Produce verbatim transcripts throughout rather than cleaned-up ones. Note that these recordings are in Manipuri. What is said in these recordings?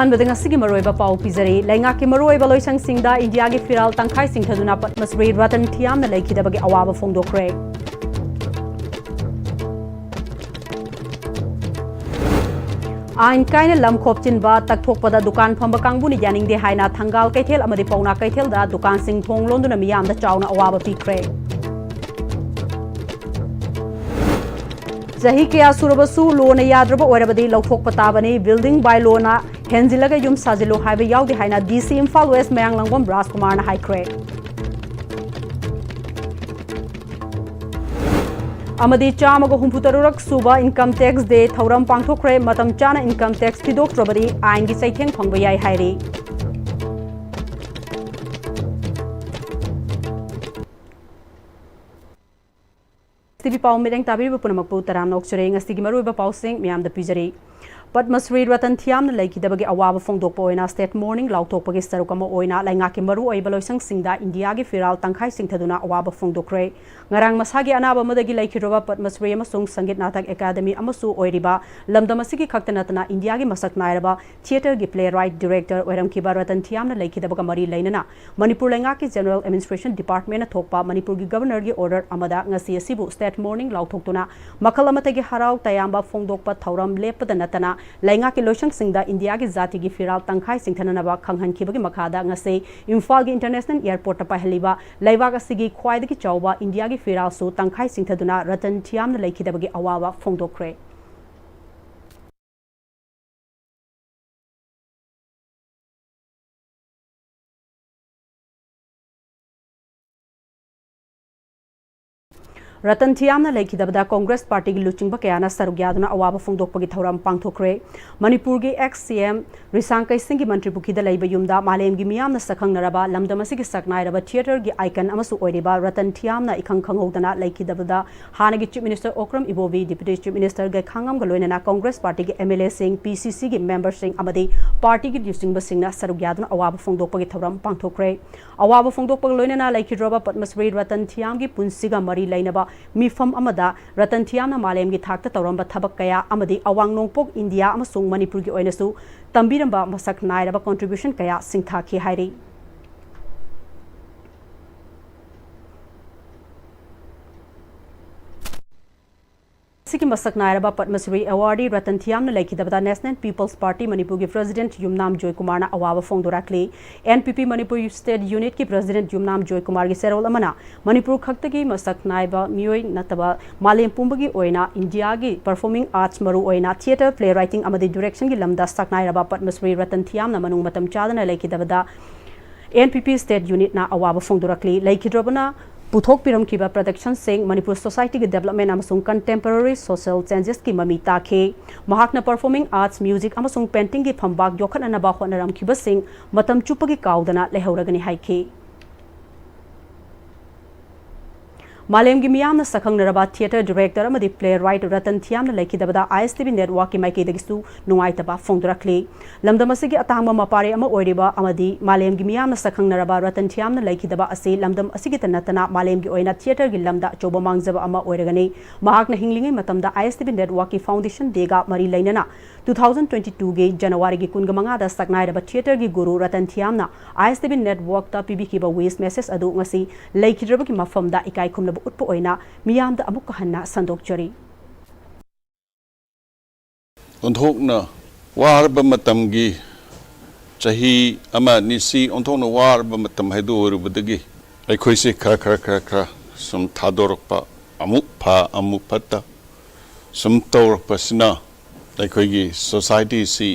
ꯑꯍꯥꯟꯕꯗ ꯉꯁꯤꯒꯤ ꯃꯔꯨꯑꯣꯏꯕ ꯄꯥꯎ ꯄꯤꯖꯔꯤ꯫ ꯂꯩꯉꯥꯛꯀꯤ ꯃꯔꯨꯑꯣꯏꯕ ꯂꯣꯏꯁꯪꯁꯤꯡꯗ ꯏꯟꯗꯤꯌꯥꯒꯤ ꯐꯤꯔꯥꯜ ꯇꯪꯈꯥꯏ ꯆꯤꯡꯊꯗꯨꯅ ꯄꯗꯃ ꯁ꯭ꯔꯤ ꯔꯇꯟ ꯊꯤꯌꯥꯝꯅ ꯂꯩꯈꯤꯗꯕꯒꯤ ꯑꯋꯥꯕ ꯐꯣꯡꯗꯣꯛꯈ꯭ꯔꯦ꯫ ꯑꯥꯏꯟ ꯀꯥꯏꯅ ꯂꯝ ꯈꯣꯞꯆꯤꯟꯕ ꯇꯛꯊꯣꯛꯄꯗ ꯗꯨꯀꯥꯟ ꯐꯝꯕ ꯀꯥꯡꯕꯨꯅ ꯌꯥꯅꯤꯡꯗꯦ ꯍꯥꯏꯅ ꯊꯪꯒꯥꯜ ꯀꯩꯊꯦꯜ ꯑꯃꯗꯤ ꯄꯥꯎꯅꯥ ꯀꯩꯊꯦꯜꯗ ꯗꯨꯀꯥꯟꯁꯤꯡ ꯊꯣꯡ ꯂꯣꯟꯗꯨꯅ ꯃꯤꯌꯥꯝꯗ ꯆꯥꯎꯅ ꯑꯋꯥꯕ ꯄꯤꯈ꯭ꯔꯦ꯫ ꯆꯍꯤ ꯀꯌꯥ ꯁꯨꯔꯕꯁꯨ ꯂꯣꯅ ꯌꯥꯗ꯭ꯔꯕ ꯑꯣꯏꯔꯕꯗꯤ ꯂꯧꯊꯣꯛꯄ ꯇꯥꯕꯅꯤ, ꯕꯤꯜꯗꯤꯡ ꯕꯥꯏ ꯂꯣꯅ ꯍꯦꯟꯖꯤꯜꯂꯒ ꯌꯨꯝ ꯁꯥꯖꯤꯜꯂꯨ ꯍꯥꯏꯕ ꯌꯥꯎꯗꯦ ꯍꯥꯏꯅ ꯗꯤ ꯁꯤ ꯏꯝꯐꯥꯜ ꯋꯦꯁ ꯃꯌꯥꯡꯂꯪꯕꯝ ꯔꯥꯖꯀꯨꯃꯥꯔꯅ ꯍꯥꯏꯈ꯭ꯔꯦ꯫ ꯑꯃꯗꯤ ꯆꯥꯝꯃꯒ ꯍꯨꯝꯐꯨ ꯇꯔꯨꯛ ꯁꯨꯕ ꯏꯟꯀꯝ ꯇꯦꯛꯁ ꯗꯦ ꯊꯧꯔꯝ ꯄꯥꯡꯊꯣꯛꯈ꯭ꯔꯦ꯫ ꯃꯇꯝ ꯆꯥꯅ ꯏꯟꯀꯝ ꯇꯦꯛꯁ ꯊꯤꯗꯣꯛꯇ꯭ꯔꯕꯗꯤ ꯑꯥꯏꯟꯒꯤ ꯆꯩꯊꯦꯡ ꯐꯪꯕ ꯌꯥꯏ ꯍꯥꯏꯔꯤ꯫ ꯇꯤ ꯚꯤ ꯄꯥꯎ ꯃꯤꯠꯌꯦꯡ ꯇꯥꯕꯤꯔꯤꯕ ꯄꯨꯝꯅꯃꯛꯄꯨ ꯇꯔꯥꯝꯅ ꯑꯣꯛꯆꯔꯤ꯫ ꯉꯁꯤꯒꯤ ꯃꯔꯨꯑꯣꯏꯕ ꯄꯥꯎꯁꯤꯡ ꯃꯤꯌꯥꯝꯗ ꯄꯤꯖꯔꯤ꯫ ꯄꯗꯃ ꯁ꯭ꯔꯤ ꯔꯇꯟ ꯊꯤꯌꯥꯝꯅ ꯂꯩꯈꯤꯗꯕꯒꯤ ꯑꯋꯥꯕ ꯐꯣꯡꯗꯣꯛꯄ ꯑꯣꯏꯅ ꯁ꯭ꯇꯦꯠ ꯃꯣꯔꯅꯤꯡ ꯂꯥꯎꯊꯣꯛꯄꯒꯤ ꯁꯔꯨꯛ ꯑꯃ ꯑꯣꯏꯅ ꯂꯩꯉꯥꯛꯀꯤ ꯃꯔꯨꯑꯣꯏꯕ ꯂꯣꯏꯁꯪꯁꯤꯡꯗ ꯏꯟꯗꯤꯌꯥꯒꯤ ꯐꯤꯔꯥꯜ ꯇꯪꯈꯥꯏ ꯆꯤꯡꯊꯗꯨꯅ ꯑꯋꯥꯕ ꯐꯣꯡꯗꯣꯛꯈ꯭ꯔꯦ꯫ ꯉꯔꯥꯡ ꯃꯁꯥꯒꯤ ꯑꯅꯥꯕ ꯑꯃꯗꯒꯤ ꯂꯩꯈꯤꯗ꯭ꯔꯕ ꯄꯗꯃ ꯁ꯭ꯔꯤ ꯑꯃꯁꯨꯡ ꯁꯪꯒꯤꯠ ꯅꯥꯇꯛ ꯑꯦꯀꯥꯗꯃꯤ ꯑꯃꯁꯨ ꯑꯣꯏꯔꯤꯕ, ꯂꯝꯗꯝ ꯑꯁꯤꯒꯤ ꯈꯛꯇ ꯅꯠꯇꯅ ꯏꯟꯗꯤꯌꯥꯒꯤ ꯃꯁꯛ ꯅꯥꯏꯔꯕ ꯊꯤꯌꯦꯇꯔꯒꯤ ꯄ꯭ꯂꯦ ꯔꯥꯏꯠ ꯗꯤꯔꯦꯛꯇꯔ ꯑꯣꯏꯔꯝꯈꯤꯕ ꯔꯇꯟ ꯊꯤꯌꯥꯝꯅ ꯂꯩꯈꯤꯗꯕꯒ ꯃꯔꯤ ꯂꯩꯅꯅ ꯃꯅꯤꯄꯨꯔ ꯂꯩꯉꯥꯛꯀꯤ ꯖꯦꯅꯔꯦꯜ ꯑꯦꯗꯃꯤꯅꯤꯁꯇ꯭ꯔꯦꯁꯟ ꯗꯤꯄꯥꯔꯠꯃꯦꯟꯅ ꯊꯣꯛꯄ ꯃꯅꯤꯄꯨꯔꯒꯤ ꯒꯕꯔꯅꯔꯒꯤ ꯑꯣꯔꯗꯔ ꯑꯃꯗ ꯉꯁꯤ ꯑꯁꯤꯕꯨ ꯁ꯭ꯇꯦꯠ ꯃꯣꯔꯅꯤꯡ ꯂꯥꯎꯊꯣꯛꯇꯨꯅ ꯃꯈꯜ ꯑꯃꯠꯇꯒꯤ ꯍꯔꯥꯎ ꯇꯌꯥꯝꯕ ꯐꯣꯡꯗꯣꯛꯄ ꯊꯧꯔꯝ ꯂꯦꯞꯄꯗ ꯅꯠꯇꯅ ꯂꯩꯉꯥꯛꯀꯤ ꯂꯣꯏꯁꯪꯁꯤꯡꯗ ꯏꯟꯗꯤꯌꯥꯒꯤ ꯖꯥꯇꯤꯒꯤ ꯐꯤꯔꯥꯜ ꯇꯪꯈꯥꯏ ꯆꯤꯡꯊꯅꯅꯕ ꯈꯪꯍꯟꯈꯤꯕꯒꯤ ꯃꯈꯥꯗ ꯉꯁꯤ ꯏꯝꯐꯥꯜꯒꯤ ꯏꯟꯇꯔꯅꯦꯁꯅꯦꯜ ꯑꯦꯌꯔꯄꯣꯔꯠꯇ ꯄꯥꯏꯍꯜꯂꯤꯕ ꯂꯩꯕꯥꯛ ꯑꯁꯤꯒꯤ ꯈ꯭ꯋꯥꯏꯗꯒꯤ ꯆꯥꯎꯕ ꯏꯟꯗꯤꯌꯥꯒꯤ ꯐꯤꯔꯥꯜꯁꯨ ꯇꯪꯈꯥꯏ ꯆꯤꯡꯊꯗꯨꯅ ꯔꯇꯟ ꯊꯤꯌꯥꯝꯅ ꯂꯩꯈꯤꯗꯕꯒꯤ ꯑꯋꯥꯕ ꯐꯣꯡꯗꯣꯛꯈ꯭ꯔꯦ꯫ ꯔꯇꯟ ꯊꯤꯌꯥꯝꯅ ꯂꯩꯈꯤꯗꯕꯗ ꯀꯣꯡꯒ꯭ꯔꯦꯁ ꯄꯥꯔꯇꯤꯒꯤ ꯂꯨꯆꯤꯡꯕ ꯀꯌꯥꯅ ꯁꯔꯨꯛ ꯌꯥꯗꯨꯅ ꯑꯋꯥꯕ ꯐꯣꯡꯗꯣꯛꯄꯒꯤ ꯊꯧꯔꯝ ꯄꯥꯡꯊꯣꯛꯈ꯭ꯔꯦ꯫ ꯃꯅꯤꯄꯨꯔꯒꯤ ꯑꯦꯛꯁ ꯁꯤ ꯑꯦꯝ ꯔꯤꯁꯥꯡ ꯀꯩꯁꯤꯡꯒꯤ ꯃꯟꯇ꯭ꯔꯤ ꯄꯨꯈ꯭ꯔꯤꯗ ꯂꯩꯕ ꯌꯨꯝꯗ ꯃꯥꯂꯦꯝꯒꯤ ꯃꯤꯌꯥꯝꯅ ꯁꯛꯈꯪꯅꯔꯕ ꯂꯝꯗꯝ ꯑꯁꯤꯒꯤ ꯁꯛꯅꯥꯏꯔꯕ ꯊꯤꯌꯦꯇꯔꯒꯤ ꯑꯥꯏꯀꯟ ꯑꯃꯁꯨ ꯑꯣꯏꯔꯤꯕ ꯔꯇꯟ ꯊꯤꯌꯥꯝꯅ ꯏꯈꯪ ꯈꯪꯍꯧꯗꯅ ꯂꯩꯈꯤꯗꯕꯗ ꯍꯥꯟꯅꯒꯤ chief minister Okram Ibobi, deputy chief minister ꯒꯦꯈꯥꯉꯝꯒ ꯂꯣꯏꯅꯅ ꯀꯣꯡꯒ꯭ꯔꯦꯁ ꯄꯥꯔꯇꯤꯒꯤ ꯑꯦꯝ ꯑꯦꯜ ꯑꯦꯁꯤꯡ, ꯄꯤ ꯁꯤ ꯁꯤꯒꯤ ꯃꯦꯝꯕꯔꯁꯤꯡ ꯑꯃꯗꯤ ꯄꯥꯔꯇꯤꯒꯤ ꯂꯨꯆꯤꯡꯕꯁꯤꯡꯅ ꯁꯔꯨꯛ ꯌꯥꯗꯨꯅ ꯑꯋꯥꯕ ꯐꯣꯡꯗꯣꯛꯄꯒꯤ ꯊꯧꯔꯝ ꯄꯥꯡꯊꯣꯛꯈ꯭ꯔꯦ꯫ ꯑꯋꯥꯕ ꯐꯣꯡꯗꯣꯛꯄꯒ ꯂꯣꯏꯅꯅ ꯂꯩꯈꯤꯗ꯭ꯔꯕ ꯄꯗꯃ ꯁ꯭ꯔꯤ ꯔꯇꯟ ꯊꯤꯌꯥꯝꯒꯤ ꯄꯨꯟꯁꯤꯒ ꯃꯔꯤ ꯂꯩꯅꯕ ꯃꯤꯐꯝ ꯑꯃꯗ ꯔꯇꯟ ꯊꯤꯌꯥꯝꯅ ꯃꯥꯂꯦꯝꯒꯤ ꯊꯥꯛꯇ ꯇꯧꯔꯝꯕ ꯊꯕꯛ ꯀꯌꯥ ꯑꯃꯗꯤ ꯑꯋꯥꯡ ꯅꯣꯡꯄꯣꯛ ꯏꯟꯗꯤꯌꯥ ꯑꯃꯁꯨꯡ ꯃꯅꯤꯄꯨꯔꯒꯤ ꯑꯣꯏꯅꯁꯨ ꯇꯝꯕꯤꯔꯝꯕ ꯃꯁꯛ ꯅꯥꯏꯔꯕ contribution ꯀꯌꯥ ꯁꯤꯡꯊꯥꯈꯤ ꯍꯥꯏꯔꯤ꯫ ꯁꯤꯒꯤ ꯃꯁꯛ ꯅꯥꯏꯔꯕ Padma Shri awardee Ratan ꯊꯤꯌꯥꯝꯅ ꯂꯩꯈꯤꯗꯕꯗ National People's Party ꯃꯅꯤꯄꯨꯔꯒꯤ President ꯌꯨꯝꯅꯥꯝ ꯖꯣꯏꯀꯨꯃꯥꯔꯅ ꯑꯋꯥꯕ ꯐꯣꯡꯗꯣꯔꯛꯂꯤ꯫ N P P Manipur State Unitꯀꯤ President ꯌꯨꯝꯅꯥꯝ ꯖꯣꯏꯀꯨꯃꯥꯔꯒꯤ ꯆꯦꯔꯣꯜ ꯑꯃꯅ ꯃꯅꯤꯄꯨꯔ ꯈꯛꯇꯒꯤ ꯃꯁꯛ ꯅꯥꯏꯕ ꯃꯤꯑꯣꯏ ꯅꯠꯇꯕ ꯃꯥꯂꯦꯝ ꯄꯨꯝꯕꯒꯤ ꯑꯣꯏꯅ ꯏꯟꯗꯤꯌꯥꯒꯤ performing arts ꯃꯔꯨ ꯑꯣꯏꯅ theatre, playwriting ꯑꯃꯗꯤ directionꯒꯤ ꯂꯝꯗ ꯁꯛ ꯅꯥꯏꯔꯕ ꯄꯗꯃ ꯁ꯭ꯔꯤ ꯔꯇꯟ ꯊꯤꯌꯥꯝꯅ ꯃꯅꯨꯡ ꯃꯇꯝ ꯆꯥꯗꯅ ꯂꯩꯈꯤꯗꯕꯗ N P P State Unitꯅ ꯑꯋꯥꯕ ꯐꯣꯡꯗꯣꯔꯛꯂꯤ꯫ ꯂꯩꯈꯤꯗ꯭ꯔꯕꯅ ꯄꯨꯊꯣꯛꯄꯤꯔꯝꯈꯤꯕ productionꯁꯤꯡ ꯃꯅꯤꯄꯨꯔ societyꯒꯤ development ꯑꯃꯁꯨꯡ contemporary social changesꯀꯤ ꯃꯃꯤ ꯇꯥꯈꯤ꯫ ꯃꯍꯥꯛꯅ performing arts, music ꯑꯃꯁꯨꯡ paintingꯒꯤ ꯐꯝꯕꯥꯛ ꯌꯣꯛꯈꯠꯅꯅꯕ ꯍꯣꯠꯅꯔꯝꯈꯤꯕꯁꯤꯡ ꯃꯇꯝ ꯆꯨꯞꯄꯒꯤ ꯀꯥꯎꯗꯅ ꯂꯩꯍꯧꯔꯒꯅꯤ ꯍꯥꯏꯈꯤ꯫ ꯃꯥꯂꯦꯝꯒꯤ ꯃꯤꯌꯥꯝꯅ ꯁꯛꯈꯪꯅꯔꯕ theatre director ꯑꯃꯗꯤ playwright Ratan ꯊꯤꯌꯥꯝꯅ ꯂꯩꯈꯤꯗꯕꯗ I S T V networkꯀꯤ ꯃꯥꯏꯀꯩꯗꯒꯤꯁꯨ ꯅꯨꯡꯉꯥꯏꯇꯕ ꯐꯣꯡꯗꯣꯔꯛꯂꯤ꯫ ꯂꯝꯗꯝ ꯑꯁꯤꯒꯤ ꯑꯇꯥꯡꯕ ꯃꯄꯥꯔꯤ ꯑꯃ ꯑꯣꯏꯔꯤꯕ ꯑꯃꯗꯤ ꯃꯥꯂꯦꯝꯒꯤ ꯃꯤꯌꯥꯝꯅ ꯁꯛꯈꯪꯅꯔꯕ ꯔꯇꯟ ꯊꯤꯌꯥꯝꯅ ꯂꯩꯈꯤꯗꯕ ꯑꯁꯤ ꯂꯝꯗꯝ ꯑꯁꯤꯒꯤꯇ ꯅꯠꯇꯅ ꯃꯥꯂꯦꯝꯒꯤ ꯑꯣꯏꯅ theatreꯒꯤ ꯂꯝꯗ ꯑꯆꯧꯕ ꯃꯥꯡꯖꯕ ꯑꯃ ꯑꯣꯏꯔꯒꯅꯤ꯫ ꯃꯍꯥꯛꯅ ꯍꯤꯡꯂꯤꯉꯩ ꯃꯇꯝꯗ I S T V networkꯀꯤ foundation dayꯒ ꯃꯔꯤ ꯂꯩꯅꯅ two thousand twenty twoꯒꯤ Januaryꯒꯤ ꯀꯨꯟꯃꯉꯥꯗ ꯁꯛꯅꯥꯏꯔꯕ theatreꯒꯤ ꯒꯨꯔꯨ Ratan ꯊꯤꯌꯥꯝꯅ I S T V networkꯇ ꯄꯤꯕꯤꯈꯤꯕ wish message ꯑꯗꯨ ꯉꯁꯤ ꯂꯩꯈꯤꯗ꯭ꯔꯕꯒꯤ ꯃꯐꯝꯗ ꯏꯀꯥꯏ ꯈꯨꯝꯅꯕ ꯎꯠꯄ ꯑꯣꯏꯅ ꯃꯤꯌꯥꯝꯗ ꯑꯃꯨꯛꯀ ꯍꯟꯅ ꯁꯟꯗꯣꯛꯆꯔꯤ꯫ ꯑꯣꯟꯊꯣꯛꯅ ꯋꯥꯔꯕ ꯃꯇꯝꯒꯤ, ꯆꯍꯤ ꯑꯃ ꯑꯅꯤꯁꯤ ꯑꯣꯟꯊꯣꯛꯅ ꯋꯥꯔꯕ ꯃꯇꯝ ꯍꯥꯏꯗꯨ ꯑꯣꯏꯔꯨꯕꯗꯒꯤ ꯑꯩꯈꯣꯏꯁꯦ ꯈꯔ ꯈꯔ ꯈꯔ ꯈꯔ ꯁꯨꯝ ꯊꯥꯗꯣꯔꯛꯄ, ꯑꯃꯨꯛ ꯐ ꯑꯃꯨꯛ ꯐꯠꯇ ꯁꯨꯝ ꯇꯧꯔꯛꯄꯁꯤꯅ ꯑꯩꯈꯣꯏꯒꯤ societyꯁꯤ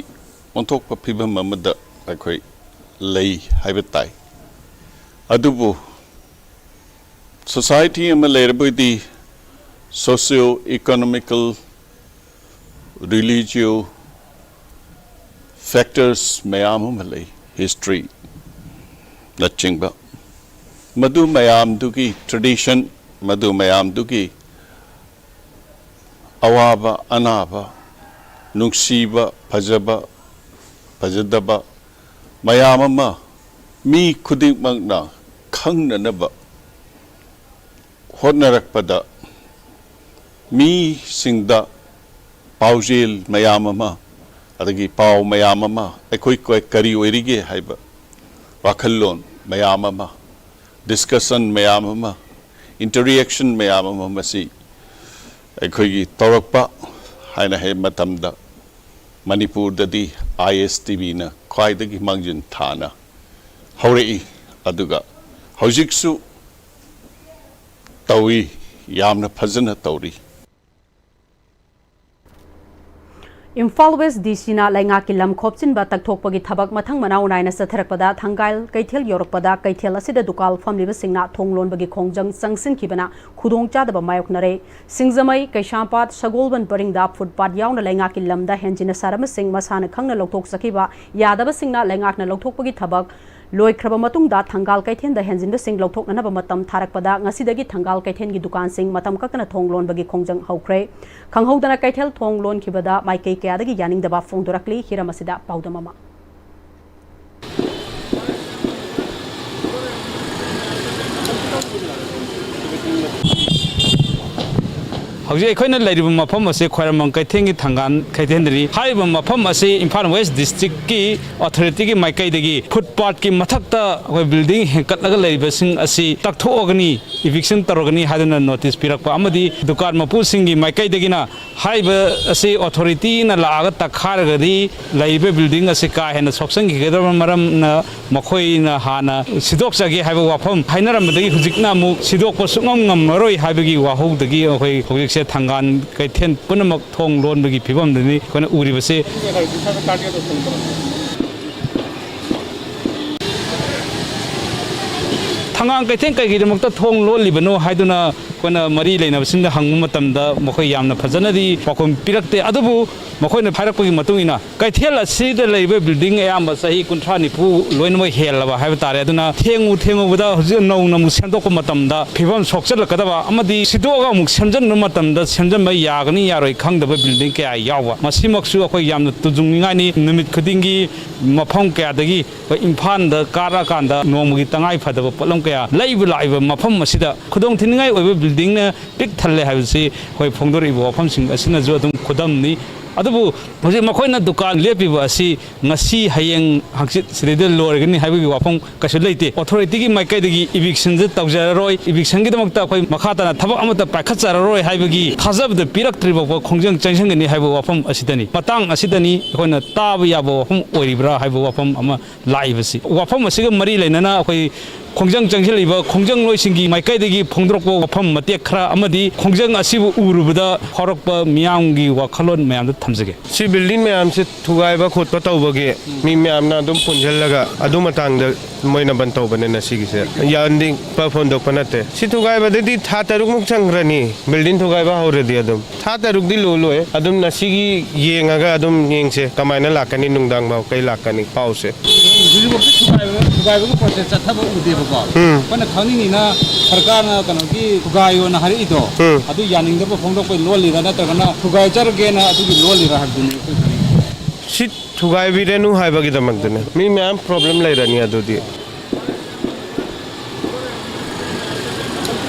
ꯑꯣꯟꯊꯣꯛꯄ ꯐꯤꯕꯝ ꯑꯃꯗ ꯑꯩꯈꯣꯏ ꯂꯩ ꯍꯥꯏꯕ ꯇꯥꯏ꯫ ꯑꯗꯨꯕꯨ society ꯑꯃ ꯂꯩꯔꯕꯗꯤ socio economical, religio factors ꯃꯌꯥꯝ ꯑꯃ ꯂꯩ, historyꯅꯆꯤꯡꯕ꯫ ꯃꯗꯨ ꯃꯌꯥꯝꯗꯨꯒꯤ tradition, ꯃꯗꯨ ꯃꯌꯥꯝꯗꯨꯒꯤ ꯑꯋꯥꯕ ꯑꯅꯥꯕ, ꯅꯨꯡꯁꯤꯕ, ꯐꯖꯕ, ꯐꯖꯗꯕ ꯃꯌꯥꯝ ꯑꯃ ꯃꯤ ꯈꯨꯗꯤꯡꯃꯛꯅ ꯈꯪꯅꯅꯕ ꯍꯣꯠꯅꯔꯛꯄꯗ ꯃꯤꯁꯤꯡꯗ ꯄꯥꯎꯖꯦꯜ ꯃꯌꯥꯝ ꯑꯃ, ꯑꯗꯒꯤ ꯄꯥꯎ ꯃꯌꯥꯝ ꯑꯃ, ꯑꯩꯈꯣꯏ ꯀ-, ꯀꯔꯤ ꯑꯣꯏꯔꯤꯒꯦ ꯍꯥꯏꯕ ꯋꯥꯈꯜꯂꯣꯟ ꯃꯌꯥꯝ ꯑꯃ, discussion ꯃꯌꯥꯝ ꯑꯃ, interaction ꯃꯌꯥꯝ ꯑꯃ, ꯃꯁꯤ ꯑꯩꯈꯣꯏꯒꯤ ꯇꯧꯔꯛꯄ ꯍꯥꯏꯅ ꯍꯥꯏꯕ ꯃꯇꯝꯗ ꯃꯅꯤꯄꯨꯔꯗꯗꯤ ꯑꯥꯏ ꯑꯦꯁ ꯇꯤ ꯚꯤꯅ ꯈ꯭ꯋꯥꯏꯗꯒꯤ ꯃꯥꯡꯖꯤꯟ ꯊꯥꯅ ꯍꯧꯔꯛꯏ, ꯑꯗꯨꯒ ꯍꯧꯖꯤꯛꯁꯨ ꯇꯧꯏ, ꯌꯥꯝꯅ ꯐꯖꯅ ꯇꯧꯔꯤ꯫ ꯏꯝꯐꯥꯜ ꯋꯦꯁ ꯗꯤ ꯁꯤꯅ ꯂꯩꯉꯥꯛꯀꯤ ꯂꯝ ꯈꯣꯞꯆꯤꯟꯕ ꯇꯛꯊꯣꯛꯄꯒꯤ ꯊꯕꯛ ꯃꯊꯪ ꯃꯅꯥꯎ ꯅꯥꯏꯅ ꯆꯠꯊꯔꯛꯄꯗ ꯊꯪꯒꯥꯜ ꯀꯩꯊꯦꯜ ꯌꯧꯔꯛꯄꯗ ꯀꯩꯊꯦꯜ ꯑꯁꯤꯗ ꯗꯨꯀꯥꯟ ꯐꯝꯂꯤꯕꯁꯤꯡꯅ ꯊꯣꯡ ꯂꯣꯟꯕꯒꯤ ꯈꯣꯡꯖꯪ ꯆꯪꯁꯤꯟꯈꯤꯕꯅ ꯈꯨꯗꯣꯡꯆꯥꯗꯕ ꯃꯥꯌꯣꯛꯅꯔꯦ꯫ ꯁꯤꯡꯖꯃꯩ, ꯀꯩꯁꯥꯝꯄꯥꯠ, ꯁꯒꯣꯜꯕꯟ ꯄꯔꯤꯡꯗ ꯐꯨꯠꯄꯥꯠ ꯌꯥꯎꯅ ꯂꯩꯉꯥꯛꯀꯤ ꯂꯝꯗ ꯍꯦꯟꯖꯤꯟꯅ ꯁꯥꯔꯝꯕꯁꯤꯡ ꯃꯁꯥꯅ ꯈꯪꯅ ꯂꯧꯊꯣꯛꯆꯈꯤꯕ ꯌꯥꯗꯕꯁꯤꯡꯅ ꯂꯩꯉꯥꯛꯅ ꯂꯧꯊꯣꯛꯄꯒꯤ ꯊꯕꯛ ꯂꯣꯏꯈ꯭ꯔꯕ ꯃꯇꯨꯡꯗ ꯊꯪꯒꯥꯜ ꯀꯩꯊꯦꯜꯗ ꯍꯦꯟꯖꯤꯟꯕꯁꯤꯡ ꯂꯧꯊꯣꯛꯅꯅꯕ ꯃꯇꯝ ꯊꯥꯔꯛꯄꯗ ꯉꯁꯤꯗꯒꯤ ꯊꯪꯒꯥꯜ ꯀꯩꯊꯦꯜꯒꯤ ꯗꯨꯀꯥꯟꯁꯤꯡ ꯃꯇꯝ ꯀꯛꯇꯅ ꯊꯣꯡ ꯂꯣꯟꯕꯒꯤ ꯈꯣꯡꯖꯪ ꯍꯧꯈ꯭ꯔꯦ꯫ ꯈꯪꯍꯧꯗꯅ ꯀꯩꯊꯦꯜ ꯊꯣꯡ ꯂꯣꯟꯈꯤꯕꯗ ꯃꯥꯏꯀꯩ ꯀꯌꯥꯗꯒꯤ ꯌꯥꯅꯤꯡꯗꯕ ꯐꯣꯡꯗꯣꯔꯛꯂꯤ꯫ ꯍꯤꯔꯝ ꯑꯁꯤꯗ ꯄꯥꯎꯗꯝ ꯑꯃ꯫ ꯍꯧꯖꯤꯛ ꯑꯩꯈꯣꯏꯅ ꯂꯩꯔꯤꯕ ꯃꯐꯝ ꯑꯁꯤ ꯈ꯭ꯋꯥꯏꯔꯝꯕꯟ ꯀꯩꯊꯦꯜꯒꯤ ꯊꯪꯒꯥꯜ ꯀꯩꯊꯦꯜꯗꯅꯤ꯫ ꯍꯥꯏꯔꯤꯕ ꯃꯐꯝ ꯑꯁꯤ ꯏꯝꯐꯥꯜ ꯋꯦꯁ ꯗꯤꯁꯇ꯭ꯔꯤꯛꯀꯤ ꯑꯣꯊꯣꯔꯤꯇꯤꯒꯤ ꯃꯥꯏꯀꯩꯗꯒꯤ ꯐꯨꯠꯄꯥꯠꯀꯤ ꯃꯊꯛꯇ ꯑꯩꯈꯣꯏ ꯕꯤꯜꯗꯤꯡ ꯍꯦꯟꯀꯠꯂꯒ ꯂꯩꯔꯤꯕꯁꯤꯡ ꯑꯁꯤ ꯇꯛꯊꯣꯛꯑꯒꯅꯤ, ꯏꯚꯤꯛꯁꯟ ꯇꯧꯔꯒꯅꯤ ꯍꯥꯏꯗꯨꯅ ꯅꯣꯇꯤꯁ ꯄꯤꯔꯛꯄ ꯑꯃꯗꯤ ꯗꯨꯀꯥꯟ ꯃꯄꯨꯁꯤꯡꯒꯤ ꯃꯥꯏꯀꯩꯗꯒꯤꯅ ꯍꯥꯏꯔꯤꯕ ꯑꯁꯤ ꯑꯣꯊꯣꯔꯤꯇꯤꯅ ꯂꯥꯛꯑꯒ ꯇꯛꯈꯥꯏꯔꯒꯗꯤ ꯂꯩꯔꯤꯕ ꯕꯤꯜꯗꯤꯡ ꯑꯁꯤ ꯀꯥ ꯍꯦꯟꯅ ꯁꯣꯛꯆꯟꯈꯤꯒꯗꯕ ꯃꯔꯝꯅ ꯃꯈꯣꯏꯅ ꯍꯥꯟꯅ ꯁꯤꯗꯣꯛꯆꯒꯦ ꯍꯥꯏꯕ ꯋꯥꯐꯝ ꯍꯥꯏꯅꯔꯝꯕꯗꯒꯤ ꯍꯧꯖꯤꯛꯅ ꯑꯃꯨꯛ ꯁꯤꯗꯣꯛꯄ ꯁꯨꯡꯉꯝ ꯉꯝꯃꯔꯣꯏ ꯍꯥꯏꯕꯒꯤ ꯋꯥꯍꯧꯗꯒꯤ ꯑꯩꯈꯣꯏ ꯍꯧꯖꯤꯛꯁꯦ ꯊꯪꯒꯥꯜ ꯀꯩꯊꯦꯜ ꯄꯨꯝꯅꯃꯛ ꯊꯣꯡ ꯂꯣꯟꯕꯒꯤ ꯐꯤꯕꯝꯗꯅꯤ ꯑꯩꯈꯣꯏꯅ ꯎꯔꯤꯕꯁꯤ꯫ ꯊꯪꯒꯥꯜ ꯀꯩꯊꯦꯜ ꯀꯩꯒꯤꯗꯃꯛꯇ ꯊꯣꯡ ꯂꯣꯜꯂꯤꯕꯅꯣ ꯍꯥꯏꯗꯨꯅ ꯑꯩꯈꯣꯏꯅ ꯃꯔꯤ ꯂꯩꯅꯕꯁꯤꯡꯗ ꯍꯪꯕ ꯃꯇꯝꯗ ꯃꯈꯣꯏ ꯌꯥꯝꯅ ꯐꯖꯅꯗꯤ ꯄꯥꯎꯈꯨꯝ ꯄꯤꯔꯛꯇꯦ꯫ ꯑꯗꯨꯕꯨ ꯃꯈꯣꯏꯅ ꯍꯥꯏꯔꯛꯄꯒꯤ ꯃꯇꯨꯡ ꯏꯟꯅ ꯀꯩꯊꯦꯜ ꯑꯁꯤꯗ ꯂꯩꯔꯤꯕ ꯕꯤꯜꯗꯤꯡ ꯑꯌꯥꯝꯕ ꯆꯍꯤ ꯀꯨꯟꯊ꯭ꯔꯥ ꯅꯤꯐꯨ ꯂꯣꯏꯅꯃꯛ ꯍꯦꯜꯂꯕ ꯍꯥꯏꯕ ꯇꯥꯔꯦ꯫ ꯑꯗꯨꯅ ꯊꯦꯡꯉꯨ ꯊꯦꯡꯉꯨꯕꯗ ꯍꯧꯖꯤꯛ ꯅꯧꯅ ꯑꯃꯨꯛ ꯁꯦꯝꯗꯣꯛꯄ ꯃꯇꯝꯗ ꯐꯤꯕꯝ ꯁꯣꯛꯆꯜꯂꯛꯀꯗꯕ ꯑꯃꯗꯤ ꯁꯤꯗꯣꯛꯑꯒ ꯑꯃꯨꯛ ꯁꯦꯝꯖꯤꯟꯕ ꯃꯇꯝꯗ ꯁꯦꯝꯖꯤꯟꯕ ꯌꯥꯒꯅꯤ ꯌꯥꯔꯣꯏ ꯈꯪꯗꯕ ꯕꯤꯜꯗꯤꯡ ꯀꯌꯥ ꯌꯥꯎꯕ, ꯃꯁꯤꯃꯛꯁꯨ ꯑꯩꯈꯣꯏ ꯌꯥꯝꯅ ꯇꯨꯖꯨꯡꯅꯤꯡꯉꯥꯏꯅꯤ꯫ ꯅꯨꯃꯤꯠ ꯈꯨꯗꯤꯡꯒꯤ ꯃꯐꯝ ꯀꯌꯥꯗꯒꯤ ꯑꯩꯈꯣꯏ ꯏꯝꯐꯥꯜꯗ ꯀꯥꯔꯛꯑꯀꯥꯟꯗ ꯅꯣꯡꯃꯒꯤ ꯇꯉꯥꯏ ꯐꯗꯕ ꯄꯣꯠꯂꯝ ꯀꯌꯥ ꯂꯩꯕ ꯂꯥꯛꯏꯕ ꯃꯐꯝ ꯑꯁꯤꯗ ꯈꯨꯗꯣꯡ ꯊꯤꯅꯤꯡꯉꯥꯏ ꯑꯣꯏꯕ ꯕꯤꯜꯗꯤꯡ ꯕꯤꯜꯗꯤꯡꯅ ꯄꯤꯛ ꯊꯜꯂꯦ ꯍꯥꯏꯕꯁꯤ ꯑꯩꯈꯣꯏ ꯐꯣꯡꯗꯣꯔꯛꯏꯕ ꯋꯥꯐꯝꯁꯤꯡ ꯑꯁꯤꯅꯁꯨ ꯑꯗꯨꯝ ꯈꯨꯗꯝꯅꯤ꯫ ꯑꯗꯨꯕꯨ ꯍꯧꯖꯤꯛ ꯃꯈꯣꯏꯅ ꯗꯨꯀꯥꯟ ꯂꯦꯞꯄꯤꯕ ꯑꯁꯤ ꯉꯁꯤ, ꯍꯌꯦꯡ, ꯍꯪꯆꯤꯠ ꯁꯤꯗꯩꯗ ꯂꯣꯏꯔꯒꯅꯤ ꯍꯥꯏꯕꯒꯤ ꯋꯥꯐꯝ ꯀꯩꯁꯨ ꯂꯩꯇꯦ꯫ ꯑꯣꯊꯣꯔꯤꯇꯤꯒꯤ ꯃꯥꯏꯀꯩꯗꯒꯤ ꯏꯚꯤꯛꯁꯟꯁꯦ ꯇꯧꯖꯔꯔꯣꯏ, ꯏꯚꯤꯛꯁꯟꯒꯤꯗꯃꯛꯇ ꯑꯩꯈꯣꯏ ꯃꯈꯥ ꯇꯥꯅ ꯊꯕꯛ ꯑꯃꯠꯇ ꯄꯥꯏꯈꯠꯆꯔꯔꯣꯏ ꯍꯥꯏꯕꯒꯤ ꯊꯥꯖꯕꯗ ꯄꯤꯔꯛꯇ꯭ꯔꯤꯕ ꯐꯥꯎꯕ ꯈꯣꯡꯖꯪ ꯆꯪꯁꯤꯟꯒꯅꯤ ꯍꯥꯏꯕ ꯋꯥꯐꯝ ꯑꯁꯤꯗꯅꯤ꯫ ꯃꯇꯥꯡ ꯑꯁꯤꯗꯅꯤ ꯑꯩꯈꯣꯏꯅ ꯇꯥꯕ ꯌꯥꯕ ꯋꯥꯐꯝ ꯑꯣꯏꯔꯤꯕ꯭ꯔꯥ ꯍꯥꯏꯕ ꯋꯥꯐꯝ ꯑꯃ ꯂꯥꯛꯏꯕꯁꯤ꯫ ꯋꯥꯐꯝ ꯑꯁꯤꯒ ꯃꯔꯤ ꯂꯩꯅꯅ ꯑꯩꯈꯣꯏ ꯈꯣꯡꯖꯪ ꯆꯪꯁꯤꯜꯂꯤꯕ ꯈꯣꯡꯖꯪꯂꯣꯏꯁꯤꯡꯒꯤ ꯃꯥꯏꯀꯩꯗꯒꯤ ꯐꯣꯡꯗꯣꯔꯛꯄ ꯋꯥꯐꯝ ꯃꯇꯦꯛ ꯈꯔ ꯑꯃꯗꯤ ꯈꯣꯡꯖꯪ ꯑꯁꯤꯕꯨ ꯎꯔꯨꯕꯗ ꯐꯥꯎꯔꯛꯄ ꯃꯤꯌꯥꯝꯒꯤ ꯋꯥꯈꯜꯂꯣꯟ ꯃꯌꯥꯝꯗ ꯊꯝꯖꯒꯦ꯫ ꯁꯤ ꯕꯤꯜꯗꯤꯡ ꯃꯌꯥꯝꯁꯦ ꯊꯨꯒꯥꯏꯕ ꯈꯣꯠꯄ ꯇꯧꯕꯒꯤ ꯃꯤ ꯃꯌꯥꯝꯅ ꯑꯗꯨꯝ ꯄꯨꯟꯁꯤꯜꯂꯒ ꯑꯗꯨ ꯃꯇꯥꯡꯗ ꯃꯣꯏꯅ ꯕꯟ ꯇꯧꯕꯅꯤꯅ ꯁꯤꯒꯤꯁꯦ ꯌꯥꯅꯤꯡꯕ ꯐꯣꯡꯗꯣꯛꯄ ꯅꯠꯇꯦ꯫ ꯁꯤ ꯊꯨꯒꯥꯏꯕꯗꯗꯤ ꯊꯥ ꯇꯔꯨꯛꯃꯨꯛ ꯆꯪꯈ꯭ꯔꯅꯤ꯫ ꯕꯤꯜꯗꯤꯡ ꯊꯨꯒꯥꯏꯕ ꯍꯧꯔꯗꯤ ꯑꯗꯨꯝ ꯊꯥ ꯇꯔꯨꯛꯇꯤ ꯂꯣꯜꯂꯣꯏ꯫ ꯑꯗꯨꯝ ꯉꯁꯤꯒꯤ ꯌꯦꯡꯉꯒ ꯑꯗꯨꯝ ꯌꯦꯡꯁꯦ, ꯀꯃꯥꯏꯅ ꯂꯥꯛꯀꯅꯤ, ꯅꯨꯡꯗꯥꯡ ꯐꯥꯎ ꯀꯩ ꯂꯥꯛꯀꯅꯤ ꯄꯥꯎꯁꯦ꯫ ꯍꯧꯖꯤꯛꯐꯥꯎꯗꯤ ꯊꯨꯒꯥꯏꯕ-, ꯊꯨꯒꯥꯏꯕꯒꯤ ꯄ꯭ꯔꯣꯁꯦꯁ ꯆꯠꯊꯕ ꯎꯗꯦꯕꯀꯣ꯫ ꯎꯝ꯫ ꯑꯩꯈꯣꯏꯅ ꯈꯪꯅꯤꯡꯉꯤꯅ ꯁꯔꯀꯥꯔꯅ ꯀꯩꯅꯣꯒꯤ ꯊꯨꯒꯥꯏꯌꯣꯅ ꯍꯥꯏꯔꯛꯏꯗꯣ, ꯎꯝ꯫ ꯑꯗꯨ ꯌꯥꯅꯤꯡꯗꯕ ꯐꯣꯡꯗꯣꯛꯄꯩ ꯂꯣꯜꯂꯤꯔꯥ ꯅꯠꯇ꯭ꯔꯒꯅ ꯊꯨꯒꯥꯏꯖꯔꯒꯦꯅ ꯑꯗꯨꯒꯤ ꯂꯣꯜꯂꯤꯔꯥ ꯍꯥꯏꯕꯗꯨꯅꯤ ꯑꯩꯈꯣꯏ ꯈꯪꯅꯤꯡꯉꯤꯁꯦ꯫ ꯁꯤ ꯊꯨꯒꯥꯏꯕꯤꯔꯅꯨ ꯍꯥꯏꯕꯒꯤꯗꯃꯛꯇꯅꯦ꯫ ꯃꯤ ꯃꯌꯥꯝ ꯄ꯭ꯔꯣꯕ꯭ꯂꯦꯝ ꯂꯩꯔꯅꯤ ꯑꯗꯨꯗꯤ꯫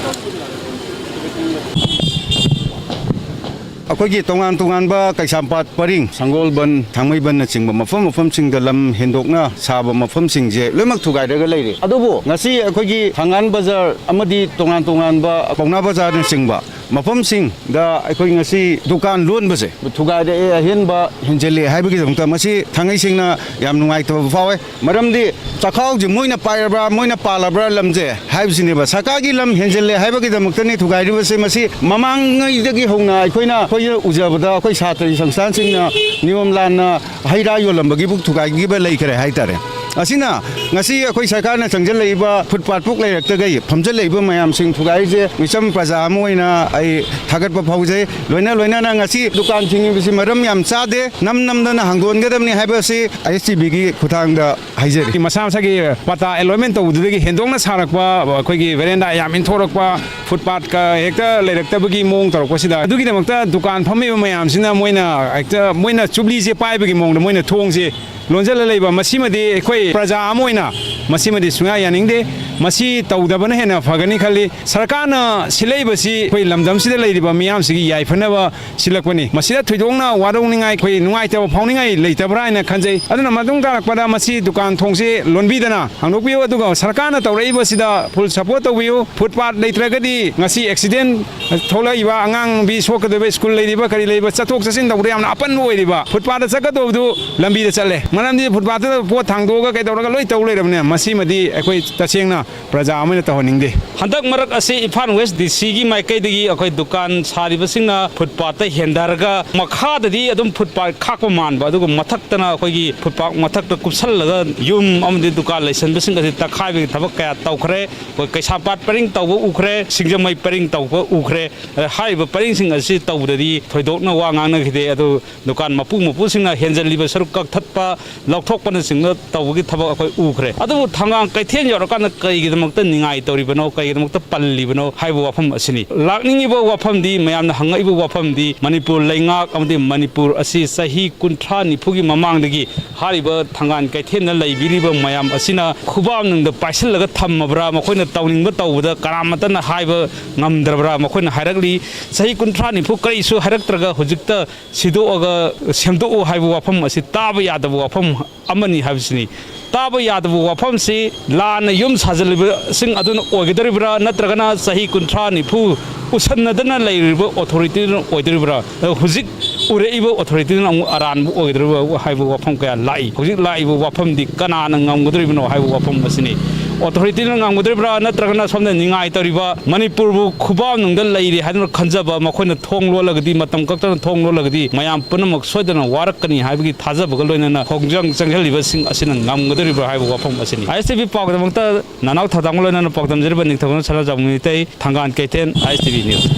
ꯑꯩꯈꯣꯏꯒꯤ ꯇꯣꯉꯥꯟ ꯇꯣꯉꯥꯟꯕ ꯀꯩꯁꯥꯝꯄꯥꯠ ꯄꯔꯤꯡ, ꯁꯪꯒꯣꯜꯕꯟ, ꯊꯥꯡꯃꯩꯕꯟꯅꯆꯤꯡꯕ ꯃꯐꯝ ꯃꯐꯝꯁꯤꯡꯗ ꯂꯝ ꯍꯦꯟꯗꯣꯛꯅ ꯁꯥꯕ ꯃꯐꯝꯁꯤꯡꯁꯦ ꯂꯣꯏꯅꯃꯛ ꯊꯨꯒꯥꯏꯔꯒ ꯂꯩꯔꯦ꯫ ꯑꯗꯨꯕꯨ ꯉꯁꯤ ꯑꯩꯈꯣꯏꯒꯤ ꯊꯥꯡꯒꯥꯟ ꯕꯖꯥꯔ ꯑꯃꯗꯤ ꯇꯣꯉꯥꯟ ꯇꯣꯉꯥꯟꯕ ꯄꯥꯎꯅꯥ ꯕꯖꯥꯔꯅꯆꯤꯡꯕ ꯃꯐꯝꯁꯤꯡꯗ ꯑꯩꯈꯣꯏ ꯉꯁꯤ ꯗꯨꯀꯥꯟ ꯂꯣꯟꯕꯁꯦ ꯊꯨꯒꯥꯏꯔꯛꯑꯦ, ꯑꯍꯦꯟꯕ ꯍꯦꯟꯖꯜꯂꯦ ꯍꯥꯏꯕꯒꯤꯗꯃꯛꯇ ꯃꯁꯤ ꯊꯥꯡꯒꯩ ꯁꯦꯡꯅ ꯌꯥꯝ ꯅꯨꯡꯉꯥꯏꯇꯕ ꯐꯥꯎꯋꯦ꯫ ꯃꯔꯝꯗꯤ ꯆꯥꯛꯈꯥꯎꯁꯦ ꯃꯣꯏꯅ ꯄꯥꯏꯔꯕ꯭ꯔꯥ, ꯃꯣꯏꯅ ꯄꯥꯜꯂꯕ꯭ꯔꯥ ꯂꯝꯁꯦ ꯍꯥꯏꯕꯁꯤꯅꯦꯕ꯫ ꯁꯔꯀꯥꯔꯒꯤ ꯂꯝ ꯍꯦꯟꯖꯜꯂꯦ ꯍꯥꯏꯕꯒꯤꯗꯃꯛꯇꯅꯤ ꯊꯨꯒꯥꯏꯔꯤꯕꯁꯦ꯫ ꯃꯁꯤ ꯃꯃꯥꯡꯉꯩꯗꯒꯤ ꯍꯧꯅ ꯑꯩꯈꯣꯏꯅ, ꯑꯩꯈꯣꯏꯅ ꯎꯖꯕꯗ ꯑꯩꯈꯣꯏ ꯁꯥꯇ꯭ꯔꯒꯤ ꯁꯪꯁꯊꯥꯟꯁꯤꯡꯅ ꯅꯤꯌꯣꯝ ꯂꯥꯟꯅ ꯍꯩ ꯔꯥ ꯌꯣꯜꯂꯝꯕꯒꯤꯕꯨ ꯊꯨꯒꯥꯏꯈꯤꯕ ꯂꯩꯈ꯭ꯔꯦ ꯍꯥꯏꯇꯥꯔꯦ꯫ ꯑꯁꯤꯅ ꯉꯁꯤ ꯑꯩꯈꯣꯏ ꯁꯔꯀꯥꯔꯅ ꯆꯪꯁꯤꯜꯂꯛꯏꯕ ꯐꯨꯠꯄꯥꯠ ꯄꯨꯛ ꯂꯩꯔꯛꯇꯒꯩ ꯐꯝꯖꯤꯜꯂꯛꯏꯕ ꯃꯌꯥꯝꯁꯤꯡ ꯊꯨꯒꯥꯏꯔꯤꯁꯦ ꯃꯤꯆꯝ ꯄ꯭ꯔꯖꯥ ꯑꯃ ꯑꯣꯏꯅ ꯑꯩ ꯊꯥꯒꯠꯄ ꯐꯥꯎꯖꯩ꯫ ꯂꯣꯏꯅ ꯂꯣꯏꯅꯅ ꯉꯁꯤ ꯗꯨꯀꯥꯟ ꯊꯤꯡꯉꯤꯕꯁꯤ ꯃꯔꯝ ꯌꯥꯝ ꯆꯥꯗꯦ, ꯅꯝ ꯅꯝꯗꯅ ꯍꯥꯡꯗꯣꯛꯍꯟꯒꯗꯕꯅꯤ ꯍꯥꯏꯕ ꯑꯁꯤ ꯑꯦꯁ ꯇꯤ ꯚꯤꯒꯤ ꯈꯨꯠꯊꯥꯡꯗ ꯍꯥꯏꯖꯔꯤ꯫ ꯃꯁꯥ ꯃꯁꯥꯒꯤ ꯄꯇꯥ ꯑꯦꯂꯣꯠꯃꯦꯟ ꯇꯧꯕꯗꯨꯗꯒꯤ ꯍꯦꯟꯗꯣꯛꯅ ꯁꯥꯔꯛꯄ, ꯑꯩꯈꯣꯏꯒꯤ ꯚꯦꯔꯦꯟꯗꯥ ꯌꯥꯝ ꯏꯟꯊꯣꯔꯛꯄ, ꯐꯨꯠꯄꯥꯠꯀ ꯍꯦꯛꯇ ꯂꯩꯔꯛꯇꯕꯒꯤ ꯃꯑꯣꯡ ꯇꯧꯔꯛꯄꯁꯤꯗ, ꯑꯗꯨꯒꯤꯗꯃꯛꯇ ꯗꯨꯀꯥꯟ ꯐꯝꯃꯤꯕ ꯃꯌꯥꯝꯁꯤꯅ ꯃꯣꯏꯅ ꯍꯦꯛꯇ, ꯃꯣꯏꯅ ꯆꯨꯞꯂꯤꯁꯦ ꯄꯥꯏꯕꯒꯤ ꯃꯑꯣꯡꯗ ꯃꯣꯏꯅ ꯊꯣꯡꯁꯦ ꯂꯣꯟꯁꯤꯜꯂ ꯂꯩꯕ, ꯃꯁꯤꯃꯗꯤ ꯑꯩꯈꯣꯏ ꯄ꯭ꯔꯖꯥ ꯑꯃ ꯑꯣꯏꯅ ꯃꯁꯤꯃꯗꯤ ꯁꯨꯡꯌꯥ ꯌꯥꯅꯤꯡꯗꯦ꯫ ꯃꯁꯤ ꯇꯧꯗꯕꯅ ꯍꯦꯟꯅ ꯐꯒꯅꯤ ꯈꯜꯂꯤ꯫ ꯁꯔꯀꯥꯔꯅ ꯁꯤꯜꯂꯛꯏꯕꯁꯤ ꯑꯩꯈꯣꯏ ꯂꯝꯗꯝꯁꯤꯗ ꯂꯩꯔꯤꯕ ꯃꯤꯌꯥꯝꯁꯤꯒꯤ ꯌꯥꯏꯐꯅꯕ ꯁꯤꯜꯂꯛꯄꯅꯤ꯫ ꯃꯁꯤꯗ ꯊꯣꯏꯗꯣꯛꯅ ꯋꯥꯔꯧꯅꯤꯡꯉꯥꯏ, ꯑꯩꯈꯣꯏ ꯅꯨꯡꯉꯥꯏꯇꯕ ꯐꯥꯎꯅꯤꯡꯉꯥꯏ ꯂꯩꯇꯕ꯭ꯔꯥ ꯍꯥꯏꯅ ꯈꯟꯖꯩ꯫ ꯑꯗꯨꯅ ꯃꯇꯨꯡ ꯇꯥꯔꯛꯄꯗ ꯃꯁꯤ ꯗꯨꯀꯥꯟ ꯊꯣꯡꯁꯤ ꯂꯣꯟꯕꯤꯗꯅ ꯍꯥꯡꯗꯣꯛꯄꯤꯌꯨ, ꯑꯗꯨꯒ ꯁꯔꯀꯥꯔꯅ ꯇꯧꯔꯛꯏꯕꯁꯤꯗ full support ꯇꯧꯕꯤꯌꯨ꯫ ꯐꯨꯠꯄꯥꯠ ꯂꯩꯇ꯭ꯔꯒꯗꯤ ꯉꯁꯤ ꯑꯦꯛꯁꯤꯗꯦꯟ ꯊꯣꯛꯂꯛꯏꯕ, ꯑꯉꯥꯡ ꯅꯨꯄꯤ ꯁꯣꯛꯀꯗꯧꯔꯤꯕ, ꯁ꯭ꯀꯨꯜ ꯂꯩꯔꯤꯕ, ꯀꯔꯤ ꯂꯩꯔꯤꯕ, ꯆꯠꯊꯣꯛ ꯆꯠꯁꯤꯟ ꯇꯧꯕꯗ ꯌꯥꯝꯅ ꯑꯄꯟꯕ ꯑꯣꯏꯔꯤꯕ, ꯐꯨꯠꯄꯥꯠꯇ ꯆꯠꯀꯗꯧꯕꯗꯨ ꯂꯝꯕꯤꯗ ꯆꯠꯂꯦ꯫ ꯃꯔꯝꯗꯤ ꯐꯨꯠꯄꯥꯠꯇꯨꯗ ꯄꯣꯠ ꯊꯥꯡꯗꯣꯛꯑꯒ ꯀꯩꯗꯧꯔꯒ ꯂꯣꯏ ꯇꯧ ꯂꯩꯔꯕꯅꯦ꯫ ꯃꯁꯤꯃꯗꯤ ꯑꯩꯈꯣꯏ ꯇꯁꯦꯡꯅ ꯄ꯭ꯔꯖꯥ ꯑꯃ ꯑꯣꯏꯅ ꯇꯧꯍꯟꯅꯤꯡꯗꯦ꯫ ꯍꯟꯗꯛ ꯃꯔꯛ ꯑꯁꯤ ꯏꯝꯐꯥꯜ ꯋꯦꯁ ꯗꯤ ꯁꯤꯒꯤ ꯃꯥꯏꯀꯩꯗꯒꯤ ꯑꯩꯈꯣꯏ ꯗꯨꯀꯥꯟ ꯁꯥꯔꯤꯕꯁꯤꯡꯅ ꯐꯨꯠꯄꯥꯠꯇ ꯍꯦꯟꯊꯔꯒ, ꯃꯈꯥꯗꯗꯤ ꯑꯗꯨꯝ ꯐꯨꯠꯄꯥꯠ ꯈꯥꯛꯄ ꯃꯥꯟꯕ, ꯑꯗꯨꯒ ꯃꯊꯛꯇꯅ ꯑꯩꯈꯣꯏꯒꯤ ꯐꯨꯠꯄꯥꯠ ꯃꯊꯛꯇ ꯀꯨꯞꯁꯜꯂꯒ ꯌꯨꯝ ꯑꯃꯗꯤ ꯗꯨꯀꯥꯟ ꯂꯩꯁꯟꯕꯁꯤꯡ ꯑꯁꯤ ꯇꯛꯈꯥꯏꯕꯒꯤ ꯊꯕꯛ ꯀꯌꯥ ꯇꯧꯈ꯭ꯔꯦ꯫ ꯑꯩꯈꯣꯏ ꯀꯩꯁꯥꯝꯄꯥꯠ ꯄꯔꯤꯡ ꯇꯧꯕ ꯎꯈ꯭ꯔꯦ, ꯁꯤꯡꯖꯃꯩ ꯄꯔꯤꯡ ꯇꯧꯕ ꯎꯈ꯭ꯔꯦ꯫ ꯑꯗ ꯍꯥꯏꯔꯤꯕ ꯄꯔꯤꯡꯁꯤꯡ ꯑꯁꯤ ꯇꯧꯕꯗꯗꯤ ꯊꯣꯏꯗꯣꯛꯅ ꯋꯥ ꯉꯥꯡꯅꯈꯤꯗꯦ꯫ ꯑꯗꯨ ꯗꯨꯀꯥꯟ ꯃꯄꯨ ꯃꯄꯨꯁꯤꯡꯅ ꯍꯦꯟꯖꯜꯂꯤꯕ ꯁꯔꯨꯛ ꯀꯛꯊꯠꯄ, ꯂꯧꯊꯣꯛꯄꯅꯆꯤꯡꯕ ꯇꯧꯕꯒꯤ ꯊꯕꯛ ꯑꯩꯈꯣꯏ ꯎꯈ꯭ꯔꯦ꯫ ꯑꯗꯨꯕꯨ ꯊꯪꯒꯥꯜ ꯀꯩꯊꯦꯜ ꯌꯧꯔꯀꯥꯟꯗ ꯀꯔꯤꯒꯤꯗꯃꯛꯇ ꯅꯤꯡꯉꯥꯏ ꯇꯧꯔꯤꯕꯅꯣ, ꯀꯔꯤꯒꯤꯗꯃꯛꯇ ꯄꯜꯂꯤꯕꯅꯣ ꯍꯥꯏꯕ ꯋꯥꯐꯝ ꯑꯁꯤꯅꯤ꯫ ꯂꯥꯛꯅꯤꯡꯉꯤꯕ ꯋꯥꯐꯝꯗꯤ, ꯃꯌꯥꯝꯅ ꯍꯪꯉꯛꯏꯕ ꯋꯥꯐꯝꯗꯤ, ꯃꯅꯤꯄꯨꯔ ꯂꯩꯉꯥꯛ ꯑꯃꯗꯤ ꯃꯅꯤꯄꯨꯔ ꯑꯁꯤ ꯆꯍꯤ ꯀꯨꯟꯊ꯭ꯔꯥ ꯅꯤꯐꯨꯒꯤ ꯃꯃꯥꯡꯗꯒꯤ ꯍꯥꯏꯔꯤꯕ ꯊꯪꯒꯥꯜ ꯀꯩꯊꯦꯜꯗ ꯂꯩꯕꯤꯔꯤꯕ ꯃꯌꯥꯝ ꯑꯁꯤꯅ ꯈꯨꯕꯥꯛꯅꯨꯡꯗ ꯄꯥꯏꯁꯤꯜꯂꯒ ꯊꯝꯃꯕ꯭ꯔꯥ? ꯃꯈꯣꯏꯅ ꯇꯧꯅꯤꯡꯕ ꯇꯧꯕꯗ ꯀꯅꯥꯃꯠꯇꯅ ꯍꯥꯏꯕ ꯉꯝꯗ꯭ꯔꯕ꯭ꯔꯥ? ꯃꯈꯣꯏꯅ ꯍꯥꯏꯔꯛꯂꯤ, ꯆꯍꯤ ꯀꯨꯟꯊ꯭ꯔꯥ ꯅꯤꯐꯨ ꯀꯔꯤꯁꯨ ꯍꯥꯏꯔꯛꯇ꯭ꯔꯒ ꯍꯧꯖꯤꯛꯇ ꯁꯤꯗꯣꯛꯑꯒ ꯁꯦꯝꯗꯣꯛꯎ ꯍꯥꯏꯕ ꯋꯥꯐꯝ ꯑꯁꯤ ꯇꯥꯕ ꯌꯥꯗꯕ ꯋꯥꯐꯝ ꯑꯃꯅꯤ ꯍꯥꯏꯕꯁꯤꯅꯤ꯫ ꯇꯥꯕ ꯌꯥꯗꯕ ꯋꯥꯐꯝꯁꯤ, ꯂꯥꯟꯅ ꯌꯨꯝ ꯁꯥꯖꯤꯜꯂꯤꯕꯁꯤꯡ ꯑꯗꯨꯅ ꯑꯣꯏꯒꯗꯧꯔꯤꯕ꯭ꯔꯥ, ꯅꯠꯇ꯭ꯔꯒꯅ ꯆꯍꯤ ꯀꯨꯟꯊ꯭ꯔꯥ ꯅꯤꯐꯨ ꯎꯁꯟꯅꯗꯅ ꯂꯩꯔꯤꯕ ꯑꯣꯊꯣꯔꯤꯇꯤꯗꯨꯅ ꯑꯣꯏꯗꯣꯔꯤꯕ꯭ꯔꯥ? ꯑꯗꯣ ꯍꯧꯖꯤꯛ ꯎꯔꯛꯏꯕ ꯑꯣꯊꯣꯔꯤꯇꯤꯗꯨꯅ ꯑꯃꯨꯛ ꯑꯔꯥꯟꯕ ꯑꯣꯏꯒꯗꯧꯔꯤꯕ꯭ꯔꯥ ꯍꯥꯏꯕ ꯋꯥꯐꯝ ꯀꯌꯥ ꯂꯥꯛꯏ꯫ ꯍꯧꯖꯤꯛ ꯂꯥꯛꯏꯕ ꯋꯥꯐꯝꯗꯤ ꯀꯅꯥꯅ ꯉꯝꯒꯗꯧꯔꯤꯕꯅꯣ ꯍꯥꯏꯕ ꯋꯥꯐꯝ ꯑꯁꯤꯅꯤ꯫ ꯑꯣꯊꯣꯔꯤꯇꯤꯅ ꯉꯝꯒꯗꯧꯔꯤꯕ꯭ꯔꯥ, ꯅꯠꯇ꯭ꯔꯒꯅ ꯁꯣꯝꯗ ꯅꯤꯡꯉꯥꯏ ꯇꯧꯔꯤꯕ, ꯃꯅꯤꯄꯨꯔꯕꯨ ꯈꯨꯕꯥꯛꯅꯨꯡꯗ ꯂꯩꯔꯦ ꯍꯥꯏꯗꯨꯅ ꯈꯟꯖꯕ ꯃꯈꯣꯏꯅ ꯊꯣꯡ ꯂꯣꯜꯂꯒꯗꯤ, ꯃꯇꯝ ꯀꯛꯇꯅ ꯊꯣꯡ ꯂꯣꯜꯂꯒꯗꯤ, ꯃꯌꯥꯝ ꯄꯨꯝꯅꯃꯛ ꯁꯣꯏꯗꯅ ꯋꯥꯔꯛꯀꯅꯤ ꯍꯥꯏꯕꯒꯤ ꯊꯥꯖꯕꯒ ꯂꯣꯏꯅꯅ ꯈꯣꯡꯖꯪ ꯆꯪꯁꯤꯜꯂꯤꯕꯁꯤꯡ ꯑꯁꯤꯅ ꯉꯝꯒꯗꯧꯔꯤꯕ꯭ꯔꯥ ꯍꯥꯏꯕ ꯋꯥꯐꯝ ꯑꯁꯤꯅꯤ꯫ ꯑꯥꯏ ꯑꯦꯁ ꯇꯤ ꯚꯤ ꯄꯥꯎꯒꯤꯗꯃꯛꯇ ꯅꯅꯥꯎ ꯊꯧꯗꯥꯡ ꯂꯣꯏꯅꯅ ꯄꯥꯎꯗꯝꯖꯔꯤꯕ ꯅꯤꯡꯊꯧꯖꯝ ꯁꯅꯥꯖꯥꯎꯕ ꯃꯩꯇꯩ, ꯊꯪꯒꯥꯜ ꯀꯩꯊꯦꯜ, ꯑꯥꯏ ꯑꯦꯁ ꯇꯤ ꯚꯤ ꯅ꯭ꯌꯨꯁ꯫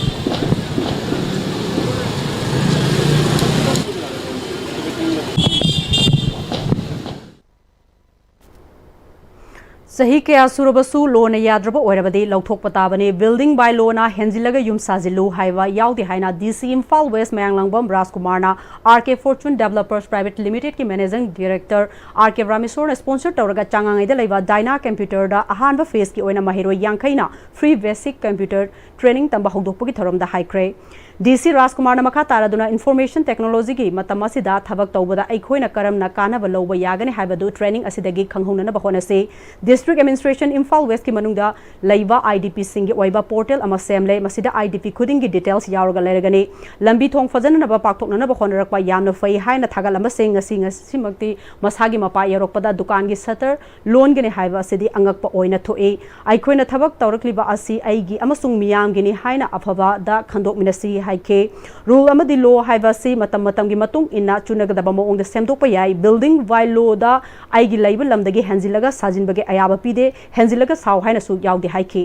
ꯆꯍꯤ ꯀꯌꯥ ꯁꯨꯔꯕꯁꯨ ꯂꯣꯅ ꯌꯥꯗ꯭ꯔꯕ ꯑꯣꯏꯔꯕꯗꯤ ꯂꯧꯊꯣꯛꯄ ꯇꯥꯕꯅꯤ꯫ Building by lawꯅ ꯍꯦꯟꯖꯤꯜꯂꯒ ꯌꯨꯝ ꯁꯥꯖꯤꯜꯂꯨ ꯍꯥꯏꯕ ꯌꯥꯎꯗꯦ ꯍꯥꯏꯅ D C Imphal west Mayanglangbam ꯔꯥꯖꯀꯨꯃꯥꯔꯅ R K Fortune Developers Private Limitedꯀꯤ Managing Director R K ꯔꯥꯃꯦꯁꯣꯔꯅ sponsor ꯇꯧꯔꯒ ꯆꯥꯉꯥꯡꯉꯩꯗ ꯂꯩꯕ Dyna Computerꯗ ꯑꯍꯥꯟꯕ phaseꯀꯤ ꯑꯣꯏꯅ ꯃꯍꯩꯔꯣꯏ ꯌꯥꯡꯈꯩꯅ free basic computer training ꯇꯝꯕ ꯍꯧꯗꯣꯛꯄꯒꯤ ꯊꯧꯔꯝꯗ ꯍꯥꯏꯈ꯭ꯔꯦ꯫ D C ꯔꯥꯖꯀꯨꯃꯥꯔꯅ ꯃꯈꯥ ꯇꯥꯔꯗꯨꯅ information technologyꯒꯤ ꯃꯇꯝ ꯑꯁꯤꯗ ꯊꯕꯛ ꯇꯧꯕꯗ ꯑꯩꯈꯣꯏꯅ ꯀꯔꯝꯅ ꯀꯥꯟꯅꯕ ꯂꯧꯕ ꯌꯥꯒꯅꯤ ꯍꯥꯏꯕꯗꯨ training ꯑꯁꯤꯗꯒꯤ ꯈꯪꯍꯧꯅꯅꯕ ꯍꯣꯠꯅꯁꯤ꯫ District Administration ꯏꯝꯐꯥꯜ ꯋꯦꯁꯀꯤ ꯃꯅꯨꯡꯗ ꯂꯩꯕ IDPꯁꯤꯡꯒꯤ ꯑꯣꯏꯕ portal ꯑꯃ ꯁꯦꯝꯂꯦ꯫ ꯃꯁꯤꯗ IDP ꯈꯨꯗꯤꯡꯒꯤ details ꯌꯥꯎꯔꯒ ꯂꯩꯔꯒꯅꯤ꯫ ꯂꯝꯕꯤ ꯊꯣꯡ ꯐꯖꯅꯅꯕ ꯄꯥꯛꯊꯣꯛꯅꯅꯕ ꯍꯣꯠꯅꯔꯛꯄ ꯌꯥꯝꯅ ꯐꯩ ꯍꯥꯏꯅ ꯊꯥꯒꯠꯂꯝꯕꯁꯤꯡ ꯉꯁꯤ ꯉꯁꯤꯃꯛꯇꯤ ꯃꯁꯥꯒꯤ ꯃꯄꯥ ꯌꯧꯔꯛꯄꯗ ꯗꯨꯀꯥꯟꯒꯤ shutter ꯂꯣꯟꯒꯅꯤ ꯍꯥꯏꯕ ꯑꯁꯤꯗꯤ ꯑꯉꯛꯄ ꯑꯣꯏꯅ ꯊꯣꯛꯏ꯫ ꯑꯩꯈꯣꯏꯅ ꯊꯕꯛ ꯇꯧꯔꯛꯂꯤꯕ ꯑꯁꯤ ꯑꯩꯒꯤ ꯑꯃꯁꯨꯡ ꯃꯤꯌꯥꯝꯒꯤꯅꯤ ꯍꯥꯏꯅ ꯑꯐꯕꯗ ꯈꯟꯗꯣꯛꯃꯤꯟꯅꯁꯤ ꯍꯥꯏꯈꯤ꯫ Rule ꯑꯃꯗꯤ law ꯍꯥꯏꯕ ꯑꯁꯤ ꯃꯇꯝ ꯃꯇꯝꯒꯤ ꯃꯇꯨꯡ ꯏꯟꯅ ꯆꯨꯅꯒꯗꯕ ꯃꯑꯣꯡꯗ ꯁꯦꯝꯗꯣꯛꯄ ꯌꯥꯏ꯫ Building by lawꯗ ꯑꯩꯒꯤ ꯂꯩꯕ ꯂꯝꯗꯒꯤ ꯍꯦꯟꯖꯤꯜꯂꯒ ꯁꯥꯖꯤꯟꯕꯒꯤ ꯑꯌꯥꯕ ꯄꯤꯗꯦ, ꯍꯦꯟꯖꯤꯜꯂꯒ ꯁꯥꯎ ꯍꯥꯏꯅꯁꯨ ꯌꯥꯎꯗꯦ ꯍꯥꯏꯈꯤ꯫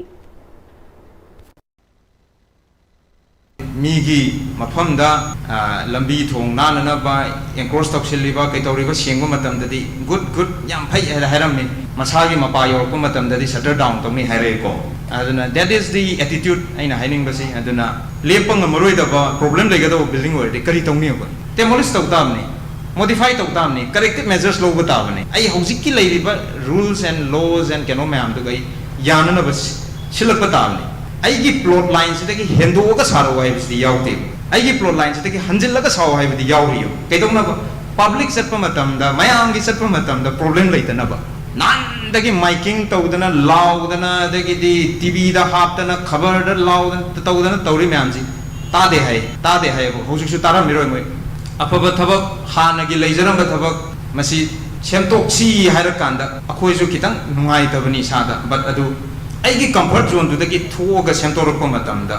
ꯃꯤꯒꯤ ꯃꯐꯝꯗ, ꯑ, ꯂꯝꯕꯤ ꯊꯣꯡ ꯅꯥꯟꯅꯅꯕ encroach ꯇꯧꯁꯤꯜꯂꯤꯕ, ꯀꯩꯇꯧꯔꯤꯕ ꯁꯦꯡꯕ ꯃꯇꯝꯗꯗꯤ good, good, ꯌꯥꯝ ꯐꯩ ꯍꯥꯏꯅ ꯍꯥꯏꯔꯝꯃꯤ꯫ ꯃꯁꯥꯒꯤ ꯃꯄꯥ ꯌꯧꯔꯛꯄ ꯃꯇꯝꯗꯗꯤ shutter down ꯇꯧꯅꯤ ꯍꯥꯏꯔꯛꯑꯦꯀꯣ꯫ ꯑꯗꯨꯅ that is the attitude ꯑꯩꯅ ꯍꯥꯏꯅꯤꯡꯕꯁꯤ꯫ ꯑꯗꯨꯅ ꯂꯦꯞꯄ ꯉꯝꯃꯔꯣꯏꯗꯕ problem ꯂꯩꯒꯗꯕ building ꯑꯣꯏꯔꯗꯤ ꯀꯔꯤ ꯇꯧꯅꯤ ꯑꯩꯈꯣꯏ? Demolish ꯇꯧ ꯇꯥꯕꯅꯤ, modify ꯇꯧ ꯇꯥꯕꯅꯤ, corrective measures ꯂꯧꯕ ꯇꯥꯕꯅꯤ꯫ ꯑꯩ ꯍꯧꯖꯤꯛꯀꯤ ꯂꯩꯔꯤꯕ rules and laws and ꯀꯩꯅꯣ ꯃꯌꯥꯝꯗꯨꯒ ꯑꯩ ꯌꯥꯅꯅꯕ ꯁꯤ-, ꯁꯤꯜꯂꯛꯄ ꯇꯥꯕꯅꯤ꯫ ꯑꯩꯒꯤ plot lineꯁꯤꯗꯒꯤ ꯍꯦꯟꯗꯣꯛꯑꯒ ꯁꯥꯔꯛꯑꯣ ꯍꯥꯏꯕꯁꯤꯗꯤ ꯌꯥꯎꯗꯦ꯫ ꯑꯩꯒꯤ plot lineꯁꯤꯗꯒꯤ ꯍꯟꯖꯤꯜꯂꯒ ꯁꯥꯎ ꯍꯥꯏꯕꯗꯤ ꯌꯥꯎꯔꯤꯌꯨ꯫ ꯀꯩꯗꯧꯅꯕ? Public ꯆꯠꯄ ꯃꯇꯝꯗ, ꯃꯌꯥꯝꯒꯤ ꯆꯠꯄ ꯃꯇꯝꯗ problem ꯂꯩꯇꯅꯕ꯫ ꯅꯍꯥꯟꯗꯒꯤ miking ꯇꯧꯗꯅ, ꯂꯥꯎꯗꯅ, ꯑꯗꯒꯤꯗꯤ TVꯗ ꯍꯥꯞꯇꯅ, ꯈꯕꯔꯗ ꯂꯥꯎꯗꯅ, ꯇꯧꯗꯅ ꯇꯧꯔꯤ ꯃꯌꯥꯝꯁꯤ ꯇꯥꯗꯦ ꯍꯥꯏ, ꯇꯥꯗꯦ ꯍꯥꯏꯌꯦꯕ꯫ ꯍꯧꯖꯤꯛꯁꯨ ꯇꯥꯔꯝꯃꯤꯔꯣꯏ ꯃꯣꯏ꯫ ꯑꯐꯕ ꯊꯕꯛ, ꯍꯥꯟꯅꯒꯤ ꯂꯩꯖꯔꯝꯕ ꯊꯕꯛ, ꯃꯁꯤ ꯁꯦꯝꯗꯣꯛꯁꯤ ꯍꯥꯏꯔꯀꯥꯟꯗ ꯑꯩꯈꯣꯏꯁꯨ ꯈꯤꯇꯪ ꯅꯨꯡꯉꯥꯏꯇꯕꯅꯤ ꯏꯁꯥꯗ꯫ But ꯑꯗꯨ ꯑꯩꯒꯤ comfort zoneꯗꯨꯗꯒꯤ ꯊꯣꯛꯑꯒ ꯁꯦꯝꯗꯣꯔꯛꯄ ꯃꯇꯝꯗ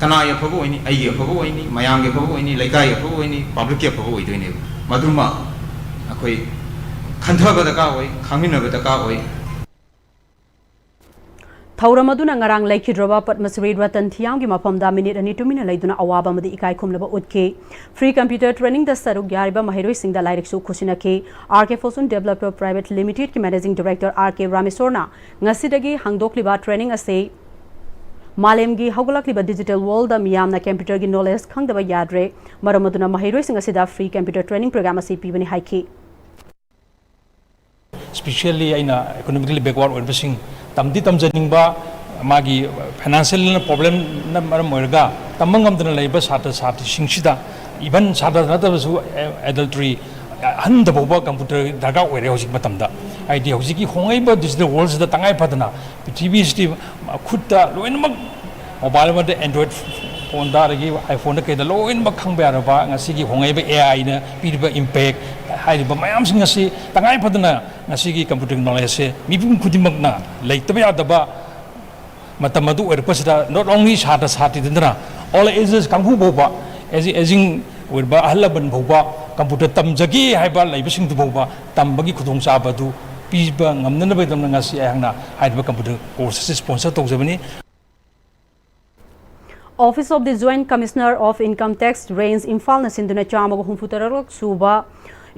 ꯀꯅꯥꯒꯤ ꯑꯐꯕ ꯑꯣꯏꯅꯤ? ꯑꯩꯒꯤ ꯑꯐꯕ ꯑꯣꯏꯅꯤ, ꯃꯌꯥꯝꯒꯤ ꯑꯐꯕ ꯑꯣꯏꯅꯤ, ꯂꯩꯀꯥꯏꯒꯤ ꯑꯐꯕ ꯑꯣꯏꯅꯤ, publicꯀꯤ ꯑꯐꯕ ꯑꯣꯏꯗꯣꯏꯅꯦꯕ꯫ ꯃꯗꯨꯃ ꯑꯩꯈꯣꯏ ꯈꯟꯊꯕ ꯗꯔꯀꯥꯔ ꯑꯣꯏ, ꯈꯪꯃꯤꯟꯅꯕ ꯗꯔꯀꯥꯔ ꯑꯣꯏ꯫ ꯊꯧꯔꯝ ꯑꯗꯨꯅ ꯉꯔꯥꯡ ꯂꯩꯈꯤꯗ꯭ꯔꯕ ꯄꯗꯃꯁ꯭ꯔꯤ ꯔꯇꯟ ꯊꯤꯌꯥꯝꯒꯤ ꯃꯐꯝꯗ ꯃꯤꯅꯤꯠ ꯑꯅꯤ ꯇꯨꯃꯤꯟꯅ ꯂꯩꯗꯨꯅ ꯑꯋꯥꯕ ꯑꯃꯗꯤ ꯏꯀꯥꯏ ꯈꯨꯝꯅꯕ ꯎꯠꯈꯤ꯫ Free computer trainingꯗ ꯁꯔꯨꯛ ꯌꯥꯔꯤꯕ ꯃꯍꯩꯔꯣꯏꯁꯤꯡꯗ ꯂꯥꯏꯔꯤꯛꯁꯨ ꯈꯨꯠꯁꯤꯟꯅꯈꯤ꯫ R K Fortune Developer Private Limitedꯀꯤ Managing Director R K ꯔꯥꯃꯦꯁꯣꯔꯅ ꯉꯁꯤꯗꯒꯤ ꯍꯥꯡꯗꯣꯛꯂꯤꯕ training ꯑꯁꯤ ꯃꯥꯂꯦꯝꯒꯤ ꯍꯧꯒꯠꯂꯛꯂꯤꯕ digital worldꯗ ꯃꯤꯌꯥꯝꯅ computerꯒꯤ knowledge ꯈꯪꯗꯕ ꯌꯥꯗ꯭ꯔꯦ꯫ ꯃꯔꯝ ꯑꯗꯨꯅ ꯃꯍꯩꯔꯣꯏꯁꯤꯡ ꯑꯁꯤꯗ free computer training program ꯑꯁꯤ ꯄꯤꯕꯅꯤ ꯍꯥꯏꯈꯤ꯫ Specially ꯑꯩꯅ economically backward ꯑꯣꯏꯔꯤꯕꯁꯤꯡ ꯇꯝꯗꯤ ꯇꯝꯖꯅꯤꯡꯕ, ꯃꯥꯒꯤ financial problemꯅ ꯃꯔꯝ ꯑꯣꯏꯔꯒ ꯇꯝꯕ ꯉꯝꯗꯅ ꯂꯩꯕ ꯁꯥꯇ꯭ꯔ ꯁꯥꯇ꯭ꯔꯤꯁꯤꯡꯁꯤꯗ, even ꯁꯥꯇ꯭ꯔ ꯅꯠꯇꯕꯁꯨ adultry ꯑꯍꯟꯗ ꯐꯥꯎꯕ computer ꯗꯔꯀꯥꯔ ꯑꯣꯏꯔꯦ ꯍꯧꯖꯤꯛ ꯃꯇꯝꯗ꯫ ꯍꯥꯏꯗꯤ ꯍꯧꯖꯤꯛꯀꯤ ꯍꯣꯡꯂꯛꯏꯕ digital worldꯁꯤꯗ ꯇꯉꯥꯏ ꯐꯗꯅ ꯄ꯭ꯔꯤꯊꯤꯕꯤꯁꯤꯗꯤ ꯈꯨꯠꯇ ꯂꯣꯏꯅꯃꯛ mobile ꯑꯃꯗ Android phoneꯗ, ꯑꯗꯒꯤ iPhoneꯗ ꯀꯩꯗ ꯂꯣꯏꯅꯃꯛ ꯈꯪꯕ ꯌꯥꯔꯕ ꯉꯁꯤꯒꯤ ꯍꯣꯡꯂꯛꯏꯕ AIꯅ ꯄꯤꯔꯤꯕ impact ꯍꯥꯏꯔꯤꯕ ꯃꯌꯥꯝꯁꯤꯡ ꯑꯁꯤ ꯇꯉꯥꯏ ꯐꯗꯅ ꯉꯁꯤꯒꯤ computer knowledgeꯁꯦ ꯃꯤꯄꯨꯝ ꯈꯨꯗꯤꯡꯃꯛꯅ ꯂꯩꯇꯕ ꯌꯥꯗꯕ, ꯃꯇꯝ ꯑꯗꯨ ꯑꯣꯏꯔꯛꯄꯁꯤꯗ not only ꯁꯥꯇ꯭ꯔ ꯁꯥꯇ꯭ꯔꯤꯗ ꯅꯠꯇꯅ all ages ꯀꯥꯡꯕꯨ ꯐꯥꯎꯕ, aging ꯑꯣꯏꯔꯕ ꯑꯍꯜ ꯂꯃꯟ ꯐꯥꯎꯕ computer ꯇꯝꯖꯒꯦ ꯍꯥꯏꯕ ꯂꯩꯕꯁꯤꯡꯗꯨ ꯐꯥꯎꯕ ꯇꯝꯕꯒꯤ ꯈꯨꯗꯣꯡꯆꯥꯕ ꯑꯗꯨ ꯄꯤꯕ ꯉꯝꯅꯅꯕꯒꯤꯗꯃꯛ ꯉꯁꯤ ꯑꯩꯍꯥꯛꯅ ꯍꯥꯏꯔꯤꯕ computer course ꯑꯁꯤ sponsor ꯇꯧꯖꯕꯅꯤ꯫ Office of the Joint Commissioner of Income Tax Range ꯏꯝꯐꯥꯜꯅ ꯁꯤꯟꯗꯨꯅ ꯆꯥꯝꯃꯒ ꯍꯨꯝꯐꯨ ꯇꯔꯨꯛ ꯁꯨꯕ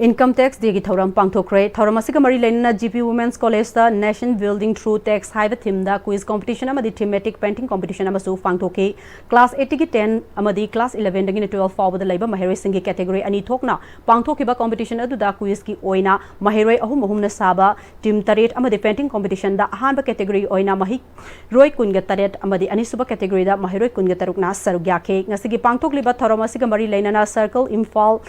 Income Tax Dayꯒꯤ ꯊꯧꯔꯝ ꯄꯥꯡꯊꯣꯛꯈ꯭ꯔꯦ꯫ ꯊꯧꯔꯝ ꯑꯁꯤꯒ ꯃꯔꯤ ꯂꯩꯅꯅ G P Women's Collegeꯇ Nation Building Through Tax ꯍꯥꯏꯕ themeꯗ quiz competition ꯑꯃꯗꯤ thematic painting competition ꯑꯃꯁꯨ ꯄꯥꯡꯊꯣꯛꯈꯤ꯫ Class eightꯇꯒꯤ ten ꯑꯃꯗꯤ class elevenꯗꯒꯤꯅ twelve ꯐꯥꯎꯕꯗ ꯂꯩꯕ ꯃꯍꯩꯔꯣꯏꯁꯤꯡꯒꯤ category ꯑꯅꯤ ꯊꯣꯛꯅ ꯄꯥꯡꯊꯣꯛꯈꯤꯕ competition ꯑꯗꯨꯗ quizꯀꯤ ꯑꯣꯏꯅ ꯃꯍꯩꯔꯣꯏ ꯑꯍꯨꯝ ꯑꯍꯨꯝꯅ ꯁꯥꯕ team ꯇꯔꯦꯠ ꯑꯃꯗꯤ painting competitionꯗ ꯑꯍꯥꯟꯕ category ꯑꯣꯏꯅ ꯃꯍꯩꯔꯣꯏ ꯀꯨꯟꯒ ꯇꯔꯦꯠ ꯑꯃꯗꯤ ꯑꯅꯤꯁꯨꯕ categoryꯗ ꯃꯍꯩꯔꯣꯏ ꯀꯨꯟꯒ ꯇꯔꯨꯛꯅ ꯁꯔꯨꯛ ꯌꯥꯈꯤ꯫ ꯉꯁꯤꯒꯤ ꯄꯥꯡꯊꯣꯛꯂꯤꯕ ꯊꯧꯔꯝ ꯑꯁꯤꯒ ꯃꯔꯤ ꯂꯩꯅꯅ Circle Imphal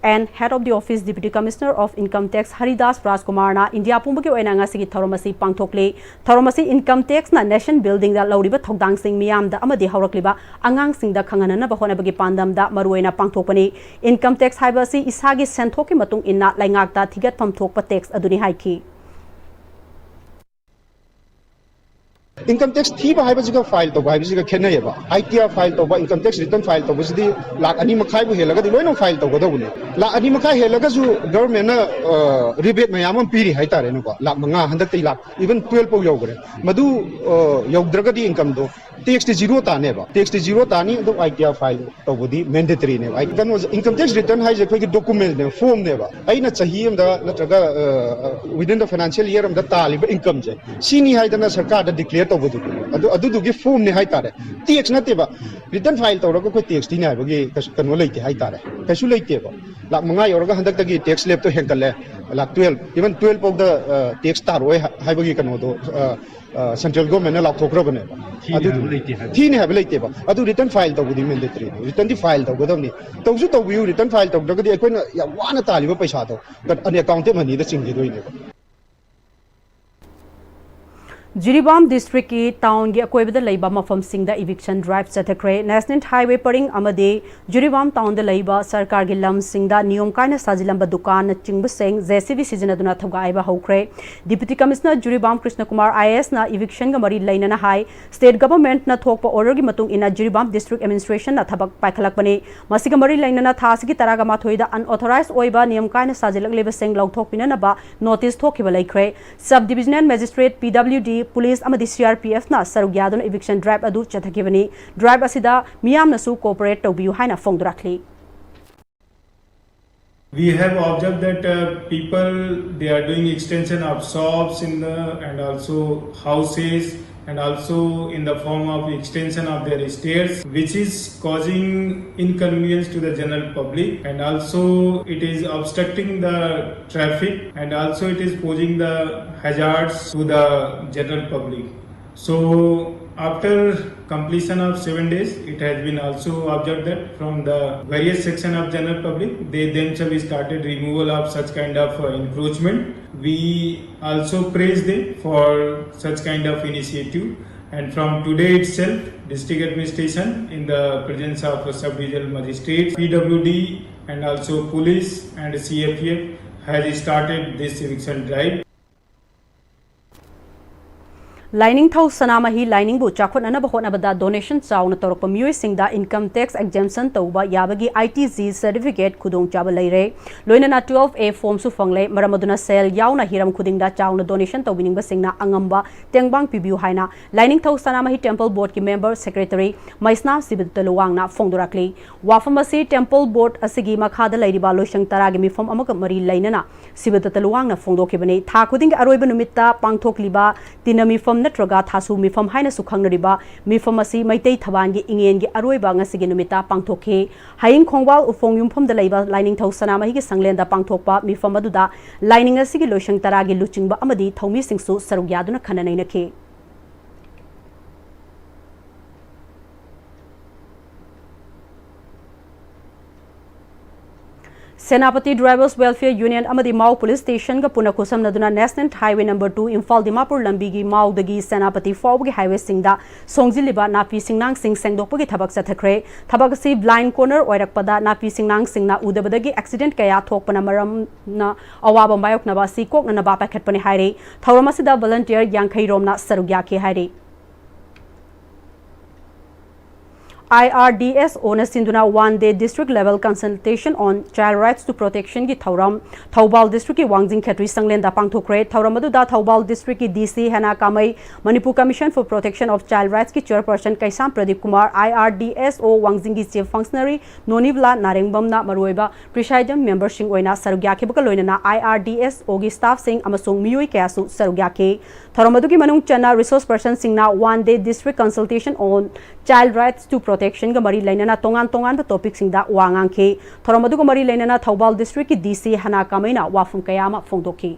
and Head of the Office Deputy Commissioner of Income Tax Haridas ꯔꯥꯖꯀꯨꯃꯥꯔꯅ ꯏꯟꯗꯤꯌꯥ ꯄꯨꯝꯕꯒꯤ ꯑꯣꯏꯅ ꯉꯁꯤꯒꯤ ꯊꯧꯔꯝ ꯑꯁꯤ ꯄꯥꯡꯊꯣꯛꯂꯤ꯫ ꯊꯧꯔꯝ ꯑꯁꯤ Income Taxꯅ Nation Buildingꯗ ꯂꯧꯔꯤꯕ ꯊꯧꯗꯥꯡꯁꯤꯡ ꯃꯤꯌꯥꯝꯗ ꯑꯃꯗꯤ ꯍꯧꯔꯛꯂꯤꯕ ꯑꯉꯥꯡꯁꯤꯡꯗ ꯈꯪꯍꯟꯅꯅꯕ ꯍꯣꯠꯅꯕꯒꯤ ꯄꯥꯟꯗꯝꯗ ꯃꯔꯨꯑꯣꯏꯅ ꯄꯥꯡꯊꯣꯛꯄꯅꯤ꯫ Income Tax ꯍꯥꯏꯕ ꯑꯁꯤ ꯏꯁꯥꯒꯤ ꯁꯦꯟꯊꯣꯛꯀꯤ ꯃꯇꯨꯡ ꯏꯟꯅ ꯂꯩꯉꯥꯛꯇ ꯊꯤꯒꯠꯐꯝ ꯊꯣꯛꯄ tax ꯑꯗꯨꯅꯤ ꯍꯥꯏꯈꯤ꯫ Income tax ꯊꯤꯕ ꯍꯥꯏꯕꯁꯤꯒ file ꯇꯧꯕ ꯍꯥꯏꯕꯁꯤꯒ ꯈꯦꯠꯅꯩꯌꯦꯕ꯫ ITR file ꯇꯧꯕ, income tax return file ꯇꯧꯕꯁꯤꯗꯤ ꯂꯥꯛ ꯑꯅꯤ ꯃꯈꯥꯏꯕꯨ ꯍꯦꯜꯂꯒꯗꯤ ꯂꯣꯏꯅ file ꯇꯧꯒꯗꯧꯕꯅꯦ꯫ ꯂꯥꯛ ꯑꯅꯤ ꯃꯈꯥꯏ ꯍꯦꯜꯂꯒꯁꯨ government ꯅ rebate ꯃꯌꯥꯝ ꯑꯃ ꯄꯤꯔꯤ ꯍꯥꯏꯇꯥꯔꯦꯅꯦꯀꯣ꯫ ꯂꯥꯛ ꯃꯉꯥ, ꯍꯟꯗꯛꯇꯤ ꯂꯥꯛ even twelve ꯐꯥꯎ ꯌꯧꯈ꯭ꯔꯦ꯫ ꯃꯗꯨ ꯌꯧꯗ꯭ꯔꯒꯗꯤ income ꯗꯣ tax T zero ꯇꯥꯅꯦꯕ꯫ Tax T zero ꯇꯥꯅꯤ, ꯑꯗꯨ ITR file ꯇꯧꯕꯗꯤ mandatory ꯅꯦꯕ꯫ ꯑꯩ ꯀꯩꯅꯣꯁꯦ, income tax return ꯍꯥꯏꯁꯦ ꯑꯩꯈꯣꯏꯒꯤ document ꯅꯦꯕ, form ꯅꯦꯕ꯫ ꯑꯩꯅ ꯆꯍꯤ ꯑꯃꯗ ꯅꯠꯇ꯭ꯔꯒ within the financial year ꯑꯃꯗ ꯇꯥꯜꯂꯤꯕ income ꯁꯦ ꯁꯤꯅꯤ ꯍꯥꯏꯗꯅ ꯁꯔꯀꯥꯔꯗ declare ꯇꯧꯕꯗꯨ, ꯑꯗꯨ ꯑꯗꯨꯗꯨꯒꯤ form ꯅꯦ ꯍꯥꯏꯇꯥꯔꯦ꯫ Tax ꯅꯠꯇꯦꯕ꯫ Return file ꯇꯧꯔꯒ ꯑꯩꯈꯣꯏ tax ꯊꯤꯅꯤ ꯍꯥꯏꯕꯒꯤ ꯀꯩꯁꯨ ꯀꯩꯅꯣ ꯂꯩꯇꯦ ꯍꯥꯏꯇꯥꯔꯦ꯫ ꯀꯩꯁꯨ ꯂꯩꯇꯦꯕ꯫ ꯂꯥꯛ ꯃꯉꯥ ꯌꯧꯔꯒ ꯍꯟꯗꯛꯇꯒꯤ tax slab ꯇꯣ ꯍꯦꯟꯒꯠꯂꯦ꯫ ꯂꯥꯛ twelve, even twelve ꯐꯥꯎꯗ tax ꯇꯥꯔꯣꯏ ꯍꯥꯏꯕꯒꯤ ꯀꯩꯅꯣꯗꯣ central government ꯅ ꯂꯥꯎꯊꯣꯛꯈ꯭ꯔꯕꯅꯦꯕ꯫ ꯑꯗꯨ ꯊꯤꯅꯤ ꯍꯥꯏꯕ ꯂꯩꯇꯦ ꯍꯥꯏꯕ꯫ Return file ꯇꯧꯕꯗꯤ mandatory ꯅꯦ꯫ Return ꯗꯤ file ꯇꯧꯒꯗꯕꯅꯤ꯫ ꯇꯧꯁꯨ ꯇꯧꯕꯤꯌꯨ꯫ Return file ꯇꯧꯗ꯭ꯔꯒꯗꯤ ꯑꯩꯈꯣꯏꯅ ꯌꯥꯝ ꯋꯥꯅ ꯇꯥꯜꯂꯤꯕ ꯄꯩꯁꯥꯗꯣ unaccounted money ꯗ ꯆꯤꯡꯈꯤꯗꯣꯏꯅꯦꯕ꯫ ꯖꯤꯔꯤꯕꯥꯝ district ꯀꯤ town ꯒꯤ ꯑꯀꯣꯏꯕꯗ ꯂꯩꯕ ꯃꯐꯝꯁꯤꯡꯗ eviction drive ꯆꯠꯊꯈ꯭ꯔꯦ꯫ National Highway ꯄꯔꯤꯡ ꯑꯃꯗꯤ ꯖꯤꯔꯤꯕꯥꯝ town ꯗ ꯂꯩꯕ ꯁꯔꯀꯥꯔꯒꯤ ꯂꯝꯁꯤꯡꯗ ꯅꯤꯌꯣꯝ ꯀꯥꯏꯅ ꯁꯥꯖꯤꯜꯂꯝꯕ ꯗꯨꯀꯥꯟꯅꯆꯤꯡꯕꯁꯤꯡ JCB ꯁꯤꯖꯤꯟꯅꯗꯨꯅ ꯊꯨꯒꯥꯏꯕ ꯍꯧꯈ꯭ꯔꯦ꯫ Deputy Commissioner Jiribam Krishna Kumar IAS ꯅ eviction ꯒ ꯃꯔꯤ ꯂꯩꯅꯅ ꯍꯥꯏ, state government ꯅ ꯊꯣꯛꯄ order ꯒꯤ ꯃꯇꯨꯡ ꯏꯟꯅ ꯖꯤꯔꯤꯕꯥꯝ district administration ꯅ ꯊꯕꯛ ꯄꯥꯏꯈꯠꯂꯛꯄꯅꯤ꯫ ꯃꯁꯤꯒ ꯃꯔꯤ ꯂꯩꯅꯅ ꯊꯥ ꯑꯁꯤꯒꯤ ꯇꯔꯥꯒ ꯃꯥꯊꯣꯏꯗ unauthorized ꯑꯣꯏꯕ ꯅꯤꯌꯝ ꯀꯥꯏꯅ ꯁꯥꯖꯤꯜꯂꯛꯂꯤꯕꯁꯤꯡ ꯂꯧꯊꯣꯛꯄꯤꯅꯅꯕ notice ꯊꯣꯛꯈꯤꯕ ꯂꯩꯈ꯭ꯔꯦ꯫ Sub Divisional Magistrate, PWD, police ꯑꯃꯗꯤ CRPF ꯅ ꯁꯔꯨꯛ ꯌꯥꯗꯨꯅ eviction drive ꯑꯗꯨ ꯆꯠꯊꯈꯤꯕꯅꯤ꯫ Drive ꯑꯁꯤꯗ ꯃꯤꯌꯥꯝꯅꯁꯨ cooperate ꯇꯧꯕꯤꯌꯨ ꯍꯥꯏꯅ ꯐꯣꯡꯗꯣꯔꯛꯂꯤ꯫ We have observed that uh, people, they are doing extension of shops in the and also houses and also in the form of extension of their stairs, which is causing inconvenience to the general public, and also it is obstructing the traffic, and also it is posing the hazards to the general public. So after completion of seven days, it has been also observed that from the various section of general public, they themselves started removal of such kind of uh, encroachment. We also praise them for such kind of initiative. And from today itself, district administration in the presence of sub-regional magistrates, PWD, and also police and CRPF has started this eviction drive. ꯂꯥꯏꯅꯤꯡꯊꯧ ꯁꯅꯥꯃꯍꯤ ꯂꯥꯏꯅꯤꯡꯕꯨ ꯆꯥꯎꯈꯠꯅꯅꯕ ꯍꯣꯠꯅꯕꯗ donation ꯆꯥꯎꯅ ꯇꯧꯔꯛꯄ ꯃꯤꯑꯣꯏꯁꯤꯡꯗ income tax exemption ꯇꯧꯕ ꯌꯥꯕꯒꯤ I T G certificate ꯈꯨꯗꯣꯡꯆꯥꯕ ꯂꯩꯔꯦ꯫ ꯂꯣꯏꯅꯅ twelve A form ꯁꯨ ꯐꯪꯂꯦ꯫ ꯃꯔꯝ ꯑꯗꯨꯅ ꯁꯦꯜ ꯌꯥꯎꯅ ꯍꯤꯔꯝ ꯈꯨꯗꯤꯡꯗ ꯆꯥꯎꯅ donation ꯇꯧꯕꯤꯅꯤꯡꯕꯁꯤꯡꯅ ꯑꯉꯝꯕ ꯇꯦꯡꯕꯥꯡ ꯄꯤꯕꯤꯌꯨ ꯍꯥꯏꯅ ꯂꯥꯏꯅꯤꯡꯊꯧ ꯁꯅꯥꯃꯍꯤ temple board ꯀꯤ member secretary ꯃꯩꯁꯅꯥꯝ ꯁꯤꯕꯗꯠꯇ ꯂꯨꯋꯥꯡꯅ ꯐꯣꯡꯗꯣꯔꯛꯂꯤ꯫ ꯋꯥꯐꯝ ꯑꯁꯤ temple board ꯑꯁꯤꯒꯤ ꯃꯈꯥꯗ ꯂꯩꯔꯤꯕ ꯂꯣꯏꯁꯪ ꯇꯔꯥꯒꯤ ꯃꯤꯐꯝ ꯑꯃꯒ ꯃꯔꯤ ꯂꯩꯅꯅ ꯁꯤꯕꯗꯠꯇ ꯂꯨꯋꯥꯡꯅ ꯐꯣꯡꯗꯣꯛꯈꯤꯕꯅꯤ꯫ ꯊꯥ ꯈꯨꯗꯤꯡꯒꯤ ꯑꯔꯣꯏꯕ ꯅꯨꯃꯤꯠꯇ ꯄꯥꯡꯊꯣꯛꯂꯤꯕ ꯇꯤꯟꯅ ꯃꯤꯐꯝ ꯅꯠꯇ꯭ꯔꯒ ꯊꯥꯁꯨ ꯃꯤꯐꯝ ꯍꯥꯏꯅꯁꯨ ꯈꯪꯅꯔꯤꯕ ꯃꯤꯐꯝ ꯑꯁꯤ ꯃꯩꯇꯩ ꯊꯕꯥꯟꯒꯤ ꯏꯉꯦꯟꯒꯤ ꯑꯔꯣꯏꯕ ꯉꯁꯤꯒꯤ ꯅꯨꯃꯤꯠꯇ ꯄꯥꯡꯊꯣꯛꯈꯤ꯫ ꯍꯌꯤꯡ ꯈꯣꯡꯕꯥꯜ ꯎꯐꯣꯡ ꯌꯨꯝꯐꯝꯗ ꯂꯩꯕ ꯂꯥꯏꯅꯤꯡꯊꯧ ꯁꯅꯥꯃꯍꯤꯒꯤ ꯁꯪꯂꯦꯟꯗ ꯄꯥꯡꯊꯣꯛꯄ ꯃꯤꯐꯝ ꯑꯗꯨꯗ ꯂꯥꯏꯅꯤꯡ ꯑꯁꯤꯒꯤ ꯂꯣꯏꯁꯪ ꯇꯔꯥꯒꯤ ꯂꯨꯆꯤꯡꯕ ꯑꯃꯗꯤ ꯊꯧꯃꯤꯁꯤꯡꯁꯨ ꯁꯔꯨꯛ ꯌꯥꯗꯨꯅ ꯈꯟꯅ ꯅꯩꯅꯈꯤ꯫ ꯁꯦꯅꯥꯄꯇꯤ Drivers Welfare Union ꯑꯃꯗꯤ ꯃꯥꯎ Police Station ꯒ ꯄꯨꯟꯅ ꯈꯨꯠꯁꯝꯅꯗꯨꯅ National Highway number two Imphal Dimapur ꯂꯝꯕꯤꯒꯤ ꯃꯥꯎꯗꯒꯤ ꯁꯦꯅꯥꯄꯇꯤ ꯐꯥꯎꯕꯒꯤ highway ꯁꯤꯡꯗ ꯁꯣꯡꯖꯤꯜꯂꯤꯕ ꯅꯥꯄꯤ ꯁꯤꯡꯅꯥꯡꯁꯤꯡ ꯁꯦꯡꯗꯣꯛꯄꯒꯤ ꯊꯕꯛ ꯆꯠꯊꯈ꯭ꯔꯦ꯫ ꯊꯕꯛ ꯑꯁꯤ blind corner ꯑꯣꯏꯔꯛꯄꯗ ꯅꯥꯄꯤ ꯁꯤꯡꯅꯥꯡꯁꯤꯡꯅ ꯎꯗꯕꯗꯒꯤ accident ꯀꯌꯥ ꯊꯣꯛꯄꯅ ꯃꯔꯝꯅ ꯑꯋꯥꯕ ꯃꯥꯌꯣꯛꯅꯕ ꯑꯁꯤ ꯀꯣꯛꯅꯅꯕ ꯄꯥꯏꯈꯠꯄꯅꯤ ꯍꯥꯏꯔꯤ꯫ ꯊꯧꯔꯝ ꯑꯁꯤꯗ volunteer ꯌꯥꯡꯈꯩ ꯔꯣꯝꯅ ꯁꯔꯨꯛ ꯌꯥꯈꯤ ꯍꯥꯏꯔꯤ꯫ I R D S O ꯅ ꯁꯤꯟꯗꯨꯅ One Day District Level Consultation on Child Rights to Protection ꯒꯤ ꯊꯧꯔꯝ ꯊꯧꯕꯥꯜ district ꯀꯤ ꯋꯥꯡꯖꯤꯡ ꯈꯦꯇ꯭ꯔꯤ ꯁꯪꯂꯦꯟꯗ ꯄꯥꯡꯊꯣꯛꯈ꯭ꯔꯦ꯫ ꯊꯧꯔꯝ ꯑꯗꯨꯗ ꯊꯧꯕꯥꯜ district ꯀꯤ D C ꯍꯦꯅꯥ ꯀꯥꯃꯩ, Manipur Commission for Protection of Child Rights ꯀꯤ chairperson Keisham Pradeep Kumar, I R D S O ꯋꯥꯡꯖꯤꯡꯒꯤ chief functionary ꯅꯣꯅꯤꯕꯂꯥ ꯅꯥꯔꯦꯡꯕꯝꯅ ꯃꯔꯨꯑꯣꯏꯕ presiding member ꯁꯤꯡ ꯑꯣꯏꯅ ꯁꯔꯨꯛ ꯌꯥꯈꯤꯕꯒ ꯂꯣꯏꯅꯅ I R D S O ꯒꯤ staff ꯁꯤꯡ ꯑꯃꯁꯨꯡ ꯃꯤꯑꯣꯏ ꯀꯌꯥꯁꯨ ꯁꯔꯨꯛ ꯌꯥꯈꯤ꯫ ꯊꯧꯔꯝ ꯑꯗꯨꯒꯤ ꯃꯅꯨꯡ ꯆꯟꯅ resource person ꯁꯤꯡꯅ One Day District Consultation on Child Rights to Protection ꯒ ꯃꯔꯤ ꯂꯩꯅꯅ ꯇꯣꯉꯥꯟ ꯇꯣꯉꯥꯟꯕ topic ꯁꯤꯡꯗ ꯋꯥ ꯉꯥꯡꯈꯤ꯫ ꯊꯧꯔꯝ ꯑꯗꯨꯒ ꯃꯔꯤ ꯂꯩꯅꯅ ꯊꯧꯕꯥꯜ district ꯀꯤ D C ꯍꯅꯥ ꯀꯥꯃꯩꯅ ꯋꯥꯐꯝ ꯀꯌꯥ ꯑꯃ ꯐꯣꯡꯗꯣꯛꯈꯤ꯫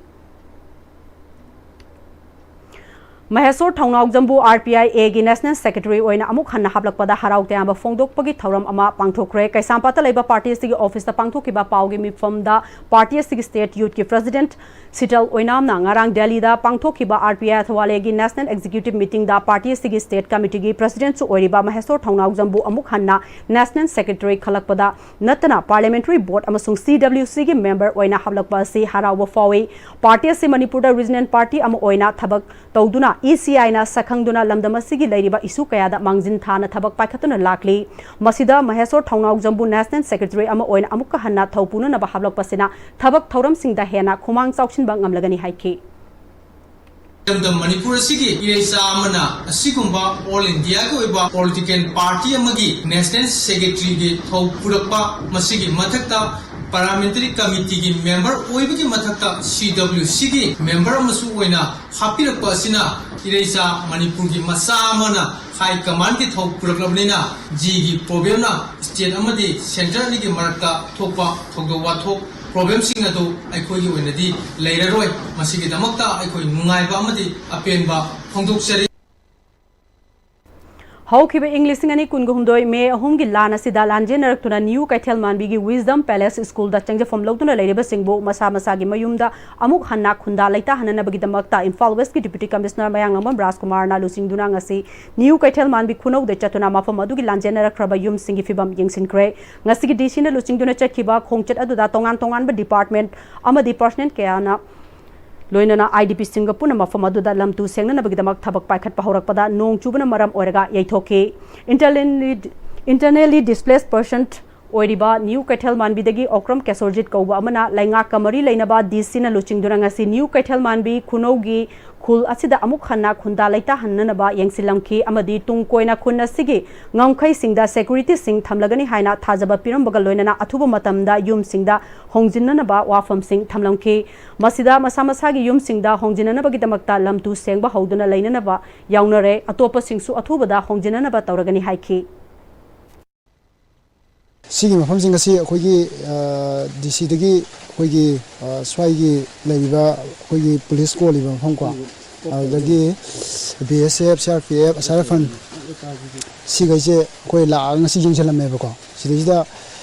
ꯃꯍꯦꯁꯣꯔ ꯊꯧꯅꯥꯎꯖꯝꯕꯨ R P I A ꯒꯤ national secretary ꯑꯣꯏꯅ ꯑꯃꯨꯛ ꯍꯟꯅ ꯍꯥꯞꯂꯛꯄꯗ ꯍꯔꯥꯎ ꯇꯌꯥꯝꯕ ꯐꯣꯡꯗꯣꯛꯄꯒꯤ ꯊꯧꯔꯝ ꯑꯃ ꯄꯥꯡꯊꯣꯛꯈ꯭ꯔꯦ꯫ ꯀꯩꯁꯥꯝꯄꯥꯠꯇ ꯂꯩꯕ party ꯑꯁꯤꯒꯤ office ꯇ ꯄꯥꯡꯊꯣꯛꯈꯤꯕ ꯄꯥꯎꯒꯤ ꯃꯤꯐꯝꯗ party ꯑꯁꯤꯒꯤ state youth ꯀꯤ president ꯁꯤꯇꯜ ꯑꯣꯏꯅꯥꯝꯅ ꯉꯔꯥꯡ ꯗꯦꯜꯂꯤꯗ ꯄꯥꯡꯊꯣꯛꯈꯤꯕ R P I ꯑꯊꯋꯥꯂꯦꯒꯤ national executive meeting the party ꯑꯁꯤꯒꯤ state committee ꯒꯤ president ꯁꯨ ꯑꯣꯏꯔꯤꯕ ꯃꯍꯦꯁꯣꯔ ꯊꯧꯅꯥꯎꯖꯝꯕꯨ ꯑꯃꯨꯛ ꯍꯟꯅ national secretary ꯈꯜꯂꯛꯄꯗ ꯅꯠꯇꯅ parliamentary board ꯑꯃꯁꯨꯡ C W C ꯒꯤ member ꯑꯣꯏꯅ ꯍꯥꯞꯂꯛꯄ ꯑꯁꯤ ꯍꯔꯥꯎꯕ ꯐꯥꯎꯏ꯫ Party ꯑꯁꯤ ꯃꯅꯤꯄꯨꯔꯗ regional party ꯑꯃ ꯑꯣꯏꯅ ꯊꯕꯛ ꯇꯧꯗꯨꯅ ꯏ ꯁꯤ ꯑꯥꯏꯅ ꯁꯛꯈꯪꯗꯨꯅ ꯂꯝꯗꯝ ꯑꯁꯤꯒꯤ ꯂꯩꯔꯤꯕ ꯏꯁꯨ ꯀꯌꯥꯗ ꯃꯥꯡꯖꯤꯟ ꯊꯥꯅ ꯊꯕꯛ ꯄꯥꯏꯈꯠꯇꯨꯅ ꯂꯥꯛꯂꯤ꯫ ꯃꯁꯤꯗ ꯃꯍꯦꯁꯣꯔ ꯊꯧꯅꯥꯎꯖꯝꯕꯨ ꯅꯦꯁꯅꯦꯜ ꯁꯦꯀ꯭ꯔꯦꯇꯔꯤ ꯑꯃ ꯑꯣꯏꯅ ꯑꯃꯨꯛꯀ ꯍꯟꯅ ꯊꯧ ꯄꯨꯅꯅꯕ ꯍꯥꯞꯂꯛꯄꯁꯤꯅ ꯊꯕꯛ ꯊꯧꯔꯝꯁꯤꯡꯗ ꯍꯦꯟꯅ ꯈꯨꯃꯥꯡ ꯆꯥꯎꯁꯤꯟꯕ ꯉꯝꯂꯒꯅꯤ ꯍꯥꯏꯈꯤ꯫ ꯂꯝꯗꯝ ꯃꯅꯤꯄꯨꯔ ꯑꯁꯤꯒꯤ ꯏꯔꯩꯆꯥ ꯑꯃꯅ ꯑꯁꯤꯒꯨꯝꯕ ꯑꯣꯜ ꯏꯟꯗꯤꯌꯥꯒꯤ ꯑꯣꯏꯕ ꯄꯣꯂꯤꯇꯤꯀꯦꯜ ꯄꯥꯔꯇꯤ ꯑꯃꯒꯤ ꯅꯦꯁꯅꯦꯜ ꯁꯦꯀ꯭ꯔꯦꯇꯔꯤꯒꯤ ꯊꯧ ꯄꯨꯔꯛꯄ, ꯃꯁꯤꯒꯤ ꯃꯊꯛꯇ ꯄꯥꯔꯂꯤꯌꯥꯃꯦꯟꯇꯔꯤ ꯀꯃꯤꯇꯤꯒꯤ ꯃꯦꯝꯕꯔ ꯑꯣꯏꯕꯒꯤ ꯃꯊꯛꯇ ꯁꯤ ꯗꯕ꯭ꯂꯤꯌꯨ ꯁꯤꯒꯤ ꯃꯦꯝꯕꯔ ꯑꯃꯁꯨ ꯑꯣꯏꯅ ꯍꯥꯞꯄꯤꯔꯛꯄ ꯑꯁꯤꯅ ꯏꯔꯩꯆꯥ ꯃꯅꯤꯄꯨꯔꯒꯤ ꯃꯆꯥ ꯑꯃꯅ ꯍꯥꯏ ꯀꯃꯥꯟꯒꯤ ꯊꯧ ꯄꯨꯔꯛꯂꯕꯅꯤꯅ ꯖꯤꯒꯤ ꯄ꯭ꯔꯣꯕ꯭ꯂꯦꯝꯅ ꯁ꯭ꯇꯦꯠ ꯑꯃꯗꯤ ꯁꯦꯟꯇꯔ ꯑꯅꯤꯒꯤ ꯃꯔꯛꯇ ꯊꯣꯛꯄ ꯊꯧꯗꯣꯛ ꯋꯥꯊꯣꯛ ꯄ꯭ꯔꯣꯕ꯭ꯂꯦꯝꯁꯤꯡ ꯑꯗꯨ ꯑꯩꯈꯣꯏꯒꯤ ꯑꯣꯏꯅꯗꯤ ꯂꯩꯔꯔꯣꯏ꯫ ꯃꯁꯤꯒꯤꯗꯃꯛꯇ ꯑꯩꯈꯣꯏ ꯅꯨꯡꯉꯥꯏꯕ ꯑꯃꯗꯤ ꯑꯄꯦꯟꯕ ꯐꯣꯡꯗꯣꯛꯆꯔꯤ꯫ ꯍꯧꯈꯤꯕ ꯏꯪ ꯂꯤꯁꯤꯡ ꯑꯅꯤ ꯀꯨꯟꯒ ꯍꯨꯝꯗꯣꯏ ꯃꯦ ꯑꯍꯨꯝꯒꯤ ꯂꯥꯟ ꯑꯁꯤꯗ ꯂꯥꯟꯖꯦꯟꯅꯔꯛꯇꯨꯅ ꯅ꯭ꯌꯨ ꯀꯩꯊꯦꯜ ꯃꯥꯟꯕꯤꯒꯤ ꯋꯤꯁꯗꯝ ꯄꯦꯂꯦꯁ ꯁ꯭ꯀꯨꯜꯗ ꯆꯪꯖꯐꯝ ꯂꯧꯗꯨꯅ ꯂꯩꯔꯤꯕꯁꯤꯡꯕꯨ ꯃꯁꯥ ꯃꯁꯥꯒꯤ ꯃꯌꯨꯝꯗ ꯑꯃꯨꯛ ꯍꯟꯅ ꯈꯨꯟꯗꯥ ꯂꯩꯇꯥꯍꯟꯅꯅꯕꯒꯤꯗꯃꯛꯇ ꯏꯝꯐꯥꯜ ꯋꯦꯁꯀꯤ ꯗꯤꯄ꯭ꯌꯨꯇꯤ ꯀꯃꯤꯁꯅꯔ ꯃꯌꯥꯡꯂꯥꯡꯕꯝ ꯔꯥꯖꯀꯨꯃꯥꯔꯅ ꯂꯨꯆꯤꯡꯗꯨꯅ ꯉꯁꯤ ꯅ꯭ꯌꯨ ꯀꯩꯊꯦꯜ ꯃꯥꯟꯕꯤ ꯈꯨꯅꯧꯗ ꯆꯠꯇꯨꯅ ꯃꯐꯝ ꯑꯗꯨꯒꯤ ꯂꯥꯟꯖꯦꯟꯅꯔꯛꯈ꯭ꯔꯕ ꯌꯨꯝꯁꯤꯡꯒꯤ ꯐꯤꯕꯝ ꯌꯦꯡꯁꯤꯟꯈ꯭ꯔꯦ꯫ ꯉꯁꯤꯒꯤ ꯗꯤ ꯁꯤꯅ ꯂꯨꯆꯤꯡꯗꯨꯅ ꯆꯠꯈꯤꯕ ꯈꯣꯡꯆꯠ ꯑꯗꯨꯗ ꯇꯣꯉꯥꯟ ꯇꯣꯉꯥꯟꯕ ꯗꯤꯄꯥꯔꯠꯃꯦꯟꯠ ꯑꯃꯗꯤ ꯄꯔꯁꯅꯦꯜ ꯀꯌꯥꯅ ꯂꯣꯏꯅꯅ ꯑꯥꯏ ꯗꯤ ꯄꯤꯁꯤꯡꯒ ꯄꯨꯟꯅ ꯃꯐꯝ ꯑꯗꯨꯗ ꯂꯝ ꯇꯨ ꯁꯦꯡꯅꯅꯕꯒꯤꯗꯃꯛ ꯊꯕꯛ ꯄꯥꯏꯈꯠꯄ ꯍꯧꯔꯛꯄꯗ ꯅꯣꯡ ꯆꯨꯕꯅ ꯃꯔꯝ ꯑꯣꯏꯔꯒ ꯌꯩꯊꯣꯛꯈꯤ꯫ Internally, internally displaced person ꯑꯣꯏꯔꯤꯕ ꯅ꯭ꯌꯨ ꯀꯩꯊꯦꯜ ꯃꯥꯟꯕꯤꯗꯒꯤ ꯑꯣꯀ꯭ꯔꯝ ꯀꯦꯁꯣꯔꯖꯤꯠ ꯀꯧꯕ ꯑꯃꯅ ꯂꯩꯉꯥꯛꯀ ꯃꯔꯤ ꯂꯩꯅꯕ ꯗꯤ ꯁꯤꯅ ꯂꯨꯆꯤꯡꯗꯨꯅ ꯉꯁꯤ ꯅ꯭ꯌꯨ ꯀꯩꯊꯦꯜ ꯃꯥꯟꯕꯤ ꯈꯨꯅꯧꯒꯤ ꯈꯨꯜ ꯑꯁꯤꯗ ꯑꯃꯨꯛ ꯍꯟꯅ ꯈꯨꯟꯗꯥ ꯂꯩꯇꯥꯍꯟꯅꯅꯕ ꯌꯦꯡꯁꯤꯜꯂꯝꯈꯤ ꯑꯃꯗꯤ ꯇꯨꯡ ꯀꯣꯏꯅ ꯈꯨꯟ ꯑꯁꯤꯒꯤ ꯉꯝꯈꯩꯁꯤꯡꯗ ꯁꯦꯀ꯭ꯌꯨꯔꯤꯇꯤꯁꯤꯡ ꯊꯝꯂꯒꯅꯤ ꯍꯥꯏꯅ ꯊꯥꯖꯕ ꯄꯤꯔꯝꯕꯒ ꯂꯣꯏꯅꯅ ꯑꯊꯨꯕ ꯃꯇꯝꯗ ꯌꯨꯝꯁꯤꯡꯗ ꯍꯣꯡꯖꯤꯟꯅꯅꯕ ꯋꯥꯐꯝꯁꯤꯡ ꯊꯝꯂꯝꯈꯤ꯫ ꯃꯁꯤꯗ ꯃꯁꯥ ꯃꯁꯥꯒꯤ ꯌꯨꯝꯁꯤꯡꯗ ꯍꯣꯡꯖꯤꯟꯅꯅꯕꯒꯤꯗꯃꯛꯇ ꯂꯝ ꯇꯨ ꯁꯦꯡꯕ ꯍꯧꯗꯨꯅ ꯂꯩꯅꯅꯕ ꯌꯥꯎꯅꯔꯦ꯫ ꯑꯇꯣꯞꯄꯁꯤꯡꯁꯨ ꯑꯊꯨꯕꯗ ꯍꯣꯡꯖꯤꯟꯅꯅꯕ ꯇꯧꯔꯒꯅꯤ ꯍꯥꯏꯈꯤ꯫ ꯁꯤꯒꯤ ꯃꯐꯝꯁꯤꯡ ꯑꯁꯤ ꯑꯩꯈꯣꯏꯒꯤ, ꯑ, ꯗꯤ ꯁꯤꯗꯒꯤ ꯑꯩꯈꯣꯏꯒꯤ, ꯑ, ꯁ꯭ꯋꯥꯏꯒꯤ ꯂꯩꯔꯤꯕ ꯑꯩꯈꯣꯏꯒꯤ ꯄꯨꯂꯤꯁ ꯀꯣꯜꯂꯤꯕ ꯃꯐꯝ ꯀꯣ, ꯑꯗꯨꯗꯒꯤ B S F, C R P F, ꯑꯁꯥꯔ ꯐꯟ, ꯁꯤꯈꯩꯁꯦ ꯑꯩꯈꯣꯏ ꯂꯥꯛꯑꯒ ꯉꯁꯤ ꯌꯦꯡꯁꯤꯜꯂꯝꯃꯦꯕꯀꯣ꯫ ꯁꯤꯗꯩꯁꯤꯗ,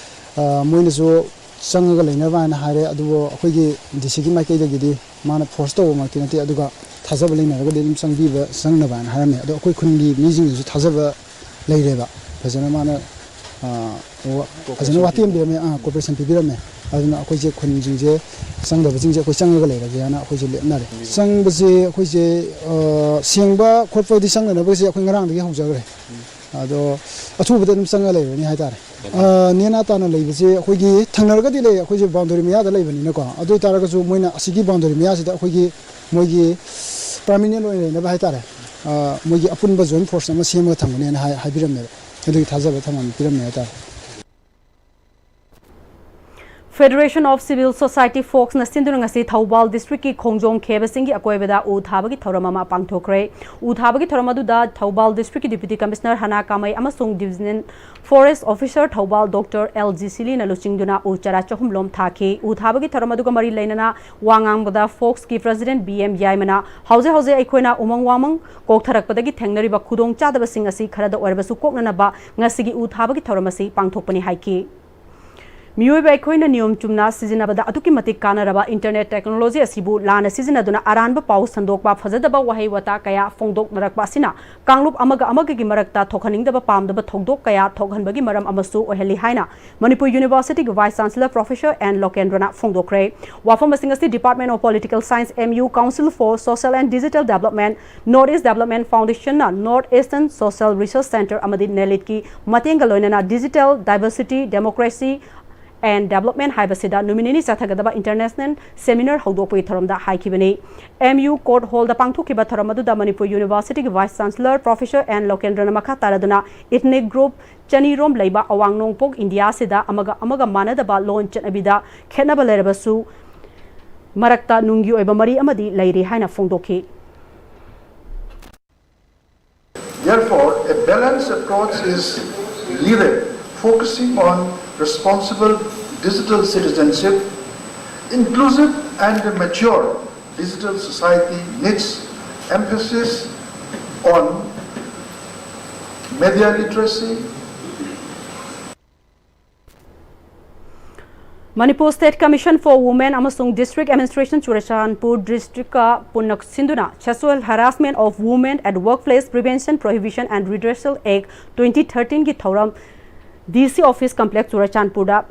ꯑ, ꯃꯣꯏꯅꯁꯨ ꯆꯪꯉꯒ ꯂꯩꯅꯕ ꯍꯥꯏꯅ ꯍꯥꯏꯔꯦ, ꯑꯗꯨꯕꯨ ꯑꯩꯈꯣꯏꯒꯤ ꯗꯤ ꯁꯤꯒꯤ ꯃꯥꯏꯀꯩꯗꯒꯤꯗꯤ ꯃꯥꯅ ꯐꯣꯔꯁ ꯇꯧꯕꯃꯛꯇꯤ ꯅꯠꯇꯦ, ꯑꯗꯨꯒ ꯊꯥꯖꯕ ꯂꯩꯅꯔꯒꯗꯤ ꯑꯗꯨꯝ ꯆꯪꯕꯤꯕ, ꯆꯪꯅꯕ ꯍꯥꯏꯅ ꯍꯥꯏꯔꯝꯃꯦ꯫ ꯑꯗꯣ ꯑꯩꯈꯣꯏ ꯈꯨꯟꯒꯤ ꯃꯤꯁꯤꯡꯗꯁꯨ ꯊꯥꯖꯕ ꯂꯩꯔꯦꯕ, ꯐꯖꯅ ꯃꯥꯅ ꯐꯖꯅ ꯋꯥꯇꯦꯝꯕꯤꯔꯝꯃꯦ, ꯀꯣꯑꯣꯄꯔꯦꯁꯟ ꯄꯤꯕꯤꯔꯝꯃꯦ꯫ ꯑꯗꯨꯅ ꯑꯩꯈꯣꯏꯁꯦ ꯈꯨꯟꯁꯤꯡꯁꯦ ꯆꯪꯗꯕꯁꯤꯡꯁꯦ ꯑꯩꯈꯣꯏ ꯆꯪꯉꯒ ꯂꯩꯔꯒꯦ ꯍꯥꯏꯅ ꯑꯩꯈꯣꯏꯁꯦ ꯂꯦꯞꯅꯔꯦ꯫ ꯆꯪꯕꯁꯦ ꯑꯩꯈꯣꯏꯁꯦ ꯁꯦꯡꯕ ꯈꯣꯠꯄꯗꯤ ꯆꯪꯅꯅꯕꯁꯦ ꯑꯩꯈꯣꯏ ꯉꯔꯥꯡꯗꯒꯤ ꯍꯧꯖꯈ꯭ꯔꯦ꯫ ꯑꯗꯣ ꯑꯊꯨꯕꯗ ꯑꯗꯨꯝ ꯆꯪꯉ ꯂꯩꯔꯅꯤ ꯍꯥꯏꯇꯥꯔꯦ꯫ ꯅꯦꯅꯥ ꯇꯥꯅ ꯂꯩꯕꯁꯦ ꯑꯩꯈꯣꯏꯒꯤ ꯊꯪꯅꯔꯒꯗꯤ ꯂꯩ, ꯑꯩꯈꯣꯏꯁꯦ ꯕꯥꯎꯟꯗꯔꯤ ꯃꯌꯥꯗ ꯂꯩꯕꯅꯤꯅꯀꯣ꯫ ꯑꯗꯨ ꯑꯣꯏꯇꯥꯔꯒꯁꯨ ꯃꯣꯏꯅ ꯑꯁꯤꯒꯤ ꯕꯥꯎꯟꯗꯔꯤ ꯃꯌꯥꯁꯤꯗ ꯑꯩꯈꯣꯏꯒꯤ ꯃꯣꯏꯒꯤ ꯄꯔꯃꯤꯅꯦꯟ ꯑꯣꯏꯅ ꯂꯩꯅꯕ ꯍꯥꯏꯇꯥꯔꯦ, ꯃꯣꯏꯒꯤ ꯑꯄꯨꯟꯕ ꯖꯣꯏꯟ ꯐꯣꯔꯁ ꯑꯃ ꯁꯦꯝꯃꯒ ꯊꯝꯒꯅꯦꯅ ꯍꯥꯏ ꯍꯥꯏꯕꯤꯔꯝꯃꯦꯕ꯫ ꯑꯗꯨꯒꯤ ꯊꯥꯖꯕ ꯊꯝꯃꯝꯃꯤ ꯄꯤꯔꯝꯃꯦ ꯍꯥꯏꯇꯥꯔꯦ꯫ Federation of Civil Society, ꯐꯣꯛꯁꯅ ꯁꯤꯟꯗꯨꯅ ꯉꯁꯤ ꯊꯧꯕꯥꯜ ꯗꯤꯁꯇ꯭ꯔꯤꯛꯀꯤ ꯈꯣꯡꯖꯣꯝ ꯈꯦꯕꯁꯤꯡꯒꯤ ꯑꯀꯣꯏꯕꯗ ꯎ ꯊꯥꯕꯒꯤ ꯊꯧꯔꯝ ꯑꯃ ꯄꯥꯡꯊꯣꯛꯈ꯭ꯔꯦ꯫ ꯎ ꯊꯥꯕꯒꯤ ꯊꯧꯔꯝ ꯑꯗꯨꯗ ꯊꯧꯕꯥꯜ ꯗꯤꯁꯇ꯭ꯔꯤꯛꯀꯤ ꯗꯤꯄ꯭ꯌꯨꯇꯤ ꯀꯃꯤꯁꯅꯔ ꯍꯅꯥ ꯀꯥꯃꯩ ꯑꯃꯁꯨꯡ divisional forest officer Thoubal doctor L G ꯁꯤꯂꯤꯅ ꯂꯨꯆꯤꯡꯗꯨꯅ ꯎ ꯆꯥꯔꯥ ꯆꯍꯨꯝ ꯂꯣꯝ ꯊꯥꯈꯤ꯫ ꯎ ꯊꯥꯕꯒꯤ ꯊꯧꯔꯝ ꯑꯗꯨꯒ ꯃꯔꯤ ꯂꯩꯅꯅ ꯋꯥ ꯉꯥꯡꯕꯗ ꯐꯣꯛꯁꯀꯤ ꯄ꯭ꯔꯁꯤꯗꯦꯟꯠ ꯕꯤ ꯑꯦꯝ ꯌꯥꯏꯃꯅ ꯍꯧꯖꯤꯛ ꯍꯧꯖꯤꯛ ꯑꯩꯈꯣꯏꯅ ꯎꯃꯪ ꯋꯥꯃꯪ ꯀꯣꯛꯊꯔꯛꯄꯗꯒꯤ ꯊꯦꯡꯅꯔꯤꯕ ꯈꯨꯗꯣꯡꯆꯥꯗꯕꯁꯤꯡ ꯑꯁꯤ ꯈꯔꯗ ꯑꯣꯏꯔꯕꯁꯨ ꯀꯣꯛꯅꯅꯕ ꯉꯁꯤꯒꯤ ꯎ ꯊꯥꯕꯒꯤ ꯊꯧꯔꯝ ꯑꯁꯤ ꯄꯥꯡꯊꯣꯛꯄꯅꯤ ꯍꯥꯏꯈꯤ꯫ ꯃꯤꯑꯣꯏꯕ ꯑꯩꯈꯣꯏꯅ ꯅꯤꯌꯣꯝ ꯆꯨꯝꯅ ꯁꯤꯖꯤꯟꯅꯕꯗ ꯑꯗꯨꯛꯀꯤ ꯃꯇꯤꯛ ꯀꯥꯟꯅꯔꯕ ꯏꯟꯇꯔꯅꯦꯠ ꯇꯦꯛꯅꯣꯂꯣꯖꯤ ꯑꯁꯤꯕꯨ ꯂꯥꯟꯅ ꯁꯤꯖꯤꯟꯅꯗꯨꯅ ꯑꯔꯥꯟꯕ ꯄꯥꯎ ꯁꯟꯗꯣꯛꯄ, ꯐꯖꯗꯕ ꯋꯥꯍꯩ ꯋꯥꯇꯥ ꯀꯌꯥ ꯐꯣꯡꯗꯣꯛꯅꯔꯛꯄ ꯑꯁꯤꯅ ꯀꯥꯡꯂꯨꯞ ꯑꯃꯒ ꯑꯃꯒꯒꯤ ꯃꯔꯛꯇ ꯊꯣꯛꯍꯟꯅꯤꯡꯗꯕ ꯄꯥꯝꯗꯕ ꯊꯧꯗꯣꯛ ꯀꯌꯥ ꯊꯣꯛꯍꯟꯕꯒꯤ ꯃꯔꯝ ꯑꯃꯁꯨ ꯑꯣꯏꯍꯜꯂꯤ ꯍꯥꯏꯅ ꯃꯅꯤꯄꯨꯔ ꯌꯨꯅꯤꯚꯔꯁꯤꯇꯤꯒꯤ ꯚꯥꯏꯁ ꯆꯥꯟꯁꯦꯂꯔ ꯄ꯭ꯔꯣꯐꯦꯁꯔ ꯑꯦꯟ ꯂꯣꯀꯦꯟꯗ꯭ꯔꯅ ꯐꯣꯡꯗꯣꯛꯈ꯭ꯔꯦ꯫ ꯋꯥꯐꯝꯁꯤꯡ ꯑꯁꯤ Department of Political Science, M U, Council for Social and Digital Development, North East Development Foundation ꯅ North Eastern Social Research Centre ꯑꯃꯗꯤ ꯅꯦꯂꯤꯠꯀꯤ ꯃꯇꯦꯡꯒ ꯂꯣꯏꯅꯅ Digital Diversity, Democracy and Development ꯍꯥꯏꯕꯁꯤꯗ ꯅꯨꯃꯤꯠ ꯅꯤꯅꯤ ꯆꯠꯊꯒꯗꯕ ꯏꯟꯇꯔꯅꯦꯁꯅꯦꯜ ꯁꯦꯃꯤꯅꯥꯔ ꯍꯧꯗꯣꯛꯄꯒꯤ ꯊꯧꯔꯝꯗ ꯍꯥꯏꯈꯤꯕꯅꯤ꯫ ꯑꯦꯝ ꯌꯨ ꯀꯣꯔꯠ ꯍꯣꯜꯗ ꯄꯥꯡꯊꯣꯛꯈꯤꯕ ꯊꯧꯔꯝ ꯑꯗꯨꯗ ꯃꯅꯤꯄꯨꯔ ꯌꯨꯅꯤꯚꯔꯁꯤꯇꯤꯒꯤ ꯚꯥꯏꯁ ꯆꯥꯟꯁꯦꯂꯔ ꯄ꯭ꯔꯣꯐꯦꯁꯔ ꯑꯦꯟ ꯂꯣꯀꯦꯟꯗ꯭ꯔꯅ ꯃꯈꯥ ꯇꯥꯔꯗꯨꯅ ꯏꯊꯅꯤꯛ ꯒ꯭ꯔꯨꯞ ꯆꯅꯤꯔꯣꯝ ꯂꯩꯕ ꯑꯋꯥꯡ ꯅꯣꯡꯄꯣꯛ ꯏꯟꯗꯤꯌꯥꯁꯤꯗ ꯑꯃꯒ ꯑꯃꯒ ꯃꯥꯟꯅꯗꯕ ꯂꯣꯟ ꯆꯠꯅꯕꯤꯗ ꯈꯦꯠꯅꯕ ꯂꯩꯔꯕꯁꯨ ꯃꯔꯛꯇ ꯅꯨꯡꯒꯤ ꯑꯣꯏꯕ ꯃꯔꯤ ꯑꯃꯗꯤ ꯂꯩꯔꯤ ꯍꯥꯏꯅ ꯐꯣꯡꯗꯣꯛꯈꯤ꯫ Therefore, a balanced approach is needed, focusing on responsible digital citizenship, inclusive and mature digital society needs emphasis on media literacy, Manipur State Commission for Women ꯑꯃꯁꯨꯡ District Administration ꯆꯨꯔꯆꯥꯟꯄꯨꯔ ꯗꯤꯁꯇ꯭ꯔꯤꯛꯀ ꯄꯨꯟꯅ ꯁꯤꯟꯗꯨꯅ Sexual Harassment of Women at Workplace Prevention, Prohibition and Redressal Act twenty thirteen ꯒꯤ ꯊꯧꯔꯝ DC office complex ꯆꯨꯔꯆꯥꯟꯄꯨꯔꯗ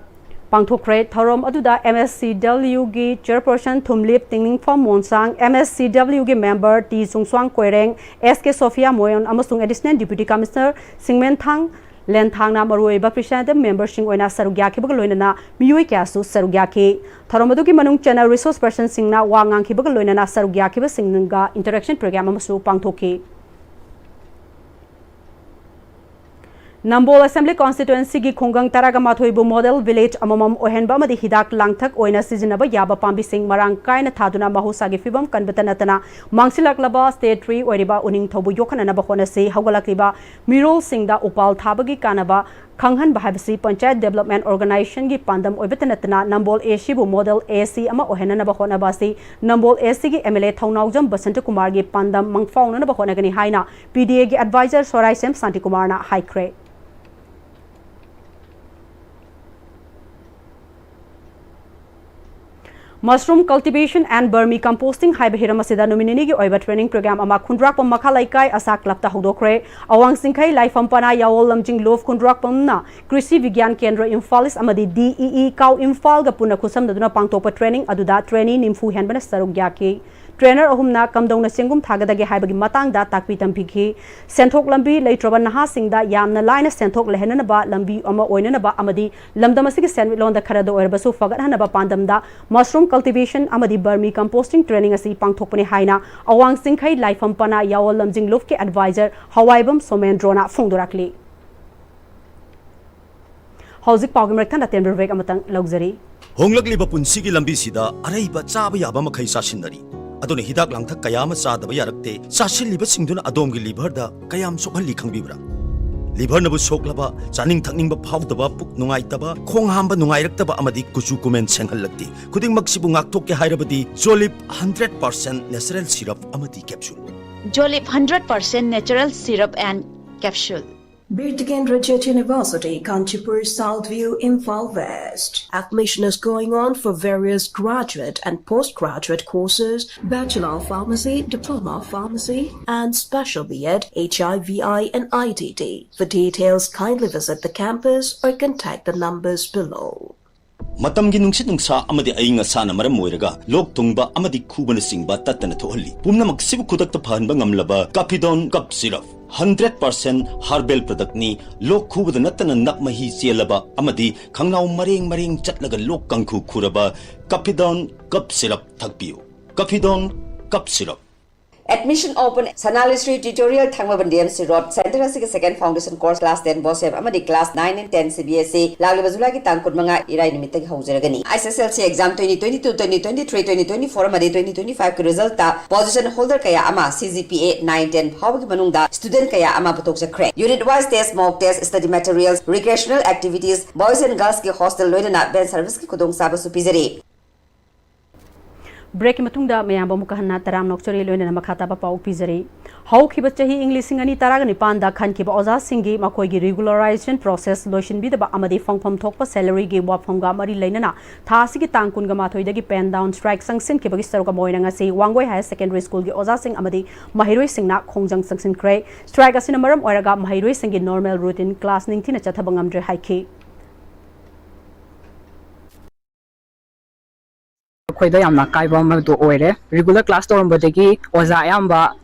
ꯄꯥꯡꯊꯣꯛꯈ꯭ꯔꯦ꯫ ꯊꯧꯔꯝ ꯑꯗꯨꯗ MSCWꯒꯤ chairperson ꯊꯨꯝꯂꯤꯞ ꯇꯤꯡꯅꯤꯡꯐꯝ ꯃꯣꯟꯁꯥꯡ, MSCWꯒꯤ member T Chungswang Koireng, SK Sofia Moyon ꯑꯃꯁꯨꯡ Additional Deputy Commissioner ꯁꯤꯡꯃꯦꯟꯊꯥꯡ ꯂꯦꯟꯊꯥꯡꯅ ꯃꯔꯨꯑꯣꯏꯕ presiding memberꯁꯤꯡ ꯑꯣꯏꯅ ꯁꯔꯨꯛ ꯌꯥꯈꯤꯕꯒ ꯂꯣꯏꯅꯅ ꯃꯤꯑꯣꯏ ꯀꯌꯥꯁꯨ ꯁꯔꯨꯛ ꯌꯥꯈꯤ꯫ ꯊꯧꯔꯝ ꯑꯗꯨꯒꯤ ꯃꯅꯨꯡ ꯆꯟꯅ resource personꯁꯤꯡꯅ ꯋꯥ ꯉꯥꯡꯈꯤꯕꯒ ꯂꯣꯏꯅꯅ ꯁꯔꯨꯛ ꯌꯥꯈꯤꯕꯁꯤꯡꯒ interaction program ꯑꯃꯁꯨ ꯄꯥꯡꯊꯣꯛꯈꯤ꯫ ꯅꯝꯕꯣꯜ Assembly Constituencyꯒꯤ ꯈꯨꯡꯒꯪ ꯇꯔꯥꯒ ꯃꯥꯊꯣꯏꯕꯨ model village ꯑꯃꯃꯝ ꯑꯣꯏꯍꯟꯕ ꯑꯃꯗꯤ ꯍꯤꯗꯥꯛ ꯂꯥꯡꯊꯛ ꯑꯣꯏꯅ ꯁꯤꯖꯤꯟꯅꯕ ꯌꯥꯕ ꯄꯥꯝꯕꯤꯁꯤꯡ ꯃꯔꯥꯡ ꯀꯥꯏꯅ ꯊꯥꯗꯨꯅ ꯃꯍꯧꯁꯥꯒꯤ ꯐꯤꯕꯝ ꯀꯟꯕꯇ ꯅꯠꯇꯅ ꯃꯥꯡꯁꯤꯜꯂꯛꯂꯕ state tree ꯑꯣꯏꯔꯤꯕ ꯎꯅꯤꯡꯊꯧꯕꯨ ꯌꯣꯛꯈꯠꯅꯅꯕ ꯍꯣꯠꯅꯁꯤ꯫ ꯍꯧꯒꯠꯂꯛꯂꯤꯕ ꯃꯤꯔꯣꯜꯁꯤꯡꯗ ꯎꯄꯥꯜ ꯊꯥꯕꯒꯤ ꯀꯥꯟꯅꯕ ꯈꯪꯍꯟꯕ ꯍꯥꯏꯕꯁꯤ Panchayat Development Organizationꯒꯤ ꯄꯥꯟꯗꯝ ꯑꯣꯏꯕꯇ ꯅꯠꯇꯅ ꯅꯝꯕꯣꯜ ACꯕꯨ model AC ꯑꯃ ꯑꯣꯏꯍꯟꯅꯅꯕ ꯍꯣꯠꯅꯕ ꯑꯁꯤ ꯅꯝꯕꯣꯜ ACꯒꯤ MLA ꯊꯧꯅꯥꯎꯖꯝ ꯕꯁꯟꯇꯀꯨꯃꯥꯔꯒꯤ ꯄꯥꯟꯗꯝ ꯃꯪꯐꯥꯎꯅꯅꯕ ꯍꯣꯠꯅꯒꯅꯤ ꯍꯥꯏꯅ PDAꯒꯤ advisor ꯁꯣꯔꯥꯏꯁꯦꯝ ꯁꯥꯟꯇꯤꯀꯨꯃꯥꯔꯅ ꯍꯥꯏꯈ꯭ꯔꯦ꯫ Mushroom Cultivation and Vermi Composting ꯍꯥꯏꯕ ꯍꯤꯔꯝ ꯑꯁꯤꯗ ꯅꯨꯃꯤꯠ ꯅꯤꯅꯤꯒꯤ ꯑꯣꯏꯕ training program ꯑꯃ ꯈꯨꯟꯗ꯭ꯔꯥꯛꯄꯝ ꯃꯈꯥ ꯂꯩꯀꯥꯏ ꯑꯁꯥ clubꯇ ꯍꯧꯗꯣꯛꯈ꯭ꯔꯦ꯫ ꯑꯋꯥꯡ ꯆꯤꯡꯈꯩ ꯂꯥꯏꯐꯝ ꯄꯅꯥ ꯌꯥꯋꯣꯜ ꯂꯝꯖꯤꯡ ꯂꯣꯐ ꯈꯨꯟꯗ꯭ꯔꯥꯛꯄꯝꯅ ꯀ꯭ꯔꯤꯁꯤ ꯕꯤꯒ꯭ꯌꯥꯟ ꯀꯦꯟꯗ꯭ꯔ ꯏꯝꯐꯥꯜ ꯏꯁ ꯑꯃꯗꯤ DEE ꯀꯥꯎ ꯏꯝꯐꯥꯜꯒ ꯄꯨꯟꯅ ꯈꯨꯠꯁꯝꯅꯗꯨꯅ ꯄꯥꯡꯊꯣꯛꯄ training ꯑꯗꯨꯗ trainee ꯅꯤꯐꯨ ꯍꯦꯟꯕꯅ ꯁꯔꯨꯛ ꯌꯥꯈꯤ꯫ Trainer ꯑꯍꯨꯝꯅ ꯀꯝꯗꯧꯅ ꯆꯦꯡꯒꯨꯝ ꯊꯥꯒꯗꯒꯦ ꯍꯥꯏꯕꯒꯤ ꯃꯇꯥꯡꯗ ꯇꯥꯛꯄꯤ ꯇꯝꯕꯤꯈꯤ꯫ ꯁꯦꯟꯊꯣꯛ ꯂꯝꯕꯤ ꯂꯩꯇ꯭ꯔꯕ ꯅꯍꯥꯁꯤꯡꯗ ꯌꯥꯝꯅ ꯂꯥꯏꯅ ꯁꯦꯟꯊꯣꯛ ꯂꯩꯍꯟꯅꯅꯕ ꯂꯝꯕꯤ ꯑꯃ ꯑꯣꯏꯅꯅꯕ ꯑꯃꯗꯤ ꯂꯝꯗꯝ ꯑꯁꯤꯒꯤ ꯁꯦꯟꯃꯤꯠꯂꯣꯟꯗ ꯈꯔꯗ ꯑꯣꯏꯔꯕꯁꯨ ꯐꯒꯠꯍꯟꯅꯕ ꯄꯥꯟꯗꯝꯗ mushroom cultivation ꯑꯃꯗꯤ vermi composting training ꯑꯁꯤ ꯄꯥꯡꯊꯣꯛꯄꯅꯤ ꯍꯥꯏꯅ ꯑꯋꯥꯡ ꯆꯤꯡꯈꯩ ꯂꯥꯏꯐꯝ ꯄꯅꯥ ꯌꯥꯋꯣꯜ ꯂꯝꯖꯤꯡ ꯂꯨꯞꯀꯤ advisor ꯍꯋꯥꯏꯕꯝ ꯁꯣꯃꯦꯟꯗ꯭ꯔꯣꯅ ꯐꯣꯡꯗꯣꯔꯛꯂꯤ꯫ ꯍꯧꯖꯤꯛ ꯄꯥꯎꯒꯤ ꯃꯔꯛ ꯊꯠꯅ temporary break ꯑꯃꯇꯪ ꯂꯧꯖꯔꯤ꯫ ꯍꯣꯡꯂꯛꯂꯤꯕ ꯄꯨꯟꯁꯤꯒꯤ ꯂꯝꯕꯤꯁꯤꯗ ꯑꯔꯩꯕ ꯆꯥꯕ ꯌꯥꯕ ꯃꯈꯩ ꯆꯥꯁꯤꯟꯅꯔꯤ꯫ ꯑꯗꯨꯅ ꯍꯤꯗꯥꯛ ꯂꯥꯡꯊꯛ ꯀꯌꯥ ꯑꯃ ꯆꯥꯗꯕ ꯌꯥꯔꯛꯇꯦ꯫ ꯆꯥꯁꯤꯜꯂꯤꯕꯁꯤꯡꯗꯨꯅ ꯑꯗꯣꯝꯒꯤ liverꯗ ꯀꯌꯥꯝ ꯁꯣꯛꯍꯜꯂꯤ ꯈꯪꯕꯤꯕ꯭ꯔꯥ? Liverꯅꯕꯨ ꯁꯣꯛꯂꯕ, ꯆꯥꯅꯤꯡ ꯊꯛꯅꯤꯡꯕ ꯐꯥꯎꯗꯕ, ꯄꯨꯛ ꯅꯨꯡꯉꯥꯏꯇꯕ, ꯈꯣꯡ ꯍꯥꯝꯕ ꯅꯨꯡꯉꯥꯏꯔꯛꯇꯕ ꯑꯃꯗꯤ ꯀꯨꯆꯨ ꯀꯨꯃꯦꯟ ꯁꯦꯡꯍꯜꯂꯛꯇꯦ꯫ ꯈꯨꯗꯤꯡꯃꯛꯁꯤꯕꯨ ꯉꯥꯛꯊꯣꯛꯀꯦ ꯍꯥꯏꯔꯕꯗꯤ Jolib hundred percent natural syrup ꯑꯃꯗꯤ capsule꯫ Jolib hundred percent natural syrup and capsule꯫ Bir Tikendra Jit University, Kanchipur, South View, Imphal West. Admission is going on for various graduate and postgraduate courses, Bachelor of Pharmacy, Diploma of Pharmacy, and Special B Ed, H I V I, and I T T. For details, kindly visit the campus or contact the numbers below. ꯃꯇꯝꯒꯤ ꯅꯨꯡꯁꯤꯠ ꯅꯨꯡꯁꯥ ꯑꯃꯗꯤ ꯑꯏꯪ ꯑꯁꯥꯅ ꯃꯔꯝ ꯑꯣꯏꯔꯒ ꯂꯣꯛ ꯊꯨꯡꯕ ꯑꯃꯗꯤ ꯈꯨꯕꯅꯆꯤꯡꯕ ꯇꯠꯇꯅ ꯊꯣꯛꯍꯜꯂꯤ꯫ ꯄꯨꯝꯅꯃꯛꯁꯤꯕꯨ ꯈꯨꯗꯛꯇ ꯐꯍꯟꯕ ꯉꯝꯂꯕ ꯀꯥꯐꯤꯗꯣꯟ ꯀꯞ ꯁꯤꯔꯞ, ꯍꯟꯗ꯭ꯔꯦꯠ ꯄꯥꯔꯁꯦꯟ ꯍꯥꯔꯕꯦꯜ ꯄ꯭ꯔꯗꯛꯅꯤ꯫ ꯂꯣꯛ ꯈꯨꯕꯗ ꯅꯠꯇꯅ ꯅꯞ ꯃꯍꯤ ꯆꯦꯜꯂꯕ ꯑꯃꯗꯤ ꯈꯪꯅꯥꯎ ꯃꯔꯦꯡ ꯃꯔꯦꯡ ꯆꯠꯂꯒ ꯂꯣꯛ ꯀꯥꯡꯈꯨ ꯈꯨꯔꯕ ꯀꯥꯐꯤꯗꯣꯟ ꯀꯞ ꯁꯤꯔꯞ ꯊꯛꯄꯤꯌꯨ꯫ ꯀꯥꯐꯤꯗꯣꯟ ꯀꯞ ꯁꯤꯔꯞ꯫ Admission open꯫ ꯁꯅꯥꯂꯨꯁ꯭ꯔꯤ Tutorial, ꯊꯥꯡꯃꯩꯕꯟ D M C Road꯫ Center ꯑꯁꯤꯒꯤ second foundation course class ten BOSEM ꯑꯃꯗꯤ class nine and ten C B S E ꯂꯥꯛꯂꯤꯕ ꯖꯨꯂꯥꯏꯒꯤ ꯇꯥꯡ ꯀꯨꯟꯃꯉꯥ ꯏꯔꯥꯏ ꯅꯨꯃꯤꯠꯇꯒꯤ ꯍꯧꯖꯔꯒꯅꯤ꯫ S S L C exam twenty twenty-two, twenty twenty-three, twenty twenty-four ꯑꯃꯗꯤ twenty twenty-five ꯀꯤ result ꯇ position holder ꯀꯌꯥ ꯑꯃ C G P A nine ten ꯐꯥꯎꯕꯒꯤ ꯃꯅꯨꯡꯗ student ꯀꯌꯥ ꯑꯃ ꯄꯨꯊꯣꯛꯆꯈ꯭ꯔꯦ꯫ Unit wise test, mock test, study materials, recreational activities, boys and girls ꯀꯤ hostel ꯂꯣꯏꯅꯅ van service ꯀꯤ ꯈꯨꯗꯣꯡꯆꯥꯕꯁꯨ ꯄꯤꯖꯔꯤ꯫ Break ꯀꯤ ꯃꯇꯨꯡꯗ ꯃꯌꯥꯝꯕꯨ ꯑꯃꯨꯛꯀ ꯍꯟꯅ ꯇꯔꯥꯝꯅ ꯑꯣꯛꯆꯔꯤ, ꯂꯣꯏꯅꯅ ꯃꯈꯥ ꯇꯥꯕ ꯄꯥꯎ ꯄꯤꯖꯔꯤ꯫ ꯍꯧꯈꯤꯕ ꯆꯍꯤ ꯏꯪ ꯂꯤꯁꯤꯡ ꯑꯅꯤ ꯇꯔꯥꯒ ꯅꯤꯄꯥꯟꯗ ꯈꯟꯈꯤꯕ ꯑꯣꯖꯥꯁꯤꯡꯒꯤ ꯃꯈꯣꯏꯒꯤ regularization process ꯂꯣꯏꯁꯤꯟꯕꯤꯗꯕ ꯑꯃꯗꯤ ꯐꯪꯐꯝ ꯊꯣꯛꯄ salary ꯒꯤ ꯋꯥꯐꯝꯒ ꯃꯔꯤ ꯂꯩꯅꯅ ꯊꯥ ꯑꯁꯤꯒꯤ ꯇꯥꯡ ꯀꯨꯟꯒ ꯃꯥꯊꯣꯏꯗꯒꯤ pen down strike ꯆꯪꯁꯤꯟꯈꯤꯕꯒꯤ ꯁꯔꯨꯛ ꯑꯃ ꯑꯣꯏꯅ ꯉꯁꯤ ꯋꯥꯡꯒꯣꯏ Higher Secondary School ꯒꯤ ꯑꯣꯖꯥꯁꯤꯡ ꯑꯃꯗꯤ ꯃꯍꯩꯔꯣꯏꯁꯤꯡꯅ ꯈꯣꯡꯖꯪ ꯆꯪꯁꯤꯟꯈ꯭ꯔꯦ꯫ Strike ꯑꯁꯤꯅ ꯃꯔꯝ ꯑꯣꯏꯔꯒ ꯃꯍꯩꯔꯣꯏꯁꯤꯡꯒꯤ normal routine class ꯅꯤꯡꯊꯤꯅ ꯆꯠꯊꯕ ꯉꯝꯗ꯭ꯔꯦ ꯍꯥꯏꯈꯤ꯫ ꯑꯩꯈꯣꯏꯗ ꯌꯥꯝꯅ ꯑꯀꯥꯏꯕ ꯑꯃꯗꯣ ꯑꯣꯏꯔꯦ꯫ Regular class ꯇꯧꯔꯝꯕꯗꯒꯤ ꯑꯣꯖꯥ ꯑꯌꯥꯝꯕ